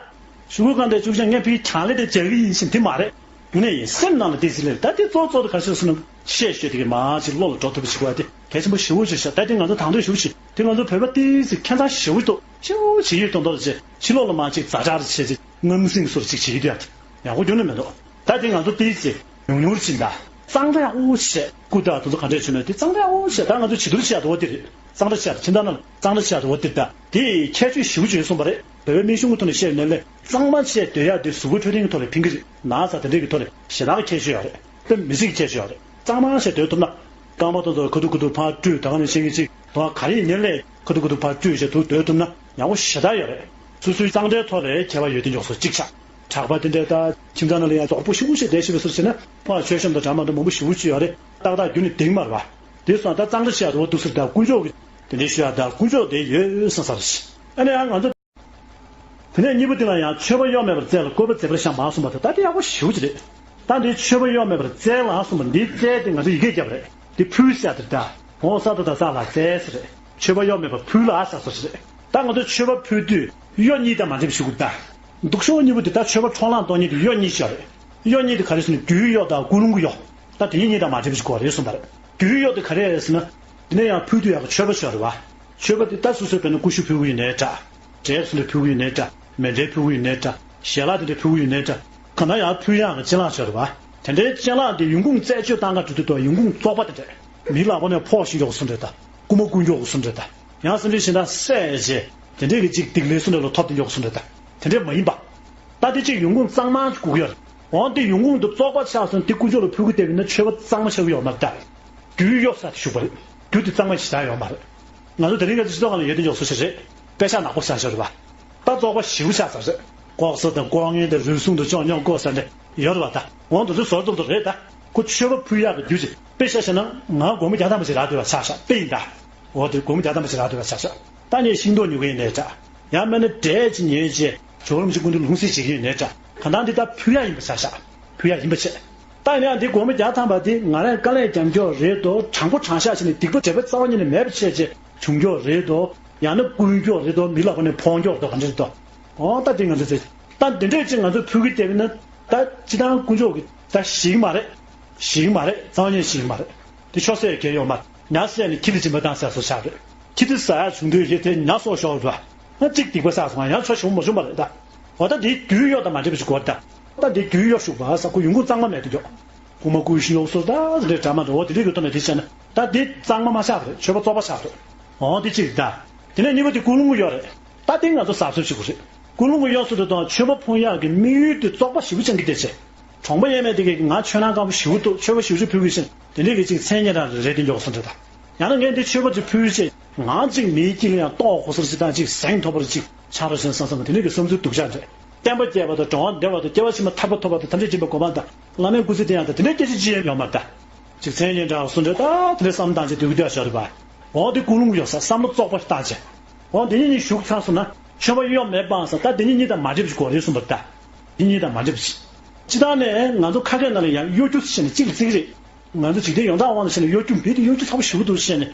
ཤུ་གུ་གང་དེ་བཅུག་ཀྱང་ངས་ཕི་གྱང་ལེ་དེ་བྱ་གི་ཡིན་ཞེས་དེ་མ་རེད། དངོས་གནས་ཡིན་སེམས་ནང་ལ་དེ་ཟིན་ལེ་ད་དེ་གཙོ་གཙོ་དེ་ག་ཤེས་སུ་ནང་བཤད་ཤོད་དེ་གི་མ་ཅིག་བློ་ལ་འགྲོ་ཐུབ་པ་ཞིག་དགོས་ཏེ་གལ་ཆེན་པོ་ཞེ་པོ་ཞིག་ཤག་ད་དེ་ང་ཚོ་དང་དོད་ཞེ་པོ་ཞིག་དེ་ང་ཚོ་བོད་པ་ཏིག་ཙི་ཁྱད་མཚར་ཞེ་པོ་ཞིག་འདུག་ཞེ་པོ་ཞིག་ཡོད་དོན་དོ་ལ་ཅེ་ཕྱི་ལོགས་ལ་མ་ཅིག་ཛ་དྲག་རེ་བྱས་ཅིག་ངམ་སེང་སོར་ཅིག་བྱེད་ཀྱི་འདུག་ཡ། ཡག་པོ་ཁྱོན་ནས་མི་འདུག་ད་དེ་ང་ཚོ་ཏིག་ཙི་ཉུང་ཉུང་ཕྱིན་ད། གཙང་སྦྲ་ཡག་པོ་བྱས། སྐུ་དྲག་དེ་ཚོ་ག་འདྲས་བྱུང་ན་དེ་གཙང་སྦྲ་ཡག་པོ་བྱས། ད་ང་ཚོ་བྱི་དོར་བྱས་དོ་དེ་རེད། གཙང་སྦྲ་བྱས་ཁྱིམ་ཚང་ནང་ལ་གཙང་སྦྲ་བྱས་དོ་དེ་ད་དེ་ཁྱད་ཆོས་ཞེ་པོ་ཅིག་ཡོད་གསུངས་པ་རེད། བོད་པའི་མི་གཞུང་གི་ཐོག་ནས་བཤད་ཡོད་ནའི་ལས་གཙང་མ་བྱས་སྡོད་ཡག་དེ་གཟུགས་པོ་འཕྲོད་བསྟེན་གྱི་ཐོག་ལ་ཕན་གྱི་རེད། ན་ཚ་དེ་འདྲས་ཀྱི་ཐོག་ལ་ཞེ་དྲག་ཁྱད་ཆོས་ཡོད་རེད། དེ་མི་ཚེ་གི་ཁྱད་ཆོས་ཡོད་རེད། གཙང་མ་བྱས་སྡོད་ཐུབ་ན། རྐང་པ་དེ་ཚོ་ཁ་ཐུག་ཁ་ཐུག་ཕར་བཀྲུས་ད་ག་ནས་ཤེས་ཀྱི་ཅིག་དོ་ག་རེ་ཡིན་ནའི་ལས་ཁ་ཐུག་ཁ་ཐུག་ཕར་བཀྲུས་བྱས་དུ་སྡོད་ཐུབ་ན་ཡག་པོ་ཞེ་དྲག་ཡོད་རེད། སོ་སོའི་གཙང་སྦྲའི་ཐོག་ལ་ཁྱད་པར་ཡོད་དེ་མགྱོགས་སོ་གཅིག་ཆགས། གྲགས་པ་དེ་འདྲའི་ད་ཁྱིམ་ཚང་ནང་ལ་ཡང་རྫོགས་པོ་ཞེ་པོ་ཞིག་བསྡད་ཤེས་པའི་ཟུར་བྱས་ན་ཕར་མཆོད་གཤོམ་དང་འདྲ་མ་འདྲ་མང་པོ་ཞེ་པོ་ཅིག་ཡོད་རེད། ཏག་ཏག་རྒྱུན་ནས་འདེང་མ་རེད་པ། དེ་སོང་ད་གཙང་སྦྲ་བྱས་རོ་འདུག་ཟེར་ད་དཀོན་མཆོག་གི་དེ་འདྲའི་ཞུ་ཡག་ད་དཀོན་མཆོག་དེ་ཡོད་བསམ་ས་རེད། ཨ་ནི་ཨ་ང་ཚོ་དེ་ནས་གཉིས་པ་དེ་ལ་ཡང་མཆོད་པ་གཡོ་མེད་པར་བཙལ་ལ་བཀོད་པ་མཛེས་པར་བཤམས་མ་གསུངས་པ་དེ་ད་དེ་ཡག་པོ་ཞེ་པོ་ཅིག་རེད། ད་འདི་མཆོད་པ་གཡོ་མེད་པར་བཙལ་ལ་གསུངས་པ་འདི་བཙལ་དེ་ང་ཚོ་ཡི་གེ་བརྒྱབ་རེད། དེ་ཕུལ་ཟེར་དེ་ད་འོང་ས་ད་ད་ས་ལ་བཙལ་ཟེར་རེད། མཆོད་པ་གཡོ་མེད་པར་ཕུལ་ལ་ཨ་ས་སོ་ཞིག་རེད། ད་ང་ཚོ་མཆོད་པ་ཕུལ་དུས་གཡོ་གཉིས་དང་མ་འདྲེས་པ་ཞིག་དགོས་ད། འདུག་ཤོག་གཉིས་པོ་དེ་ད་མཆོད་པ་འཕྲོ་བརླག་གཏོང་མཁན་དེ་གཡོ་གཉིས་ཤོག་རེད། གཡོ་གཉིས་དེ་ག་རེ་ཟེར་ན་རྒྱུའི་གཡོ་དང་ཀུན་སློང་གི་གཡོ། ད་དེ་གཉིས་གཉིས་དང་མ་འདྲེས་པ་ཞིག་དགོས་རེད་གསུངས་པ་རེད། རྒྱུའི་གཡོ་དེ་ག་རེ་རེད་ཟེར་ན། དེ་ནས་ཡང་ཕུལ་དུས་ཡག་མཆོད་པ་ཤོག་རེད་བ། མཆོད་པ་དེ་ད་སོ་སོའི་བས་ན་ཀུ་ཤུ་ཕུལ་གི་ཡོད་ནའི་འདྲ། འབྲས་སོ་འདྲ་ཕུལ་གི་ཡོད་ནའི་འདྲ། མེ་འབྲས་ཕུལ་གི་ཡོད་ནའི་འདྲ། ཞལ་ལག་དེ་འདྲ་ཕུལ་གི་ཡོད་ནའི་འདྲ། གང་ལྟར་ཡང་ཕུལ་ཡག་གི་ཅ་ལག་ཤོག་རེད་བ། དེ་འདྲའི་ཅ་ལག་དེ་ཡོན་ཀོང་རྩད་གཅོད་བཏང་ག་འགྲོ་དུས་དང་ཡོན་ཀོང་བཙོག་པ་དེ་འདྲ། མིའི་ལག་པ་ནས་ཕོག་ཞིག་མགྱོགས་སོ་འདྲ་ད། རྐུ་མ་རྐུ་མགྱོགས་སོ་འདྲ་ད། ཡང་སེམས་ཅན་གཞན་དག་བསད་རྗེས་དེ་འདྲས་ཀྱི་ཅིག་སྡིག་ལས་སུ་འདྲ་ལ་ཐོབ་དེ་མགྱོགས་སོ་འདྲ་ད། དེ་འདྲས་མ་ཡིན་པ། ད་དེ་ཅིག་ཡོན་ཀོང་གཙང་མ་ཞིག་དགོས་ཀྱི་ཡོད་རེད། འོན་ཏེ་ཡོན་ཀོང་དུ་བཙོག་པ་ཆགས་སོང་དེ་དཀོན་མཆོག་ལ་ཕུལ་གི་བསྡད་པ་ཡིན་ན་མཆོད་པ་གཙང་མ་ཆགས་ཀྱི་ཡོད་མ་རེད་ད། རྒྱུ་གཡོ་ས་དེ་ཞུགས་པ་རེད། རྒྱུ་དེ་གཙང་མ་ཞིག་ཆགས་ཡོད་མ་རེད། ང་ཚོ་དེ་རིང་གི་སྤྱི་ཚོགས་ཁང་ལ་ཡོད་དེ་མགྱོགས་སོ་ཞིག་རེད། དཔེ་ཆ་ནག་པོ་ཆགས་ཤོར་རེད་པ། ད་བཙོག་པ་ཞེ་པོ་ཆགས་ཚར་རེད། ལྐོག་ཟ་དང་ལྐོག་རྔན་དང་རུལ་སུངས་དང་ཅོག་ཉོག་ལྐོག་ཟ་འདྲ་ཡོད་རེད་པ་ད། འོན་ཏེ་ཚོ་བཟོ་ཙམ་དུ་རེད་ད། ཁོ་མཆོད་པ་ཕུལ་ཡག་གི་རྒྱུ་ཅིག་དཔེ་ཆ་བཞག་ན་ང་སྒོར་མོ་བརྒྱ་ཐམ་པ་ཅིག་རག་སྡོད་པ་ཆ་བཞག་དཔེ་ཡིན་ད། འོ་དེ་སྒོར་མོ་བརྒྱ་ཐམ་པ་ཅིག་རག་སྡོད་པ་ཆ་བཞག་ད་ངས་ཤིང་ཏོག་ཉོ་གི་ཡིན་ནའི་འདྲ། ཡང་མིན་ན་འབྲས་ཅིག་ཉོས་རྗེས་ཇོ་བོ་རིན་པོ་ཆེ་སྐུ་མདུན་ལ་ལྷུང་བཟེད་བྱེད་ཀྱི་ཡིན་ནའི་འདྲ། གང་ལྟར་འདི་ད་ཕུལ་ཡག་ཡིན་པ་ཆ་བཞག་ཕུལ་ཡག་ཡིན་པ་བྱས། ད་ཡིན་ན་ཡང་འདི་སྒོར་མོ་བརྒྱ་ཐམ་པ་འདི་ང་རང་དཀའ་ལས་རྒྱག་མཁན་རེད་དོ། དྲང་པོ་དྲང་བཞག་བྱས་ནས་སྡིག་པ་བྱས་པ་རྩ་བ་ཉིད་ནས་མེད་པ་བྱས་བྱས་བྱུང་མཁན་རེད་དོ། ཡང་ན་དཀོན་མཆོག་རེད་དོ། མི་ལ་ཕོག་ནས་ཕོག་མཁན་རེད་དོ། ག་འདྲ་རེད་དོ། འོ་ད་དེ་ང་ཚོ་ཚེ་ད་འདི་འདྲས་ཅིག་ང་ཚོ་ཕུལ་གི་བསྡད་པ་ན་ད་སྤྱི་བཏང་དཀོན་མཆོག་གི་ད་ཞིག་མ་རེད། ཞིག་མ་རེད། རྩ་བ་ཉིད་ཞིག་མ་རེད། དེ་ཆོ་ཟེར་གལ་ཡོད་མ་རེད། ཉ་ཟེར་ནས་ཁྱི་ལ་སྦྱིན་པ་བཏང་ཟེར་སོ་ཆགས་རེད། ཁྱི་དེ་ཟ་ཡག་བྱུང་དུས་ཡེ་དེ་ཉ་སོགས་ཤོར་འགྲོ། ང་གཅིག་སྡིག་པ་བསགས་སོང་། ང་ཡང་ཆོ་ཞིག་མ་བྱུང་བ་རེད་ད། འོ་ད་དེ་རྒྱུས་ཡོད་དང་མ་འདྲེས་པ་ཞིག་གོ་རེད་ད། ད་དེ་རྒྱུས་ཡོད་ཞུགས་པ་ས་ཁོ་ཡོང་ཁུངས་གཙང་མ་མེད་དུ་འགྱོ། རྐུ་མ་རྐུ་ཞིག་ཡོག་སོ་ད་རེད་འདྲ་མ་འདྲ། འོ་དེ་འདྲས་ཀྱི་ཐོག་ནས་དེ་བྱས་ན་ད་དེ་གཙང་མ་མ་ཆགས་པ་རེད། ཆོས་པ་བཙོག་པ་ཆགས་རེད། འོ་དེ་གཅིག་རེད་ད། དེ་ནས་གཉིས་པ་དེ་ཀུན་སློང་གི་ཡོད་རེད། ད་དེ་ང་ཚོ་གཟབ་གཟབ་བྱེད་དགོས་རེད། ཀུན་སློང་གི་ཡོག་སོ་དེ་དང་ཆོས་པ་ཕུང་ཡག་གི་དམིགས་ཡུལ་དེ་བཙོག་པ་ཞེ་པོ་ཅན་གྱི་དེ་བྱས། གྲོང་པ་ཡས་མས་དེ་གས་ང་ཆོས་ནང་སྐམ་པོ་ཞེ་པོ་འདུག་ཆོས་པ་ཞེ་པོ་ཅིག་ཕུལ་གི་ཕྱིན་དེ་འདྲས་ཀྱི་ཅིག་མཚན་སྙན་གྲགས་རེ་རེ་དེ་མགྱོགས་སོང་འདྲ་ད། ཡང་ན་ངས་འདི་ཆོས་པ་ཅིག་ཕུལ་ཕྱིན་ང་ཅིག་མིའི་དཀྱིལ་ཡང་ཏོག་གོ་སར་ཅིག་དང་ཅིག་གཟེངས་ཐོབ་པར་ཅིག་ཆགས་རོགས་ཞེས་བསམ་བསམ་དེ་འདྲས་ཀྱི་བསམ་ཚུལ་སྡུག་ཅག་འདྲ། བསྟན་པ་རྒྱས་པ་དང་གྲོང་བ་བདེ་བ་དང་སྐྱེ་བ་ཕྱི་མ་ཐར་པ་ཐོབ་པ་དང་ཐམས་ཅད་མཁྱེན་པའི་གོ་འཕང་དང་བླ་མའི་སྐུ་ཚེ་བརྟན་ཡག་དང་དེ་འདྲས་སྐད་ཆ་ཅི་ཡང་ཡོད་མ་རེད་ད། ཅིག་མཚན་སྙན་གྲགས་སོང་འདྲ་ད་དེ་འདྲས་བསམ་སྟངས་ཅིག་སྡུག་གི་སྡུག་ཡག་ཞོར་རེད་པ། འོ་དེ་ཀུན་སློང་གི་ཡོག་ས་བསམ་བློ་བཙོག་པ་བཏང་བྱས། འོ་དེ་གཉིས་གཉིས་ཞུགས་ཚར་སོང་ན་ཆོས་པ་གཡོ་མེད་པའང་ས་ད་དེ་གཉིས་གཉིས་དང་མ་འདྲེས་པ་ཞིག་དགོས་རེད་གསུངས་པ་རེད་ད། དེ་གཉིས་དང་མ་འདྲེས་པ་ཞིག་སྤྱི་བཏང་ནས་ང་ཚོ་ཁ་སྐད་ནང་ལ་ཡང་གཡོ་སྒྱུ་ཟེར་ནས་གཅིག་ལ་གཅིག་རེད། ང་ཚོ་འཇིག་རྟེན་ཡོངས་གྲགས་དབང་དུ་བྱས་ནས་གཡོ་སྒྱུ་མི་དེ་གཡོ་སྒྱུ་ཚ་པོ་ཞེ་པོ་འདུག་བཤད་ནས།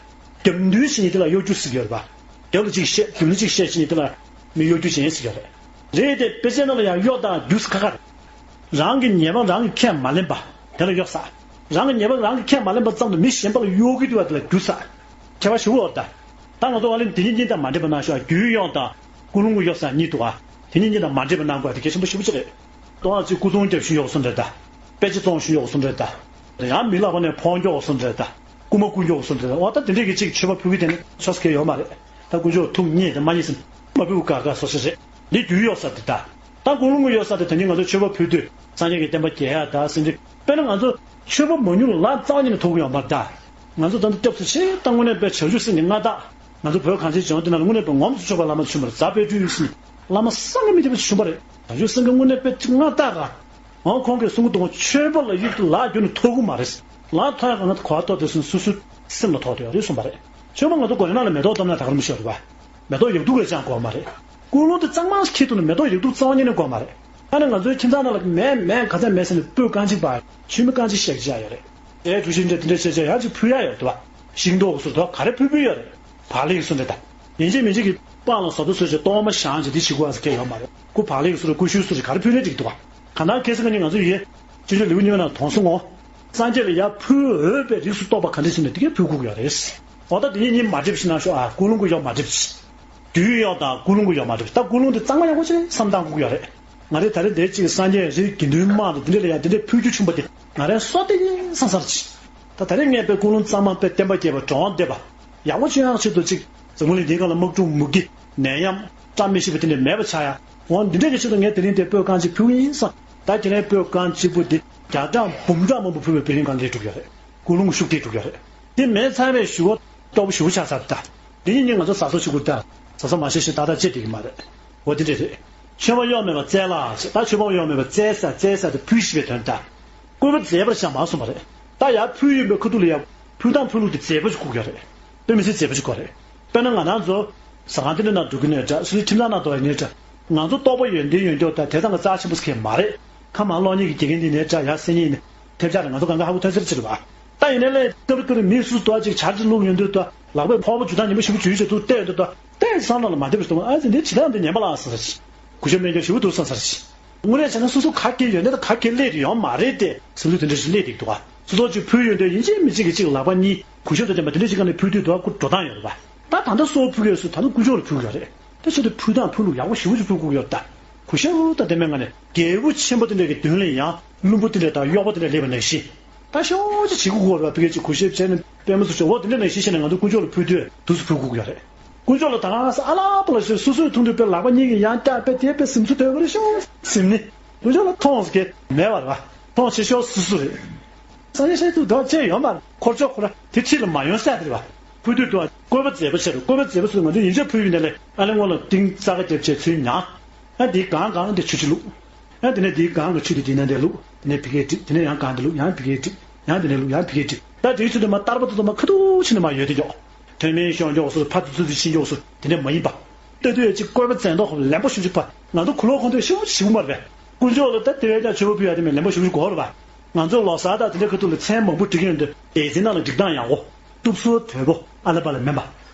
རྒྱབ་མདུན་བྱེད་མཁན་དེ་ལ་གཡོ་སྒྱུ་ཟེར་གྱི་ཡོད་རེད་པ། རྒྱབ་ལ་གཅིག་བཤད་རྒྱབ་ལ་གཅིག་བཤད་བྱེད་མཁན་དེ་ལ་མི་གཡོ་སྒྱུ་ཅན་ཟེར་གྱི་ཡོད་རེད། རེད་དེ་དཔེ་ཆའི་ནང་ལ་ཡང་གཡོ་དང་སྒྱུ་ཟེར་ཁ་ཁ་རེད། རང་གི་ཉེས་པ་རང་གིས་ཁས་མ་ལེན་པ་དེ་ལ་གཡོ་ཟེར། རང་གི་ཉེས་པ་རང་གིས་ཁས་མ་ལེན་པ་ཙམ་དུ་མི་གཞན་པ་ལ་གཡོ་གི་འདུག་པ་དེ་ལ་སྒྱུ་ཟེར། ཁྱད་པར་ཞེ་པོ་ཡོད་རེད་ད། ད་ང་ཚོ་ཨ་ལེ་དེ་གཉིས་གཉིས་དང་མ་འདྲེས་པ་གནང་ཤོག་རྒྱུས་ཡོག་དང་ཀུན་སློང་གི་གཡོ་ཟེར་གཉིས་འདུག་ཨ། དེ་གཉིས་གཉིས་དང་མ་འདྲེས་པ་གནང་དགོས་དེ་གལ་ཆེན་པོ་ཞེ་པོ་ཅིག་རེད། ཏོག་ཙམ་སྐུ་གདུང་རྒྱབ་ཤུལ་གཡོག་སོང་འདྲ་ད། དཔེ་ཆ་བཙོང་ཤུལ་གཡོག་སོང་འདྲ་ད། ཡང་མི་ལ་ཕོག་ནས་ཕོག་གཡོག་སོང་འདྲ་ད། རྐུ་མ་རྐུ་གཡོག་སོང་འདྲ་ད། འོ་ད་དེ་འདྲས་ཀྱི་ཅིག་ཆོས་པ་ཕུལ་གི་དེ་ནི་ཆོས་སྐལ་ཡོད་མ་རེད། ད་དཀོན་མཆོག་ཐུགས་མཉེས་དང་མ་མཉེས་སེམས་མ་ཕུལ་ག་ག་སོ་སོ་རེད། འདི་རྒྱུས་ཡོག་ས་དེ་ད། ད་ཀུན་སློང་གི་ཡོག་ས་དེ་ད་ནི་ང་ཚོ་ཆོས་པ་ཕུལ་དུས་སངས་རྒྱས་ཀྱི་བསྟན་པ་རྒྱས་ཡག་ད་ཟེར་འདི། དཔེར་ན་ང་ཚོ་ཆོས་པ་མ་ཉུང་ལ་རྩ་བ་ཉིད་ནས་ཐོབ་གི་ཡོད་མ་རེད་ད། ང་ཚོ་ད་ལྟ་སྐྱབས་སུ་མཆི་ད་དངོས་གནས་དཔེ་བྱང་ཆུབ་སེམས་ཀྱི་མངའ་བདག་ང་ཚོ་བོད་གངས་ཅན་ལྗོངས་འདི་ནང་ལ་དངོས་གནས་དཔེ་ངོམས་སུ་ཆོག་པ་བླ་མ་བྱོན་པ་རེད། རྫ་དཔལ་སྤྲུལ་ཡོད་ཟེར་ནས་བླ་མ་བསམ་གྱིས་མི་ཁྱབ་པ་བྱོན་པ་རེད། བྱང་ཆུབ་སེམས་ཀྱི་དངོས་གནས་དཔེ་མངའ་བདག་ར། འོ་ཁོང་གིས་གསུང་གི་འདུག་ཆོས་པ་ལ་ཡུལ་དུ་ལག་བསྒྱུར་ནས་ཐོབ་གི་མ་རེད། ལག་ཐོག་ཡག་གང་ན་གོ་བ་ཐོབ་དེ་སོང་སོ་སོའི་སེམས་ལ་ཐོག་དེ་ཡོད་རེད་གསུངས་པ་རེད། ཆོས་པ་ང་ཚོ་གོ་རེ་ནང་ལ་མེ་ཏོག་བཏབ་ན་ད་ག་རང་མི་ཤོར་རེད་པ། མེ་ཏོག་ཡག་སྡུག་གིས་ཅང་གོ་བ་མ་རེད། ཀུན་སློང་དེ་གཙང་མ་ཁྱེར་ཐུབ་ན་མེ་ཏོག་ཡག་སྡུག་རྩ་བ་ཉིད་ནས་གོ་མ་རེད། ཨ་ནི་ང་ཚོའི་ཁྱིམ་ཚང་ནང་ལ་མེད་མེད་ག་ཚད་མེད་ཟེར་ནས་སྤོས་རྐང་གཅིག་པ་ཆུ་མིག་རྐང་གཅིག་བཤད་ཀྱི་བྱ་ཡོད་རེད། ཨེ་གྲུ་བཞི་འདྲ་དེ་འདྲ་བཤད་བྱ་ཡང་ཅིག་ཕུལ་ཡག་ཡོད་འདུག་པ། ཤིང་ཏོག་ཟུར་ཐོག་ག་རེ་ཕུལ་ཕུལ་ཡོད་རེད། བག་ལེབ་ཟུར་འདྲ་དང་། ཡིན་གཅིག་མིན་གཅིག་གི་སྤང་ལ་ཟོ་ཏོ་ཟུར་གྱི་གཏོར་མ་བཞེངས་ཀྱི་དེ་བྱེད་དགོས་ཟེར་མཁན་ཡོད་མ་རེད། ཁོ་བག་ལེབ་ཟུར་ཀུ་ཤུ་ཟུར་ག་རེ་ཕུལ་ནའི་འགྲིག་འདུག་པ། གང་ལྟར་ཁ་སང་ཁ་ཉིན་ང་ཚོ་ཡི། སྤྱི་ཚོགས་ལེའུ་གཉིས་པ་ནང་དོན་གསུང་ངོ་། སངས་རྒྱས་ལ་ཡར་ཕུལ་འོས་པའི་རིགས་སུ་གཏོགས་པ་ག་འདྲ་ཞིག་ནས་དེ་གས་ཕུལ་དགོས་ཀྱི་ཡོད་རེད། འོ་ད་དེ་གཉིས་གཉིས་མ་འགྲིག་པ་ཞིག་གནང་ཤོག་ཨ། ཀུན་སློང་གི་ཡོག་མ་འགྲིག་པ་ཞིག་རྒྱུའི་ཡོག་དང་ཀུན་སློང་གི་ཡོག་མ་འགྲིག་པ་ཞིག་ད་ཀུན་སློང་དེ་གཙང་མ་ཡག་པོ་ཅིག་བསམ་བཏང་དགོས་ཀྱི་ཡོད་རེད། ང་རེ་ད་རེ་འདིར་ཅིག་སངས་རྒྱས་རིགས་དགེ་འདུན་དམངས་དང་དེ་འདྲ་ལ་ཡང་དེ་འདྲའི་ཕུལ་རྒྱུ་བྱུང་པ་དེ་ང་རེ་སོ་དེ་ཡིན་བསམ་ཚར་ཅིག་ད་ད་རེ་ངས་དཔེ་ཀུན་སློང་གཙང་མ་དཔེ་བསྟན་པ་རྒྱས་པ་གྲོང་བདེ་བ་ཡག་པོ་བྱུང་ཡག་ཆེད་དུ་ཅིག་འཛམ་བུ་གླིང་འདིའི་སྒང་ལ་དམག་འཁྲུག་མུ་གེ་ནད་ཡམས་བཀྲ་མི་ཤིས་པ་དེ་འདྲ་མེད་པ་ཆགས་ཡག་འོ་འདི་འདྲ་གི་ཆེད་དུ་ངས་དེ་རིང་དེ་སྤོས་རྐང་གཅིག་ཕུལ་གི་ཡིན་བསམ། ད་ཁྱེད་རང་སྤོས་རྐང་གཅིག་པོ་འདི་བརྒྱ་ཕྲག་འབུམ་ཕྲག་མང་པོ་ཕུལ་བའི་བར་ལན་གང་སླེབས་འགྲོ་གི་ཡོད་རེད། ཀུན་སློང་ཤུགས་ཐེབས་འགྲོ་གི་ཡོད་རེད། དེ་མེད་ཚར་བའི་ཞུ་བ་སྟོབས་པོ་ཞེ་པོ་ཆགས་ཚར་ད། དེ་ཡིན་ནའི་ང་ཚོ་གཟབ་གཟབ་བྱེད་དགོས་ད། གཟབ་གཟབ་མ་བྱས་ཤིང་ཏག་ཏག་བྱེད་བསྡད་ཀྱི་མ་རེད། འོ་དེ་འདྲ་རེད། ཆོས་པ་གཡོ་མེད་པ་བཙལ་ལ་ཞེས། ད་ཆོས་པ་གཡོ་མེད་པ་བཙལ་ས་བཙལ་ས་དེ་ཕུལ་ཞེས་པའི་དོན་ད། བཀོད་པ་མཛེས་པར་བཞག་མ་གསུངས་པ་རེད། ད་ཡར་ཕུལ་ཡོད་པའི་ཁ་ཐུག་ལ་ཡང་ཕུལ་སྟངས་ཕུལ་ལུགས་དེ་མཛེས་པོ་ཞིག་དགོས་ཀྱི་ཡོད་རེད། དཔེ་མི་སྲིད་མཛེས་པོ་ཞིག་དགོས་རེད། དཔེར་ན་ང་རང་ཚོ་ཟ་ཁང་དེ་འདྲ་ནང་འགྲོ་གི་ནའི་འདྲ། སོ་སོའི་ཁྱིམ་ཚང་ནང་འགྲོ་ཡིན་ནའི་འདྲ། ང་ཚོ་རྟོགས་པ་ཡོན་ཏན་ཡོད་མཁན་དང་དེ་ཚང་གི་རྩ་ཆེན་པོ་ཟེར་མཁན་མ་རེད། ཁ་མང་སློག་མཁན་གྱི་དགེ་རྒན་འདི་ནའི་འདྲ། ཡར་གསན་མཁན་ཡིན་ནའི་ཐེབས་ཆག་རེད། ང་ཚོ་གང་ག་ཧ་གོ་ཐལ་ཆེར་ཕྱིན་པ། ད་ཡིན་ནའི་ལས་སྐབས་རེ་སྐབས་རེ་མི་སུ་དོ་ཅིག་ཆར་ཅིག་བླུགས་ཡོང་དུས་དོ་ལག་པས་ཕོར་པ་འཇུ་སྟངས་ངན་པ་ཞེ་པོ་འཇུས་བྱས་འདུག་བལྟས་ཡོང་དུས་དོ་བལྟས་སོང་ན་ལ་མ་བདེ་བ་ཞིག་འདུག་ཨ་ཙི་འདི་བྱེད་སྟངས་འདི་ངན་པ་ལ་ཟེར། གུས་ཞབས་གནང་མཁན་ཞེ་པོ་འདུག་བསམ་ཚར་ཞིང་། དངོས་གནས་བྱས་ན་སོ་སོ་ག་གེ་ཡོད་ནའི་ད་ག་གེ་སླེབས་ཡོད་མ་རེད་དེ་ཟེར་ལུགས་དེ་འདྲ་ཞིག་སླེབས་བསྡད་འདུག་ག་སོ་སོ་ཅིག་ཕུལ་ཡོང་དུས་ཡིན་གཅིག་མིན་གཅིག་གིས་གཅིག་ལག་པ་གཉིས་གུས་ཞབས་དང་ལྡན་པ་དེ་འདྲ་ཞིག་སྒང་ནས་ཕུལ་དུས་དོ་ཁོ་འགྲོ་སྟངས་ཡོད་རེད་པ། ད་ད་ལྟ་སོ་ཕུལ་གྱི་ཡོད་སུ་ད་ལྟ་དཀོན་མཆོག་ལ་ཕུལ་གྱི་ཡོད་རེད། དེ་ཆེད་དུ་ཕུལ་སྟངས་ཕུལ་ལུགས་ཡག་པོ་ཞེ་པོ་ཅིག་ཕུལ་དགོས་ཀྱི་ཡོད་རེད་ད། གུས་ཞབས་དང་ལྡན་པའི་ངང་ནས་རྒྱལ་པོ་ཆེན་པོ་དེ་འདྲ་གི་མདུན་ལ་ཡང་བླུན་པོ་དེ་འདྲ་དང་གཡོག་པོ་དེ་འདྲ་སླེབས་པ་ནང་བཞིན། ད་ཤོག་ཅིག་བྱེད་དགོས་ཀྱི་ཡོད་རེད་པ། ཕ་གི་ཅིག་གུས་ཞབས་བྱས་ནས་དཔེ་མི་སྲིད་ཆོག་འོ་དེ་འདྲ་ནང་བཞིན་བྱས་ནས་ང་ཚོ་དཀོན་མཆོག་ལ་ཕུལ་དུས་དུས་སུ་ཕུལ་དགོས་ཀྱི་ཡོད་རེད། དཀོན་མཆོག་ལ་ད་ག་ས་ཨ་ལ་པ་ལ་ཞེས་སོ་སོའི་མཐོང་དུས་དཔེ་ལག་པ་གཉིས་ཀྱིས་ཡང་བཀྱག་དཔེ་དེ་དཔེ་སེམས་གསོ་དོད་པ་རེད་ཤོག་སེམས་ནི། དཀོན་མཆོག་ལ་མཐོང་ཟེར་མཁན་མེད་པ་རེད་པ། མཐོང་ཆེ་ཤོས་སོ་སོ་རེད། སངས་རྒྱས་ཤེས་ཐུབ་འདོད་ཅེས་ཡོད་མ་རེད། འཁོར་ཕྱོགས་ཁོ་ར་དེ་ཁྲིད་ལ་མ་ཡོང་ས་དེ་རེད་པ། ཕུལ་དུས་དུ་བ་བཀོད་པ་མཛེས་པ་བྱས་རེད། བཀོད་པ་མཛེས་པ་ཚོས་ང་ཚོ་ཡིན་ཆོས་ཕུལ་ཡོང་དུས་ལས་ཨ་ལེ་སྔོན་ལ་ཏིང་ཙག་ག་རྒྱབ་བྱས་ཚུར་མྱངས། ཨ་འདིའི་སྒང་སྒང་དེ་ཆུ་ཆུ་བླུགས། ཨ་དེ་ནས་འདིའི་སྒང་གི་ཆུ་དེ་འདི་ན་འདི་བླུགས། དེ་ནས་ཕ་གིར་སྒྲིག་དེ་ནས་ཡང་སྒང་འདི་བླུགས། ཡང་ཕ་གིར་སྒྲིག་ཡང་དེ་ནས་ལུག་ཡང་ཕ་གིར་བསྒྲིགས། ད་དེའི་ཚུལ་དུ་མ་བསྟར་པ་དེ་ཚོ་མ་ཁ་ཐུག་ཕྱིན་ནས་མ་ཡོད་དེ་ཡོད། དོན་མེད་ཤོང་འཇོག་སུ་ཕ་དུ་ཚུ་དུ་ཕྱིན་འཇོག་སུ་དེ་འདྲ་མ་ཡིན་པ། ལྟ་དུས་ཡོད་ཅིག་བཀོད་པ་མཚན་ཐོག་ལན་པོ་ཞུ་ཅིག་པ། ང་ཚོ་གུ་ལོག་ཁོང་ཚོས་ཞིབ་ཞིབ་མར་བས། དཀོན་མཆོག་ལ་ད་དེ་བས་ཀྱང་མཆོད་པ་ཕུལ་ཡ་དེ་མིན་ལན་པོ་ཞུ་གོ་ར་བ། ང་ཚོ་ལོ་གསར་དང་དེ་འདྲ་ཁ་ཐུག་ལ་མཚན་མང་པོ་བསྒྲིགས་ཡོང་དུས་སྡེ་ཚན་ནང་ལ་བསྒྲིགས་སྟངས་ཡག་པོ། གཏུབ་སོ་དོད་པོ་ཨ་ལ་པ་ལ་མིན་པ།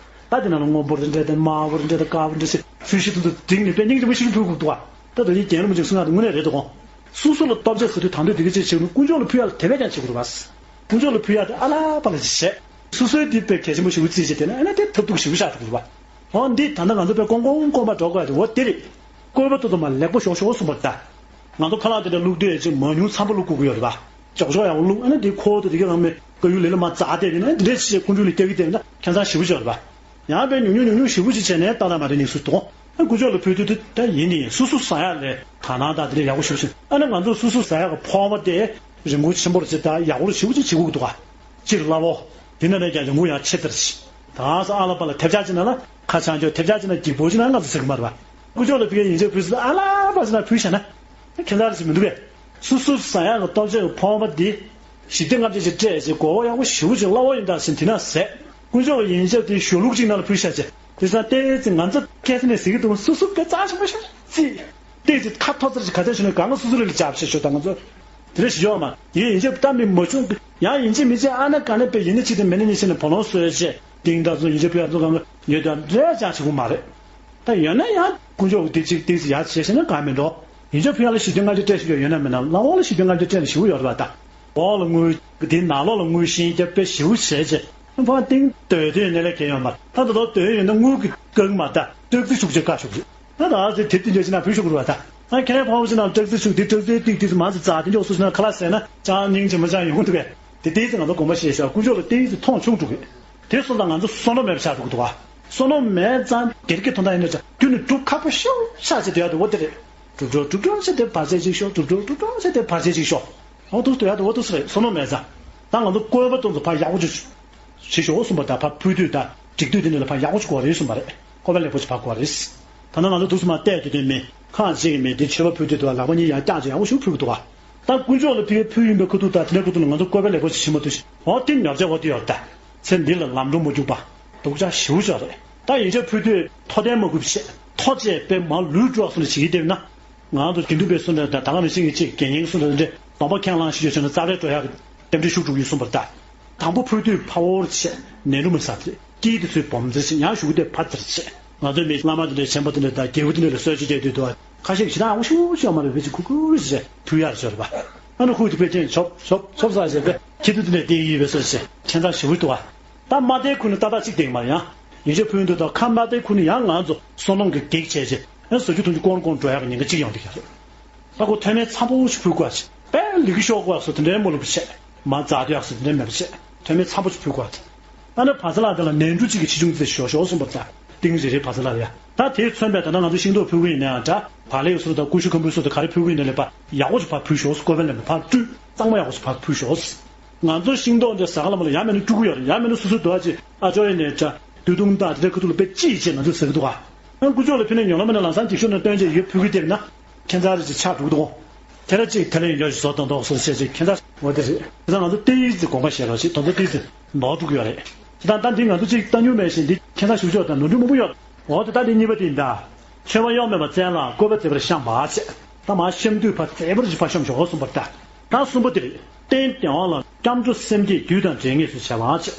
ད་དེ་ནང་ལ་སྔོན་པོ་རེ་འདྲ་དང་དམར་པོ་རེ་འདྲ་དང་དཀར་པོ་འདྲ་ཞིག་ཚུལ་ཤིག་ཏུ་ཏུ་བསྒྲིགས་ནས་དཔེ་སྙིང་རྗེ་པོ་ཞིག་ཕུལ་དགོས་འདུག་བ། ད་དོན་གྱི་རྒྱན་ལ་མ་ཅིག་གསུང་ཡག་དེ་དངོས་གནས་རེད་འདུག་གོ། སོ་སོ་ལ་སྟོབས་ཆེ་ཟེར་དུས་དང་དོད་དེ་ག་ཅིག་བྱེད་དགོས་དཀོན་མཆོག་ལ་ཕུལ་ཡག་ལ་དེ་བས་ཀྱང་བྱེད་དགོས་རེད་བ། དཀོན་མཆོག་ལ་ཕུལ་ཡག་དེ་ཨ་ལ་པ་ལ་ཞིག་བྱས། སོ་སོའི་དེ་དཔེ་གལ་ཆེན་པོ་ཞིག་བརྩིས་བྱས་དེ་ནས་ཨ་ནི་དེ་ཐབས་སྡུག་ཞིག་བཞག་ཐུབ་དགོས་རེད་བ། འོ་འདི་ད་ལྟ་ང་ཚོ་དཔེ་ཀོང་ཀོང་ཀོང་པ་འགྲོ་དགོས་ཡག་དེ་འོ་དེ་རེད། བཀོད་པ་ཏོག་ཏོག་མ་ལེགས་པོ་ཞོག་ཞོག་གསུངས་པ་རེད་ད། ང་ཚོ་ཁ་ལག་དེ་འདྲ་བླུགས་དུས་ཅིག་མང་ཉུང་འཚམ་པོ་བླུགས་དགོས་ཀྱི་ཡོད་རེད་པ། ཅོག་ཅོག་ཡག་པོ་བླུགས་ཨ་ནི་དེ་ཁོ་དེ་དེ་ག་རང་མེད་དཀར་ཡོལ་ལེ་ལ་མ་འཛག་བསྡད་ཡིན་ན་དེ་འདྲས་ཅིག་བྱས་ཁོང་ཁྲོ་ལ་སྐྱེ་གི་བསྡད་ཡིན་ན་ཁྱད་མཚར་ཞེ་པོ་ཅིག་ཡོད་རེད་པ། ཡང་དཔེ་ཉུང་ཉུང་ཉུང་ཉུང་ཞེ་པོ་ཅིག་བྱས་ནས་ཏག་ཏག་མ་རེད་ནི་སུ་དང་། ཨ་དཀོན་མཆོག་ལ་ཕུལ་དུས་དེ་ད་ཡིན་ནི་ཡིན། སོ་སོ་ཟ་ཡག་ལས་དག་སྣང་དང་དེ་འདྲས་ཡག་པོ་ཞེ་པོ་ཅིག་ཨ་ནི་ང་ཚོ་སོ་སོ་ཟ་ཡག་གི་ཕོར་པ་དེ་རིན་གོང་ཆེན་པོ་རེད་ཅེས་ད་ཡག་པོ་ཞེ་པོ་ཅིག་བྱེད་དགོས་ཀྱི་འདུག་ག་སྤྱིར་སླ་བོ། དེ་ནང་ནས་ཀྱང་ཡོང་སྒོ་ཡང་ཆེ་ལྟར་ཞིག་ད་ང་ཚོ་ཨ་ལ་པ་ལ་ཐེབས་ཆག་ཅིག་ན་ལ་ཁ་ཆང་ཆོག་ཐེབས་ཆག་ཅིག་ན་སྒྱིག་པོ་ཅིག་ན་ང་ཚོ་ཟེར་གི་མ་རེད་པ། དཀོན་མཆོག་ལ་ཕ་གིའི་ཡན་ཆད་ཕུལ་ཚུལ་ཨ་ལ་པ་ཟེར་ན་ཕུལ་བཞག་ན། ཁྱད་མཚར་ཞིག་མི་འདུག་གས། སོ་སོ་ཟ་ཡག་གི་ལྟོ་ཆས་ཀྱི་ཕོར་པ་འདི། ཞི་བདེ་ལྔ་བརྒྱ་ཅིག་སྤྲད་ཅིག་གོ་བ་ཡག་པོ་ཞེ་པོ་ཅིག་སླ་བོ་ཡིན་ད་ཟེར་དེ་ན་ཟས། དཀོན་མཆོག་གི་ཡན་ཆད་དེ་ཞོ་ལུག་ཅིག་ནང་ལ་ཕུལ་བཞག་ཅིག་དེ་ས་ཏེ་ཙི་ང་ཚོ་ཁ་སང་ནས་ཟེར་གི་འདུག་སོ་སོ་དཔེ་རྩ་ཆེན་པོ་ཞིག་རྩིས། ཏེ་ཙི་ཁ་ཐོབ་ཚར་ཅིག་ག་ཚད་ཞུ་ན་གང་ག་སོ་སོ་རེ་ལ་རྒྱབ་ཤེས་ཤོག་ད་ང་ཚོ། དེ་འདྲ་ཞིག་ཡོད་མ། ཡིན་ཡིན་ཆད་ད་མི་མ་བྱུང་གི། ཡང་ཡིན་གཅིག་མིན་གཅིག་ཨ་ན་ག་ནས་དཔེ་ཡིན་ན་གཅིག་དང་མིན་ན་གཉིས་ཟེར་ནས་བུ་ལོན་གསོལ་བྱས་ཏིང་ད་ཚོ་ཡིན་གཅིག་ཕུད་ཡག་ཚོ་གང་ག་ཡོད་དང་འདྲ་ཅང་བྱེད་དགོས་མ་རེད། ད་ཡོད་ན་ཡང་དཀོན་མཆོག་གི་དེ་གཅིག་ཏིག་ཙི་ཡག་བྱས་ཤེས་ན་གང་མི་འགྲོ། ཡིན་གཅིག་ཕུད་ཡག་ལ་ཞི་བདེ་ལྔ་བརྒྱ་སྤྲད་ཤེས་ཀྱི་ཡོད་ན་མིན་ན་ལ་འོག་ལ་ཞི་བདེ་ལྔ་བརྒྱ་སྤྲད་ན་ཞེ་པོ་ཡོད་རེད་པ་ད། འོག་ལ་དངུལ་དེ་ནང་ལོགས་ལ་དངུལ་ཤིང་རྒྱབ་དཔེ་ཞེ་པོ་བྱས་རྗེས་ཕ་ཏིང་སྡོད་དུས་ནས་ལས་ཀྱི་ཡོད་མ་རེད། ད་ད་ལྟ་སྡོད་ཡོད་ན་དངུལ་གི་བཀག་མ་ད་སྤྲག་རྩི་ཤུགས་ཆེ་བཀག་ཤུགས་རེད། ད་ད་ཟེར་དེབ་དེ་འདྲ་ཞིག་ན་བུ་ཤུགས་རུ་བ་ད། ཨ་ཁྱེད་རང་ཕ་བོ་ཞིག་ན་སྤྲག་རྩི་ཤུགས་དེ་སྤྲག་རྩི་ཏིག་ཏིག་མ་ཟེར་རྩ་དེ་འཇོག་སུ་ཞིག་ན་ཁ་ལག་ཟས་ན་ཅང་སྙིང་རྗེ་མ་ཅང་ཡོང་གི་འདུག་གས། དེ་ཏིག་ཙི་ང་ཚོ་དགོངས་པ་བཞེས་ཤག་དཀོན་མཆོག་ལ་ཏིག་ཙི་མཐོང་ཆུང་འགྲོ་གི། དེ་སོང་ཙང་ང་ཚོ་བསོད་ནམས་མེད་པ་ཆགས་འགྲོ་གི་འདུག་ག་བསོད་ནམས་མེད་ཙང་སྒེར་གྱི་དོན་དག་ཡིན་ན་ཅང་རྒྱུ་ནི་སྒྲུབ་ཁག་པོ་ཤོག་ཤག་ཅེས་དེ་ཡག་དེ་འོ་དེ་རེད། སྒྲུབ་འགྲོ་སྒྲུབ་འགྲོ་ཟེར་ཏེ་བར་ཆད་ཅིག་ཤོག་སྒྲུབ་འགྲོ་སྒྲུབ་འགྲོ་ཟེར་ཏེ་བར་ཆད་ཅིག་ཤོག་འོ་དུ་དུ་ཡག་དུ་འོ་དུ་སུ་རེད་བསོད་ནམས་མེད་ཙང་། ད་ང་ཚོ་བཀོད་པ་དོན་དུ་ཕར་ཡག་པོ་ཅིག་བྱེད་ཤོག་གསུངས་པ་དང་ཕར་ཕུལ་དུས་དང་སྒྲིག་དུས་དེ་འདྲ་ལ་ཕར་ཡག་པོ་ཅིག་དགོས་རེད་གསུངས་པ་རེད། བཀོད་པ་ལེགས་པོ་ཅིག་ཕར་དགོས་རེད། ད་ནང་ང་ཚོ་དུས་སུ་མ་བལྟས་དུས་དོན་མེད་ཁག་ཅིག་མེད་དེ་མཆོད་པ་ཕུལ་དུས་དུ་ལག་པ་གཉིས་ཡར་བཀྱག་ཅིག་ཡག་པོ་ཞིག་ཕུལ་གི་འདུག་ག་ད་དཀོན་མཆོག་ལ་ཕུལ་ཕུལ་ཡིན་པའི་ཁ་ཐུག་ད་དེ་འདྲ་ཁ་ཐུག་ལ་ང་ཚོ་བཀོད་པ་ལེགས་པོ་ཅིག་བྱེད་མ་ཐུབ་ཤིང་འོ་དེ་ཉོར་ཆ་འོ་དེ་ཡོད་ད། ཚེ་འདི་ལ་ལམ་འགྲོ་མ་རྒྱུག་པ། སྡུག་ཅག་ཞེ་པོ་ཅིག་རེད། ད་ཡིན་ཆད་ཕུལ་དུས་མཐོ་ལྡན་མ་དགོས་པ་བྱས་མཐོ་ཅེས་དཔེ་མང་ལུས་འགྲོ་བ་སོང་ནས་བྱེད་ཀྱི་བསྡད་ན། ང་ཚོ་དགེ་འདུན་པའི་གསུང་འདྲ་དང་ད་ག་ནང་བཞིན་གྱི་ཅིག་དགེ་བསྙེན་གསུང་འདྲ་འདྲ་སྡོམ་པ་ཁས་བླངས་ཤིག་ཡོད་བྱུང་ན་རྩ་བྲལ་འགྲོ་ཡག་གི་རྟེན་འབྲེལ་ཤུགས་འགྲོ་གི་ཡོད་གསུངས་པ་རེད་ད། དང་པོ་ཕུལ་དུས་ཕ་བོར་བྱས་ནས་འགྲོ་མི་ཟ་དེ་དཀྱིལ་དེ་ཚོའི་སྦོམ་ཚེར་བྱས་ཡང་ཞུ་གི་དེ་ཕ་ཚེར་བྱས་ང་ཚོའི་མི་བླ་མ་དེ་འདྲ་ཆེན་པོ་དེ་འདྲ་དང་རྒྱལ་པོ་དེ་འདྲ་ལ་གསོལ་ཇ་བསྐྱལ་དུས་དུ་ཁ་ཤས་ཀྱི་ཞེ་དྲག་ཨ་ཤུ་ཤུ་ཡོད་མ་རེད་བེད་ཅིག་ཁུ་ཁུ་ཞེས་ཐུག་ཡར་ཤོར་བ། ཨ་ནི་ཁུ་དེ་ཕལ་ཆེར་ཆོབ་ཆོབ་ཆོབ་ཟ་བྱས་པས་ཁྱི་དུ་དེ་འདྲ་བསྡད་ཡོད་པའི་སོ་ཞེས་ཁྱད་མཚར་ཞེ་པོ་འདུག་བ། ད་མ་བསྡད་ཁུ་ནི་ཏག་ཏག་གཅིག་བསྡད་མ་ཡང་ཡིན་ཆད་ཕུལ་དུས་དང་ཁ་མ་བསྡད་ཁུ་ནི་ཡང་ང་ཚོ་བསོད་ནམས་ཀྱི་གེགས་བྱས་རྗེས་ཨ་ཟ་རྒྱུ་འཐུང་རྒྱུ་དཀོན་དཀོན་འགྲོ་ཡག་གི་ཉེན་ཁ་གཅིག་ཡོང་གི་ཡོད་རེད། ད་ཁོ་ཐོན་མེད་འཚམ་པོ་ཞིག་ཕུལ་དགོས་ཅིག་དཔེ་ལི་ཁི་ཤོག་དགོས་སོ་དེ་འདྲའི་མ་ལུག་བྱས་མ་རྫ་དུ་ཡག་སོ་དེ་འདྲའི་མེད་པ་བྱས་ཐོན་མེད་འཚམ་པོ་ཞིག་ཕུལ་དགོས་ཅིག་ཨ་ནི་བ་ཚ་ལགས་དེ་ལ་ནས་འབྲུ་གཅིག་གི་ཆེ་ཆུང་ཙེ་ཞོ་ཞོ་གསུངས་པ་ཙང་ཏིང་རེ་རེ་བ་ཚ་ལགས་ཡ། ད་དེས་མཚོན་པའི་ད་ལྟ་ང་ཚོ་ཤིང་ཏོག་ཕུལ་གི་ཡིན་ནའང་འདྲ་བག་ལེབ་སོ་དང་ཀུ་ཤུ་ཁམ་བུའི་སོ་དང་ག་རེ་ཕུལ་གི་ཡིན་ནའང་ལེགས་པ་ཡག་པོ་ཞིག་ཕར་ཕུལ་ཤོག་བཀོད་པ་ལེན་པ་ཕར་བཀྲུས་གཙང་མ་ཡག་པོ་ཞིག་ཕར་ཕུལ་ཤོག་ང་ཚོ་ཤིང་ཏོག་འདི་ཟ་ག་ལ་མ་ལ་ཡང་མེད་ན་བཀྲུ་གི་ཡོད་རེད། ཡང་མེད་ན་སོ་སོའི་དུ་བ་ཅིག་ཨ་ཅོ་ཡ་ནས་འདྲ་དུས་ཐུང་དང་དེ་འདྲའི་ཁ་ཐུག་ལ་དཔེ་ཅི་ཡིས་བྱས་ང་ཚོས་ཟ་གི་འདུག་ག་ཨ་ཀུ་ཅོག་ལ་ཕུལ་ནས་ཉོ་ལ་མེད་ན་ལམ་སང་འགྱིག་ཤོག་ནང་སྟོན་བྱས་ཡོད་ཕུལ་གི་བསྡད་ན་ཁྱད་མཚར་རེ་ཅིག་ཆགས་འགྲོ་གི་འདུག་དེ་ལ་གཅིག་དེ་ལ་ཡིན་ཡོད་ཞིག་བཟོ་དང་དོགས་སོ་བྱས་ཅིག་ཁྱད་མཚར་འོ་དེ་རེད། དེ་ཚོ་ང་ཚོ་ཏིག་ཙི་དགོངས་པ་བཞེས་རོགས་ཞེས་དོན་དུ་ཏིག་ཙི་ནོར་འགྲོ་གི་ཡོད་རེད། དེ་དང་ད་འདི་ང་ཚོ་གཅིག་ལྟ་མྱོང་མེད་བཞིན་འདི་ཁྱད་མཚར་ཞིག་ཆོག་དང་ནོར་འཁྲུལ་མང་པོ་ཡོད། འོ་དེ་ད་འདི་གཉིས་པ་དེ་ཡིན་ད། མཆོད་པ་གཡོག་མེད་པར་བཙལ་ལ་བཀོད་པ་མཛེས་པར་བཤམས་པ་བྱས། ད་མ་བཤམས་དུས་ཕར་མཛེས་པར་ཅིག་ཕར་བཤམས་ཆོག་གསུངས་པར་ད། ད་གསུམ་པོ་དེ་རེད། རྟེན་བདེ་བ་ལ་སྐྱབས་འགྲོ་སེམས་བསྐྱེད་དུས་དང་འབྲེལ་ངེས་སུ་བྱ་བ་བྱས།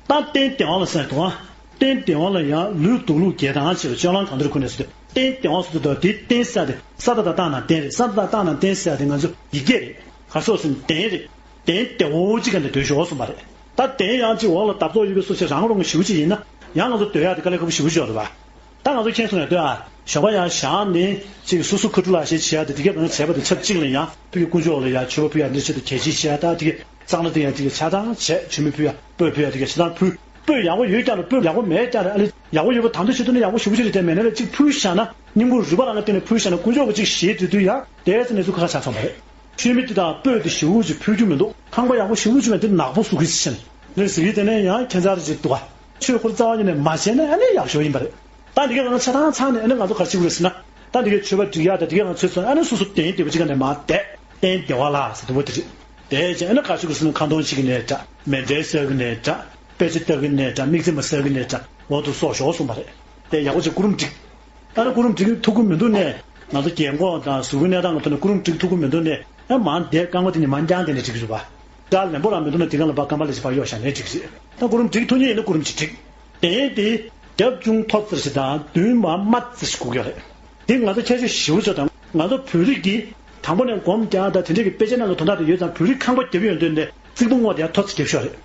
ད་རྟེན་བདེ་བ་ལ་ཟེར་དུས། རྟེན་བདེ་བ་ལ་ཡང་ལུས་སྡོང་ལུག་བརྒྱད་དང་བཅས་པའི་སྤྱོད་ལམ་གང་འདིར་ཁུར་ནས་སུ་རྟེན་བདེ་བ་སུ་དུ་དེ་རྟེན་ས་དེ་ས་ད་ད་བཏང་ན་རྟེན་རེད། ས་ད་ད་བཏང་ན་རྟེན་ས་དེ་ང་ཚོ་ཡི་གེ་རེད། ག་སོགས་སུ་རྟེན་རེད། རྟེན་བདེ་བོ་གཅིག་ག་འདི་སྡོད་ཤོག་གསུངས་པ་རེད། ད་རྟེན་ཡང་གཅིག་འོག་ལ་བརྡབ་གཏོགས་ཡོད་པའི་སོ་ཆ་རང་རང་གི་ཞུ་གཅིག་ཡིན་ན་ཡང་ང་ཚོ་སྡོད་ཡག་དེ་དཀའ་ལས་ཁག་པོ་ཞེ་པོ་ཅིག་ཡོད་རེད་པ། ད་ང་ཚོ་ཁྱེད་ཚོ་ནས་ལྟོས་ཨ། ཞོགས་པ་ཡང་བཞག་ནས་ཅིག་སོ་སོ་ཁ་ཐུག་ལ་ཞེས་བྱེད་ཡ་དེ་དེ་གའི་གང་བྱས་པ་དེ་ཆབས་གཅིག་ལ་ཡང་ཕ་གི་དཀོན་མཆོག་ལ་ཡང་མཆོད་པ་ཕུལ་ཡ་འདི་ཆེད་དུ་གལ་ཆེ་བྱེད་ཡ་ད་དེ་གའི་གཙང་སྦྲ་དེ་ཡང་དེ་གའི་ཆ་ཚང་བྱས་མཆོད་མེ་ཕུལ་ཡ་སྤོས་ཕུལ་ཡ་དེ་གའི་ཆ་ཚང་ཕུལ་སྤོས་ཡག་པོ་ཡོད་ཀྱང་རེད་སྤོས་ཡག་པོ་མེད་ཀྱང་རེད་ཨ་ལེ་ཡག་པོ་ཡོད་པ་དང་དུ་བྱེད་དུ་ནི་ཡག་པོ་ཞེ་པོ་ཅིག་རེད་དེ་མེད་ན་ལས་གཅིག་ཕུལ་བཞག་ན་སྙིང་པོ་རུས་པ་རང་གི་སྟེང་ནས་ཕུལ་བཞག་ན་དཀོན་མཆོག་གི་ཅིག་ཞེས་དེ་དུས་ཡང་དེ་ཚོ་ནས་ཚུར་ཁ་ཁ་ཆགས་སོང་བ་རེད། མཆོད་མེ་དེ་དང་སྤོས་དེ་ཞེ་པོ་ཅིག་ཕུལ་རྒྱུ་མི་འདུག་ཁང་པ་ཡག་པོ་ཞེ་པོ་ཅིག་མེད་དེ་ནག་པོ་བཟོ་གི་ཟེར་ནས་ཟེར་གི་དེ་ནས་ཡང་ཁྱད་མཚར་ཅིག་འདུག་ག་ཆོས་འཁོར་རྩ་བ་ཉིད་ནས་མ་བྱས་ན་ཨ་ནི་ཡག་ཤོས་ཡིན་པ་རེད། ད་འདི་ག་ང་ཚོ་ཆ་ཚང་ཚང་ནས་ཨ་ནི་ང་ཚོ་ག་རེ་བྱེད་དགོས་རེད་ཟེར་ན། ད་འདི་གའི་མཆོད་པ་སྒྲིག་ཡག་དང་འདི་གའི་ང་ཚོས་ཚོ་ཨ་ནི་སོ་སོ་རྟེན་བདེ་བོ་ཅིག་ག་ནས་མ་བསྡད་རྟེན་བདེ་བ་ལ་ཟེར་དུ་བོ་དེ་རེད། དེ་རྗེས་ཨ་ནི་ཁ་ཤུག་གི་སུན་ཁ་འདོན་བྱེད་ཀྱི་ནས་འདྲ། མེ་འདྲའི་ཟ་གི་ནས་འདྲ། དཔེ་ཆ་ལྟ་གི་ནས་འདྲ། མིག་རྩེ་མ་ཟ་གི་ནས་འདྲ། འོ་དུ་སོགས་ཞོག་གསུངས་པ་རེད། དེ་ཡག་པོ་ཅིག་ཀུ་རུམ་སྒྲིག་ད་ནི་ཀུ་རུམ་སྒྲིག་ཐུབ་ཀྱི་མི་འདུག་ནས། ང་ཚོ་རྒན་གོག་དང་གཟུགས་པོའི་གནས་སྟངས་ཀྱི་ཐོག་ནས་ཀུ་རུམ་སྒྲིག་ཐུབ་ཀྱི་མི་འདུག་ནས། ཨ་མང་དེ་རྐང་པ་དེ་གཉིས་མང་རྐྱང་དེ་ནས་སྒྲིག་གི་རེད་པ། སྐྲ་ལེན་པོ་རང་མི་འདུག་ན་དེ་གང་ལ་ཕར་རྐང་པ་ལས་ཅིག་ཕར་གཡོག་བཞག་ནས་སྒྲིག་གི་རེད། ད་ཀུ་རུམ་སྒྲིག་ཐུབ་མཁན་ཡིན་ན་ཀུ་རུམ་ཅིག་སྒྲིག་དེ་ཡིན་དེ། རྒྱབ་ཅུང་མཐོ་ཙམ་ཞིག་དང་མདུན་མར་དམའ་ཙམ་ཞིག་དགོས་ཀྱི་རེད། དེ་ང་ཚོ་ཁྱད་ཆོས་ཞེ་པོ་ཅིག་དང་། ང་ཚོ་བོད་རིགས་ཀྱིས་དང་པོ་ནས་སྒོམ་རྒྱག་དང་དེ་འདྲས་ཀྱི་དཔེ་ཆ་ནང་གི་དོན་དག་དེ་ཡོད་ཙང་། བོད་རིགས་ཁང་པ་བརྒྱབ་ཡོང་དུས་ནས་རྩིག་པ་སྔོག་དེ་ཡར་མཐོ་ཙམ་བརྒྱབ་ཤོག་རེད།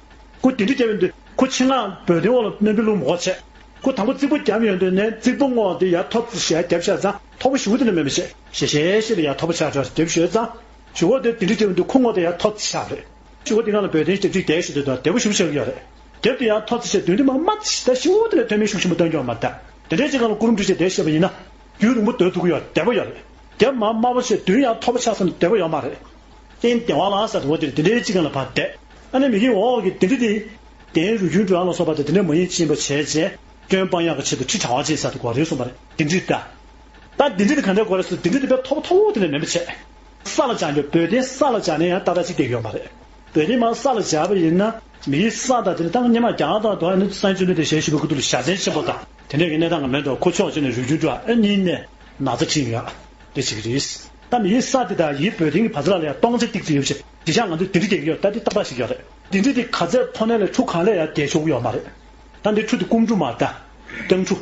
ཁོ་དེ་འདྲས་བརྒྱབ་ཡོང་དུས་ཁོ་ཆེད་མངགས་འབོལ་གདན་འོག་ལ་སྣོན་པའི་བླུག་མ་དགོས་བྱས། ཁོ་དང་པོ་རྩིག་པ་བརྒྱབ་ཡོང་དུས་ནས་རྩིག་པ་སྔོག་དེ་ཡར་མཐོ་ཙམ་ཞིག་ཡར་བརྒྱབ་ཤག་ཙང་མཐོ་པོ་ཞེ་པོ་དེ་འདྲ་མེད་པ་བྱས། ཞེ་ཞེ་ཞེ་ལ་ཡར་མཐོ་པོ་ཆགས་ཆགས་བརྒྱབ་ཤོག་ཙང་། ཞུ་བ་དེ་དེ་འདྲས་བརྒྱབ་ཡོང་དུས་ཁོ་སྔོག་དེ་ཡར་མཐོ་ཙམ་ཆགས་རེད། ཞུ་བ་དེ་སྒང་ལ་འབོལ་གདན་ཞིག་བརྒྱབ་ཅིག་བསྡད་ཤོག་དེ་དང་བདེ་པོ་ཞེ་པོ་ཆགས་ཀྱི་ཡོད་རེད། རྒྱབ་དེ་ཡར་མཐོ་ཙམ་བྱས། མདུན་དེ་མར་དམའ་ཙམ་ཞིག་ད་ཞེ་པོ་དེ་ལས་མཐོ་དམན་ཤུགས་ཆེན་པོ་གཏོང་རྒྱུ་ཡོད་མ་རེད་ད། དེ་འདྲའི་ཅིག་སྒང་ལ་ཀུ་རུམ་སྒྲིག་བྱས་བསྡད་ཤེས་པ་ཡིན་ན། རྒྱུན་རིང་པོ་སྡོད་ཐུབ་ཀྱི་ཡོད། བདེ་པོ་ཡོད་རེད། རྒྱབ་མར་དམའ་པོ་བྱས། མདུན་ཡར་མཐོ་པོ་ཆགས་སོང་ན་བདེ་པོ་ཡོད་མ་རེད། རྟེན་བདེ་བ་ལ་ཟེར་བ་དེ་དེ་འདྲའི་ཅིག་སྒང་ལ་ཕར་བསྡད། ཨ་ནི་མི་གི་འོག་གི་དེ་འདྲ་དེ། གདན་རུས་རྒྱུན་འགྲོ་ཡ་ལ་སོགས་པ་དེ་དེ་འདྲ་མ་ཡིན་ཕྱིན་པ་བྱས་བྱས། སྐྱོན་སྤང་ཡག་གི་ཆེད་དུ་ཁྲི་གྲྭ་པ་ཅིག་ཟེར་དུ་གོ་རེད་གསུངས་པ་རེད། དེ་འདྲ་ད། ད་འདི་འདྲ་དེ་ག་འདྲ་དགོས་རེད་ཟེར། འདི་འདྲ་དེ་དཔེ་མཐོ་པོ་མཐོ་པོ་དེ་ནས་མེད་པ་བྱས། ས་ལ་སྦྱར་རྒྱུ། འབོལ་གདན་ས་ལ་སྦྱར་ནས་ཡང་ཏག་ཏག་ཅིག་བསྡད་ཀྱི་ཡོད་མ་རེད། འབོལ་གདན་མར་ས་ལ་སྦྱར་བ་ཡིན་ན། མི་ཡི་ས་དང་དེ་ནི་ད་སྔོན་མ་རྒྱ་གར་དང་དུ་བ་ནི་སངས་རྒྱས་བཅོམ་ལྡན་འདས་ཞལ་བཞུགས་པའི་ཁུ་ཐུག་ལ་བཞའ་ཚན་ཆེན་པོ་དང་དེ་འདྲས་ཀྱི་གནས་སྟངས་ཀྱི་མེད་དུ། ཁོ་ཕྱོགས་གཅིག་ནས་རུས་རྒྱུད་འགྲོ་བ། ཨ་གཉིས་ནས་ན་ཚ་ཁྲིད་ཡོད། དེ་བྱེད་ཀྱི་རེད། ད་མི་ཡི་ས་དེ་དང་ཡི་འབོལ་གདན་གྱི་བར་ཚ་ལ་ཡང་སྟོང་ཆ་ཏིག་ཙམ་ཡོད་པ་བྱས། དེ་ཤག་ང་ཚོས་དེ་འདྲ་བསྡད་ཀྱི་ཡོད། ད་དེ་ཏག་ཏག་ཞིག་ཡོད་རེད། དེ་འདྲ་དེ་ག་ཚད་མཐོ་ནས་ལས་ཁྲུ་གང་ལས་ཡར་བསྡད་ཆོག་གི་ཡོད་མ་རེད། ད་འདི་ཁྲུ་དེ་སྐོམ་ཁྲུ་མ་ད། སྟེང་ཁྲུ།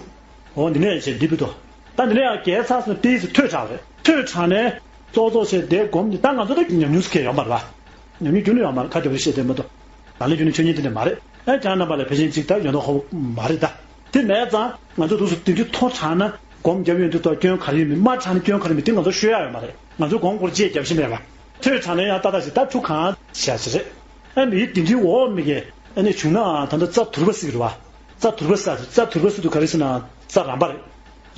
འོ་འདི་ནས་བྱས་འདི་བུད་དོ། ད་འདི་ནས་ཡང་བརྒལ་ཚར་སོང་ན་ཏོག་ཙམ་ཐོལ་དྲགས་རེད། ཐོལ་དྲགས་ནས་ཙོག་ཙོག་བྱས་བསྡད་སྒོམ་ནི། ད་ང་ཚོ་ད་ཉམས་མྱོང་ཟེར་མཁན་ཡོད་མ་རེད་པ། ཉམས་མྱོང་ཁྱོན་ནས་ཡོད་མ་རེད། ཁ་རྒྱབ་རེ་བཤད་བསྡད་མ་གཏོགས། ལག་ལེན་རྒྱུན་ནས་ཆོས་ཉིད་དེ་འདྲ་མ་རེད། ཨེ་ཁྱེད་རྣམ་པ་ལ་ཕལ་ཆེར་ཅིག་ད་ཡོད་མདོག་ཁ་པོ་མ་རེད་ད། དེ་མེད་ཙང་ང་ཚོ་འདུག་སེ་དེ་འདྲའི་མཐོ་དྲགས་ན་སྒོམ་རྒྱབ་ཡོང་དུས་ད་སྐྱོན་ག་རེ་ཡོད་མེད། དམའ་དྲགས་ན་སྐྱོན་ག་རེ་མེད། དེ་ང་ཚོ་ཤོད་ཡ་ཡོད་མ་རེད། ང་ཚོ་སྒོམ་སྐོར་རྗེས་རྒྱབ་བཞིན་མེད་པ། ཐོལ་དྲགས་ན་ཡང་ཏག་ཏག་ཞིག་ད་ཁྲུ་གང་བྱས་ཅི་རེད། ཨ་མི་དེ་འདྲའི་འོག་མི་གས་ཨ་ནི་བྱུང་ནའང་ད་ལྟ་རྩ་དུར་བ་ཟེར་གི་རེད་པ། རྩ་དུར་བ་ཟེར། རྩ་དུར་བ་ཟེར་དུས་ག་རེ་ཟེར་ན་རྩ་རམ་པ་རེད།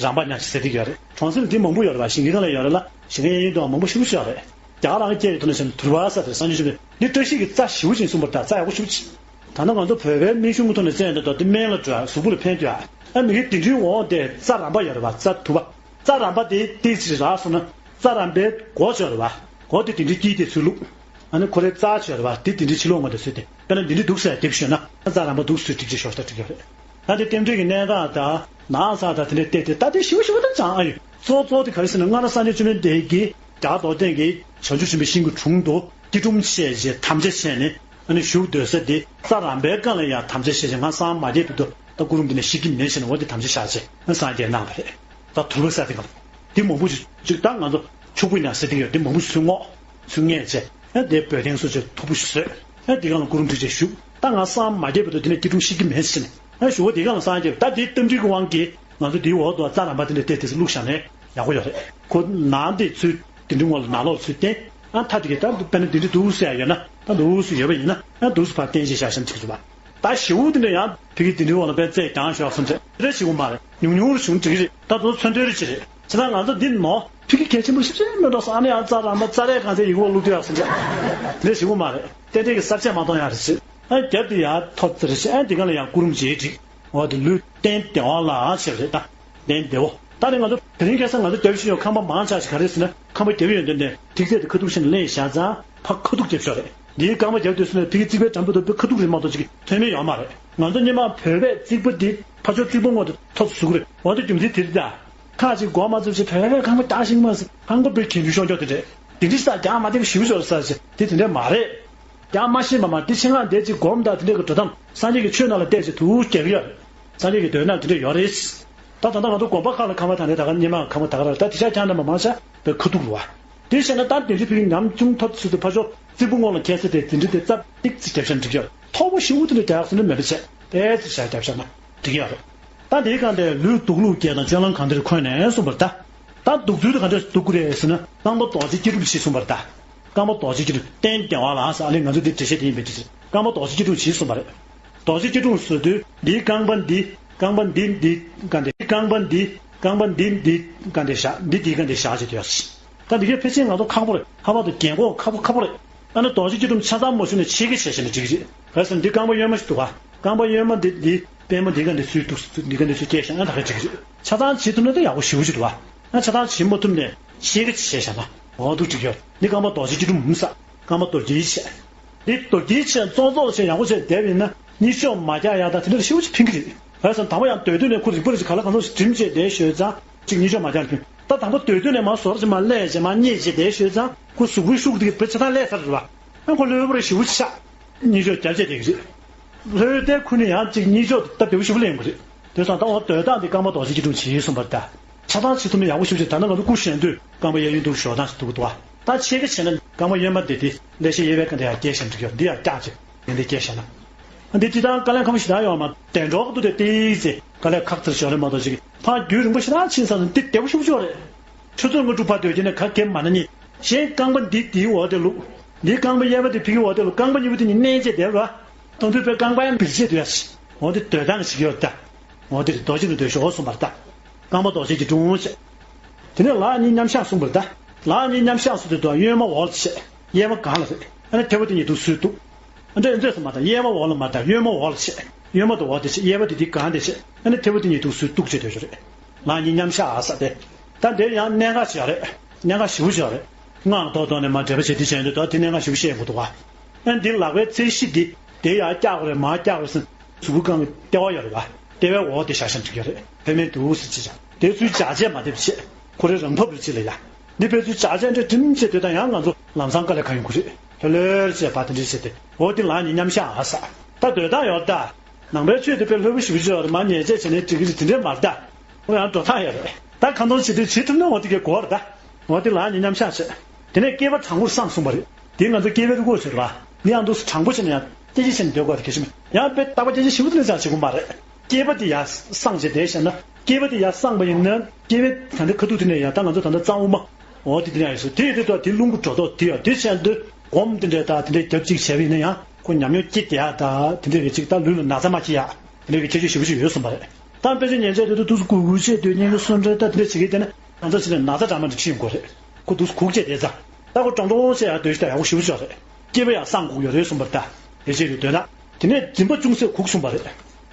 རམ་པ་ཉག་གཅིག་ཟེར་གྱི་ཡོད་རེད། གྲོང་གསེབ་འདི་མང་པོ་ཡོད་རེད་པ། ཞིང་ཁའི་སྒང་ལ་ཡོད་རེད་ལ། ཞིང་ཁའི་གཡས་གཡོན་དུའང་མང་པོ་ཞེ་པོ་ཅིག་ཡོད་རེད། རྒྱ་གར་རང་སྐད་ཀྱི་ཐོག་ནས་བཤད་ན་དུར་བ་ཟེར་དེ་སངས་རྒྱས་བཅོམ་ལྡན་འདས་འདི་བཀྲ་ཤིས་ཀྱི་རྩ་ཞེ་པོ་ཅིག་གསུངས་པ་རེད་ད། རྩ་ཡག་པོ་ཞེ་པོ་ཅིག་ད་ལྟ་ང་ཚོ་བོད་པའི་སྨན་གཞུང་གི་ཐོག་ནས་བཙལ་ཡོང་དུས་ད་འདི་སྨན་ལ་འགྲོ་ཡ། གཟུགས་པོ་ལ་ཕན་ཐོགས་ཡ། ཨ་མི་གི་དེ་འདྲའི་འོག་དེ་རྩ་རམ་པ་ཡོད་རེད་པ། རྩ་དུར་བ། རྩ་རམ་པ་དེ་ཏོག་ཙམ་རག་སོང་ན། རྩ་རམ་པའི་མགོ་ཅིག་ཡོད་རེད་པ། མགོ་དེ་དེ་འདྲའི་དཀྱིལ་དེ་ཚུར་བླུགས། ཨ་ནི་ཁོ་རའི་རྩ་ཅིག་ཡོད་རེད་པ། དེ་དེ་འདྲའི་ཕྱི་ལོགས་ངོས་དེ་ཚུར་དེ། དཔེར་ན་འདི་འདྲའི་འདུག་ཟེར་དེབ་ཞོན་ན། རྩ་རམ་པ་འདུག་ཚུར་སྒྲིག་ཅིག་ཞོག་ད་འགྲིག་ཡོད་རེད། ད་དེ་རྟེན་འབྲེལ་གྱི་གནས་སྟངས་དང་ན་ཚ་དང་དེ་འདྲའི་བལྟས་ཏེ། ད་དེ་ཞེ་པོ་ཞེ་པོ་ད་ཅང་ཨ་ཡོད། གཙོ་བོ་གཙོ་བོ་དེ་ག་རེ་ཟེར་ན། སྔར་སངས་རྒྱས་བཅོམ་ལྡན་འདས་ཀྱིས་རྒྱ་རྡོར་གདན་གྱི་བྱང་ཆུབ་ཆེན་པོའི་ཞིང་གི་དྲུང་དུ་སྐྱིལ་ཀྲུང་བཅས་བྱས་དམ་བཅའ་བྱས་ནས། ཨ་ནི་བཞུགས་སྡོད་ས་དེ་རྩ་རམ་པའི་སྒང་ལ་ཡང་དམ་བཅའ་བྱས་བྱས། ང་སངས་མ་རྒྱས་བར་དུ་ད་སྐུ་རུམ་འདི་ནས་གཤེགས་ཀྱི་མེད་ཟེར་ནས། འོ་དེ་དམ་བཅའ་བཞག་བྱས་ཨ་སངས་རྒྱས་གནང་བ་རེད། ད་དུར་བ་ཟེར་དེ་ག་ལ་དེ་མང་པོ་ཞིག་ཅིག་ད་ང་ཚོ་ཕྱུག་པོ་ཡིན་ན་ཟེར་དེ་ཡོད། དེ་མང་པོ་ཞིག་ཚུར་སྔོག་ཚུར་བརྔས་བྱས། ཨ་དེ་འབོལ་གདན་སོགས་ཀྱི་མཐུག་པོ་ཞིག་བཟོས། ཨ་དེ་སྒང་ལ་སྐུ་རུམ་སྒྲིག་བྱས་བཞུགས། ད་ང་སངས་མ་རྒྱས་བར་དུ་དེ་ནས་སྐྱིལ་ཀྲུང་གཤེགས་ཀྱི་མེད་ཟེར་ནས། ཨ་ཞུ་བ་དེ་སྒང་ལ་སངས་རྒྱས། ད་དེའི་རྟེན་འབྲེལ་གྱི་དབང་གིས་ང་ཚོ་དེའི་འོག་ཏུ་རྩ་རམ་པ་དེ་འདྲ་བལྟས་ཏེ་བླུགས་བཞག་ན་ཡག་པོ་ཡོད་རེད། ཁོ་ནང་དེ་ཚུར་དེ་འདྲའི་ངོ་ལ་ནང་ལོགས་ཚུར་བསྟན། ཨ་མཐའ་དེ་གས་ད་དཔེར་ན་དེ་འདྲ་འདུག་ཟེར་ཡ་ཡོད་ན། ད་འདུག་ཟེར་ཡོད་པ་ཡིན་ན། ཨ་འདུག་ཟེར་ཕར་བསྟན་བྱས་བཞག་བཞག་ན་འགྲིག་གི་འདུག་པ། ད་ཞེ་པོ་དེ་འདྲ་ཡང་ཕ་གི་དེ་འདྲའི་འོག་ལ་དཔེ་བཙལ་རྐྱང་ཞོག་བསམ་བྱས། དེ་འདྲ་ཞེ་པོ་མ་རེད། ཉུང་ཉུང་རེ་བྱུང་འགྲིག་གི་རེད། ད་དུང་མཚོན་དོན་རེ་ཅིག་རེད། བྱས་ཙང་ང་ཚོ་འདི་ནོ་ཕ་གི་གལ་ཆེན་པོ་ཞིག་ཅིག་མེད་འགྲོ་ཟེར། ཨ་ནི་ཡང་རྩ་རམ་པ་རྩ་རས་གང་ཚད་ཡིག་འོག་བླུགས་དུས་ཡག་བསམ་བྱས། དེ་འདྲ་ཞེ་པོ་མ་རེད། རྟེན་འབྲེལ་གྱི་གསར་བཅད་མ་གཏོང་ཡག་རེ་ཅིག་ཨ་རྒྱབ་དེ་ཡར་མཐོ་ཙམ་རེ་བྱས། ཨ་དེ་ག་ལ་ཡང་སྐུ་རུམ་བྱས་འགྲིག་འོ་དེ་ལུས་རྟེན་བདེ་བ་ལ་ཞེས་རེད་ད། རྟེན་བདེ་བོ། ད་ནི་ང་ཚོ་དེ་རིང་ཁ་སང་ང་ཚོ་རྒྱབ་བཞིན་ཡོད་ཁང་པ་མང་ཆེ་ཞིག་ག་རེ་ཟེར་ན། ཁང་པ་རྒྱབ་ཡོད་དོན་ནས་ཐིག་ཚད་དེ་ཁ་ཐུག་བྱས་ནས་ལེན་བཞག་ཙང་ཕར་ཁ་ཐུག་རྒྱབ་ཤོག་རེད། འདིའི་རྐང་པ་རྒྱབ་དུས་སུ་ནས་ཕ་གི་རྩིག་པའི་འགྲམ་དུ་ཕར་ཁ་ཐུག་རེད་མ་གཏོགས་ཅིག་ཐོན་མེད་ཡོད་མ་རེད། ང་ཚོ་སྔོན་མ་བོད་པས་རྩིག་པ་འདི་ཕར་ཕྱོགས་རྩིག་པ་ངོས་དེ་མཐོ་ཙམ་བཟོ་གི་རེད། འོ་དེ་རྒྱུ་མཚན་དེ་རེད་ད། ཁ་ཅིག་མགོ་མ་ཚོས་ཅིག་བོད་པས་ཁང་པ་རྒྱག་ཤེས་ཀྱི་མ་རེད་ཟེར། ཁང་པ་དཔེ་གྱེན་འགྲོ་ཤོར་འགྲོ་དེ་རེད། དེ་འདྲ་ས་རྒྱག་མ་བདེ་བ་ཞེ་པོ་ཅིག་ཡོད་རེད་ཟེར་ཟེར། དེ་དེ་འདྲ་མ་རེད། རྒྱག་མ་ཤེས་པ་མ་དེ་ཆེད་མངགས་འདས་ཅིག་སྒོམ་དང་དེ་འདྲ་གི་འགྲོ་སྟངས་སངས་རྒྱས་ཀྱི་ཆོས་ནང་ལ་བལྟས་ཚེ་ཐུགས་རྒྱལ་གྱི་ཡོད་རེད། སངས་རྒྱས་ཀྱི་མདོའི་ནང་དེ་འདྲ་ཡོད་རེད། ད་ད་ལྟ་ང་ཚོ་དགོན་པ་ཁག་ལ་ཁང་པ་དང་དེ་ད་ག་སྔོན་མ་ཁང་པ་ད་ག་ར། ད་དེ་ཤ་རྐྱང་རྣམ་པ་མང་ཆེ་བའི་ཁ་ཐུག་རུ་བ། དེ་བྱས་ན་ད་དེ་འདྲའི་ཕ་གི་ཉམ་ཆུང་མཐོ་ཚུལ་དུ་ཕར་ཕྱོགས་རྩིག་པ་ངོས་ལ་ཁྱེར་ས་དེ་དེ་འདྲའི་དེ་རྩ་ཏིག་ཙི་རྒྱབ་ཤ་འགྲིག་ཡོད། མཐོ་པོ་ཞེ་པོ་དེ་འདྲ་རྒྱག་ཟེར་ན་མེད་པ་བྱས། ཏོག་ཙི་ཤ་རྒྱབ་ཤ་ན་འགྲིག་ཡོད་རེད། ད་དེའི་སྒང་དེ་ལུས་སྡུག་ལུགས་བརྒྱད་དང་སྤྱོད་ལམ་གང་འདིར་འཁོད་ནས་གསུངས་པར་གདའ། ད་སྡུག་ཚུལ་དེ་ག་འདྲས་སྡུག་གི་རེད་ཟེར་ན། རྐང་པ་རྡོ་རྗེ་སྐྱིལ་ཀྲུང་ཞེས་གསུངས་པར་གདའ། རྐང་པ་རྡོ་རྗེ་སྐྱིལ་ཀྲུང་། རྟེན་བདེ་བ་ལ་ཟེར། ཨ་ལས་ང་ཚོ་འདི་འགྲེལ་བཤད་དེ་ཡིན་པའི་དུས་སུ་རྐང་པ་རྡོ་རྗེ་སྐྱིལ་ཀྲུང་ཞེས་གསུངས་པ་རེད། རྡོ་རྗེ་སྐྱིལ་ཀྲུང་ཟེར་དུས་འདིའི་རྐང་པ་འདི། རྐང་པ་འདི་འདི་སྒང་དེ། རྐང་པ་འདི། རྐང་པ་འདི་འདི་སྒང་དེ་བཞག་འདི་འདིའི་སྒང་དེ་བཞག་ཅེས་དུ་ཡོད། ད་འདི་གའི་ཕལ་ཆེར་ང་ཚོ་ཁག་པོ་རེད། ཧ་བ་དང་རྒན་གོག་ཁག་པོ་ཁག་པོ་རེད། ཨ་ནི་རྡོ་རྗེ་སྐྱིལ་ཀྲུང་ཆ་ཚང་མ་ཞུགས་ནས་ཕྱེད་ཀ་བྱས་བྱས་ནས་འགྲིག་གི་རེད། ག་རེ་ཟེར་ན་འདི་རྐང་པ་གཡོན་མ་ཞིག་འདུག་ག་རྐང་པ་གཡོན་མ་འདི་འདི་པད་མ་འདི་ག་འདི་ཚུར་འདུག་འདི་ག་འདི་ཚུར་བསྐྱལ་བཞག་ན་ད་ག་འགྲིག་གི་རེད། ཆ་ཚང་བྱེད་ཐུབ་ན་ད་ཡག་པོ་ཞེ་པོ་ཅིག་འདུག་ག་ཨ་ཆ་ཚང་བྱེད་མ་ཐུབ་ནས་ཕྱེད་ཀ་ཅིག་བྱས་བཞག་ན་འོ་འདུག་འགྲིག་གི་ཡོད། འདི་རྐང་པ་རྡོ་རྗེ་སྐྱིལ་ཀྲུང་མུན་ས། རྐང་པ་རྡོ་དཀྱིལ་བྱས། འདི་རྡོ་དཀྱིལ་བྱས་ཙོག་ཙོག་བྱས་ཡག་པོ་བྱས་བསྡད་པ་ཡིན་ན་གཉིད་ཤོག་མ་རྒྱག་ཡག་དང་དེ་འདྲ་ཞེ་པོ་ཅིག་ཕན་གྱི་རེད། བྱས་ཙང་དང་པོ་ཡང་སྡོད་དུས་ནས་ཁོ་རིག་པ་རེ་ཅིག་ག་ལ་གང་འཚམ་ཞིག་འགྲིམ་བྱས་བསྡད་ཤོད་ཙང་ཅིག་གཉིད་ཤོག་མ་རྒྱག་ཕན། ད་དང་པོ་སྡོད་དུས་ནས་མར་ཟོར་ཅིག་མར་སླེབས་བྱས་མར་བསྙེས་བྱས་བསྡད་ཤོད་ཙང་ཁོ་གཟུགས་པོའི་ཤུགས་དེ་གི་བུ་ཆ་ཚང་སླེབས་ཚར་རེད་བ། ཨ་ཁོ་ལྷོད་པོ་རེ་ཞེ་པོ་ཅིག་ཤག་གཉིད་ཤོག་རྒྱབ་བྱས་བསྡད་ཀྱི་རེད། ལྷོད་དེ་ཁོ་ནི་ཡང་ཅིག་གཉིད་ཤོག་སྟབས་བདེ་པོ་ཞེ་པོ་ལེན་དགོས་རེད། དེ་སོང་ཙང་འོ་སྡོད་སྟངས་འདི་རྐང་པ་རྡོ་རྗེ་སྐྱིལ་ཀྲུང་བྱེད་གསུངས་པ་རེད་ད། ཆ་ཚང་བྱེད་ཐུབ་ན་ཡག་པོ་ཞེ་པོ་ཅིག་ད་ནི་ང་ཚོ་སྐུ་གཞོན་དུས་རྐང་པ་གཡས་གཡོན་འདུག་ཞོག་སྟངས་ཤིག་འདུག་གི་འདུག་བ། ད་ཆེ་གེ་བྱས་ན་རྐང་པ་གཡོན་པ་འདི་དེ་ལེགས་བཤད་གཡས་པའི་ཀ་འདི་ཡང་སྐྱེལ་བཞིན་འགྲིག་ཡོད་འདི་ཡང་བཀྱག་ཅིག་ཡོན་ཏན་སྐྱེལ་བཞིན་ན། འདི་སྤྱིར་བཏང་དཀའ་ལས་ཁག་པོ་ཞེ་དྲག་ཡོད་མ་གདན་གྲོགས་ཀྱི་འདུག་དེ་ཏིག་ཙེ་དཀའ་ལས་ཁག་ཚིར་ཞོར་རེད་མ་གཏོགས་ཅིག་ཕར་རྒྱུན་རིང་པོ་ཞེ་དྲག་ཕྱིན་ཚར་ན་འདི་བདེ་པོ་ཞེ་པོ་ཅིག་རེད། ཆུ་ཚོད་ལྔ་དྲུག་ཕར་སྡོད་ཀྱི་ན་ག་གེ་མ་ན་ནི། གཞན་རྐང་པ་འདི་འདིའི་འོག་དེ་བླུགས། འདིའི་རྐང་པ་གཡས་པ་དེ་ཕ་གིའི་འོག་དེ་བླུགས་རྐང་པ་གཉིས་པོ་དེ་གཉིས་མནན་བྱས་བསྡད་ར། དོན་དུ་པའི་རྐང་པ་ཡང་འབིར་བྱས་སྡོད་ཡ་ཞིག་འོ་དེ་སྡོད་སྟངས་ཤིག་ཡོད་ད། འོ་དེ་རྡོ་རྗེ་རུ་སྡོད་ཤོག་གསུངས་པ་རེད་ད། རྐང་པ་རྡོ་རྗེ་སྐྱིལ་ཀྲུང་བྱས། དེ་ནས་ལག་གཉིས་མཉམ་བཞག་གསུངས་པ་རེད་ད། ལག་གཉིས་མཉམ་བཞག་གསུངས་དུས་དུ་གཡོན་མ་འོག་ལ་བྱས། གཡས་མ་སྒང་ལ་རེད། ཨ་ནི་མཐེ་བོ་དེ་གཉིས་འདུག་སེ་གཏུགས། ཨ་འདྲས་འདྲས་སུ་མ་དང་གཡས་མ་འོག་ལ་མ་དང་གཡོན་མ་འོག་ལ་བྱས། གཡོན་མ་དང་འོག་དེ་བྱས་གཡས་པ་དེ་དེ་སྒང་དེ་བྱས། ཨ་ནི་མཐེ་བོ་དེ་གཉིས་འདུག་སེ་གཏུགས་བྱས་སྡོད་ཤོག་རེད། ལག་གཉིས་མཉམ་བཞག་ཨ་ས་དེ། ད་འདིར་ཡང་གནད་འགག་ཅིག་ཡོད་རེད། གནད་འགག་ཞེ་པོ་ཅིག་ཡོད་རེད། སྔགས་ཐོག་ཐོག་ནས་མར་འགྲེལ་པ་བྱེད་དུས་བྱས་འདུག་ད་དེ་གནད་འགག་ཞེ་པོ་བཤད་དགོས་འདུག་ག་ཨ་འདི་ལག་པའི་ཚད་གཞི་འདི་དེ་ཡར་བཀྱག་དགོས་རེད་མར་བཀྱག་དགོས་རེད་ཟེར། གཟུགས་པོ་གང་གི་ལྟེ་བ་ཡོད་རེད་པ། ལྟེ་བའི་འོག་དེ་བཞག་བཞག་འགྲིག་ཡོད་རེད། བུད་མེད་འདུག་ཟེར་ཅི་བྱ། དེ་ཚུལ་བྱ་བྱེད་མ་བསྡེབས་བྱེད། ཁོ་རེ་རང་ཐོབ་རེ་ཅི་ལ་ཡ། འདི་ཕལ་ཆེར་བྱ་བྱེད་འདྲ་འགྲིམ་བྱེད་དེ་དང་ཡང་ང་ཚོ་ལམ་སང་དཀའ་ལས་ཁག་ཡོང་གི་རེད། ལྷོད་ལྷོད་བྱས་བ་དེ་འདྲ་བྱས་ཏེ་འོ་དེ་ལག་གཉིས་མཉམ་བཞག་ཨ་ས། ད་སྡོད་སྟངས་ཡོད་ད། ནང་པའི་ཆོས་དེ་དཔེ་ལྷོད་པོ་ཞེ་པོ་ཅིག་ཡོད་རེད་མར་ཉལ་བྱས་བྱས་ནས་འགྲིག་གི་རེད་དེ་འདྲས་མ་རེད་ད། ཁོ་ཡང་འགྲོ་སྟངས་ཡོད་རེད། ད་ཁ་འདོན་བྱེད་དུས་བྱེད་ཐུབ་ན་འོ་དེ་གའི་གོ་བ་རེད་ད། འོ་དེ་ལག་གཉིས་མཉམ་བཞག་བྱས། དེ་ནས་སྐེད་པ་དྲང་པོར་བསྲང་གསུངས་པ་རེད། དེ་ང་ཚོ་སྐེད་པའི་རུས་ཁོག་ཟེར་བ། འདི་ཡང་འདུག་སེ་དྲང་པོ་བྱས་ནས་ཡང་སྐྱེ་ཅི་བྱས་ནས་སྡོད་དགོས་དེ་གལ་ཆེན་པོ། ཡང་དཔེ་རྟག་པ་སྐྱེ་ཅི་ཞེ་པོ་དེ་འདྲ་ཅང་བྱེད་དགོས་མ་རེད། སྐེད་པ་དེ་ཡར་བསྲང་བྱས་བསྡད་བཞག་ན་སྐེད་པ་དེ་ཡར་བསྲངས་པ་ཡིན་ན་སྐེད་པའི་ད་ལྟ་ཁ་ཐུག་དེ་ནས་ཡར་ད་ང་ཚོ་ད་ལྟ་རྩ་དབུ་མ། འོ་དེ་དེ་ཡང་ཡོད་སོ་དེ་ཡིན་དུས་ད་དེ་རླུང་གི་འགྲོ་ལྡོག་དེ་ཡང་དེ་བྱས་དུས་སྒོམ་དེ་འདྲས་ད་དེ་འདྲས་རྒྱབ་གཅིག་བྱས་པ་ཡིན་ན་ཡང་ཁོ་ཉམས་མྱོང་སྐྱེ་བསྡད་ཡག་ད་དེ་འདྲས་རེ་གཅིག་ད་ལུས་ལ་ན་ཚ་མ་སྐྱེ་ཡག་དེ་འདྲས་ཀྱི་ཁྱད་ཆོས་ཞེ་པོ་ཅིག་ཡོད་གསུངས་པ་རེད། ད་དཔེ་ཆ་ཉན་བྱས་དུས་ད་དུས་སུ་གུག་གུག་བྱས་སྡོད་ཉན་གྱི་སུ་འདྲ་ད་དེ་འདྲས་བྱེད་ཀྱི་བསྡད་ན་ང་ཚོ་ཕྱི་ནས་ན་ཚ་འདྲ་མ་འདྲ་ཁྱི་ཡོང་གི་རེད། ཁོ་དུས་སུ་གུག་བྱས་བསྡད་ཙང་ད་ཁོ་ཀྲོང་ཀྲོང་བྱས་ཡག་སྡོད་ཤི་ད་ཡག་པོ་ཞེ་པོ་ཅིག་རེད། སྐེད་པ་ཡང་བསྲང་དགོས་ཡོད་རེད་གསུངས་པ་རེད་ད། དེ་བྱས་དུས་སྡོད་ན། དེ་ནས་མགྲིན་པ་ཅུང་ཟད་གུག་གསུངས་པ་རེད།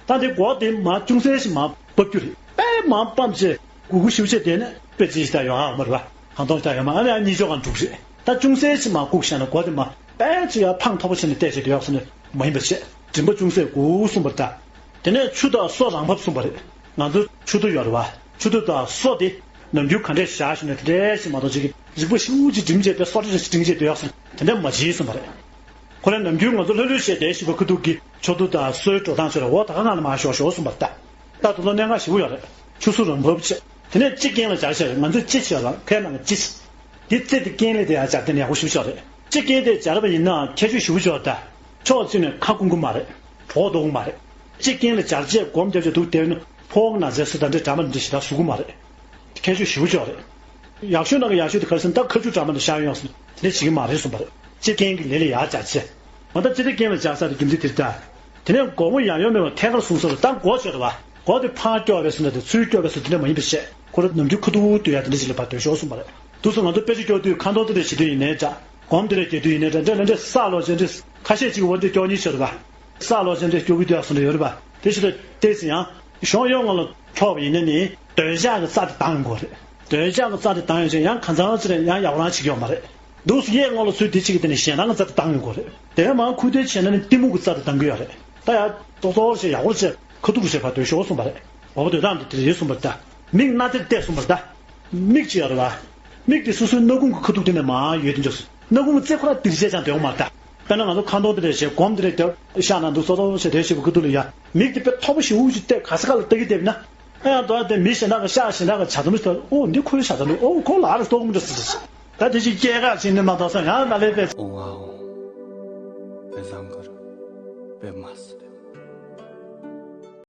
ད་དེ་མགོ་དེ་མར་ཅུང་ཟད་ཞིག་མར་ཕབ་རྒྱུ་རེད། དཔེ་མར་ཕབ་བྱས་གུག་གུག་ཞིབ་བྱས་བསྡད་ན་དཔེ་ཅི་ཞིག་ད་ཡོང་ཨ་མ་རེད་པ། གང་ཐོག་ཞིག་ད་ཡོང་མ་ཨ་ནི་ཨ་གཉིད་ཆོག་གང་འགྲུག་རེད། ད་ཅུང་ཟད་ཞིག་མར་གུག་བཞག་ན་མགོ་དེ་མར་དཔེ་ཅི་ཡར་འཕང་མཐོ་པོ་བྱས་ནས་བལྟས་བྱས་སྡོད་ཡག་སོང་ནས་མ་ཡིན་པ་བྱས། མགྲིན་པ་ཅུང་ཟད་གུག་གསུངས་པ་རེད་ད། དེ་ནས་ཆུ་དང་སོ་རང་ཕབ་གསུངས་པ་རེད། ང་ཚོ་ཆུ་ཐུར་ཡོད་རེད་པ། ཆུ་ཐུར་དང་སོ་དེ་ནམ་རྒྱུན་ག་འདྲས་བཞག་བཞིན་ན་དེ་འདྲས་ཞིག་མ་གཏོགས་ཅིག་རིག་པ་ཞེ་པོ་ཅིག་འགྲིམ་བྱས་པའི་སོ་འདྲ་ཞིག་འགྲིམ་བྱས་སྡོད་ཡག་སོང་དེ་འདྲས་མ་བྱེད་གསུངས་པ་རེད། ཁོ་རང་ནམ་རྒྱུན་ང་ཚོ་ལྷོད་ལྷོད་བྱས་བསྡད་བཞིན་པའི་ཁ་ཐུག་གི་ཆུ་ཐུར་དང་སོའི་འགྲོ་སྟངས་ཚོ་ལ་འོ་ད་ག་སྒང་ལ་མར་ཞོག་ཞོག་གསུངས་པ་རེད་ད། ད་དེ་ཚོ་གནད་འགག་ཞེ་པོ་ཡོད་རེད། ཆུ་སོ་རང་ཕབ་བྱས། དེ་ནས་ལྕེ་རྐན་ལ་སྦྱར་བྱས་ང་ཚོས་ལྕེ་བྱས་ལ་ཁའི་ནང་ལ་ལྕེ། འདི་རྩེ་འདི་རྐན་ལས་དེ་ཡར་སྦྱར་དེ་ནས་ཡག་པོ་ཞེ་པོ་ཅིག་རེད། ལྕེ་རྐན་དེ་སྦྱར་བ་ཡིན་ན་ཁྱད་ཆོས་ཞེ་པོ་ཅིག་ཡོད་རེད་ད། ཕྱོགས་གཅིག་ནས་ཁ་སྐོམ་གི་མ་རེད། གྲོད་ལྟོགས་གི་མ་རེད། ལྕེ་རྐན་ལ་སྦྱར་བྱས་སྒོམ་རྒྱབ་བྱས་འདུག་བསྡད་ན་ཕོག་ན་ཟེར་སུ་ད་འདྲ་འདྲ་མ་འདྲ་ཞེ་དྲག་ཟུག་གི་མ་རེད། ཁྱད་ཆོས་ཞེ་པོ་ཅིག་ཡོད་རེད། ཡག་ཤོས་ནང་གི་ཡག་ཤོས་དེ་ག་རེ་ཟེར་ན་ད་ཁ་ཆུ་འདྲ་མ་འདྲ་བཞག་ཡོང་སོང་དེ་འདྲ་བྱེད་ཀྱི་མ་རེད་གསུངས་པ་རེད། ལྕེ་རྐན་གྱི་ལེ་ལེ་ཡར་སྦྱར་བྱས། འོ་ད་ལྕེ་རྐན་ལ་སྦྱར་ས་དེ་རྒྱུ་མཚན་དེ་རེད་ད། དེ་ནས་མགོ་བོ་ཡང་ཡང་མེད་པར་ཐད་ཀར་གསུངས་སོང་རེད་ད། མགོ་བྱས་རེད་པ། མགོ་དེ་ཕར་སྐྱོར་བས་སུ་འདྲ་དེ་ཚུར་སྐྱོར་བས་སུ་དེ་འདྲ་མ་ཡིན་པ་བྱས། ཁོ་རང་ནམ་རྒྱུན་ཁ་ཐུག་སྡོད་ཡ་དེ་འདྲ་ཞིག་ལ་ཕར་སྡོད་ཤོག་གསུངས་པ་རེད། དུས་སུ་ང་ཚོ་དཔེ་ཆ་སྐྱོར་དུས་ཁ་འདོན་དེ་འདྲ་བྱེད་དུས་ཡིན་ནའི་འདྲ། སྒོམ་དེ་འདྲ་རྒྱག་དུས་ཡིན་ནའི་འདྲ་འདྲ་འདྲ་ས་ལོ་ཅན་འདྲ། ཁ་ཤས་ཅིག་འོ་འདྲ་སྐྱོར་ཉེན་ཆེ་རེད་པ། ས་ལོ་ཅན་འདྲ་སྐྱོར་གི་འདུག་ཡག་སོང་འདྲ་ཡོད་རེད་པ། དེ་ཞིག་ལ་བལྟས་ཟིན་ཡང་གཞུང་གཡོན་ངོས་ལ་འཕྲོག་པ་ཡིན་ན་ནི་འདོད་ཆགས་ཀྱི་རྩ་དེ་དྭངས་དགོས་རེད། འདོད་ཆགས་ཀྱི་རྩ་དེ་དྭངས་ཡོད་ཅིག་ཡང་གང་འཚམ་ཅིག་ཡང་ཡག་པོ་རང་བྱེད་ཀྱི་ཡོད་མ་རེད། འདུག་སེ་གཡས་ངོས་ལ་ཚུར་དེ་གཅིག་གི་སྟེང་ནས་ཞེ་སྡང་གི་རྩ་དེ་དྭངས་ཡོང་དགོས་རེད། དེ་མར་ཁུག་སྟེ་བྱས་ན་ནི་གཏི་མུག་གི་རྩ་དེ་དྭངས་ཀྱི་ཡོད་རེད། ད་ཡར་ཏོག་ཏོག་བྱས་ཡག་པོ་བྱས་ཁ་ཐུག་བྱས་ཕར་སྡོད་ཤོག་གསུངས་པ་རེད། འོ་སྡོད་སྟངས་དེ་དེ་རེད་གསུངས་པ་རེད་ད། མིག་སྣ་དེར་གཏད་གསུངས་པ་རེད་ད། མིག་ཅིག་ཡོད་རེད་པ། མིག་དེ་སོ་སོའི་སྣ་ཁུང་གི་ཁ་ཐུག་དེ་ནས་མར་ཡོད་དེ་འཇོག་སོང་། སྣ་ཁུང་གི་རྩེ་ཁོ་རང་དེར་བྱས་ཀྱང་སྡོད་ཡོང་མ་རེད་ད། དཔེར་ན་ང་ཚོ་ཁ་འདོན་དེ་འདྲ་བྱས་སྒོམ་དེ་འདྲ་རྒྱབ་ཤག་ན་འདུག་སོ་སོ་བྱས་དེ་བྱས་པའི་ཁ་ཐུག་ལ་ཡ་མིག་དེ་དཔེ་མཐོ་པོ་ཞེ་པོ་ཅིག་གཏད་ག་ས་ག་ལ་ལྟ་གི་བསྡད་པ་ན། ཨ་ཡང་དོ་དེ་མི་གཞན་དག་གི་ཤག་གཞན་དག་གི་བྱ་ཚོམ་ཞིག་ལྟ་ཨོ་འདི་ཁོའི་ཤག་ཚོམ་འདུག་ཨོ་ཁོ་ལ་རེ་ལྟོགས་མི་འདྲ་ཟེར་ཟེར། ད་དེ་ཅིག་སྐྱེས་ག་ཕྱིན་ནས་མ་གཏོགས་ས་ཡང་ལ་ལས་པས། ཨོ་ཨོ་པེ་ཟང་གར་པེ་མ་སི་ཏེ།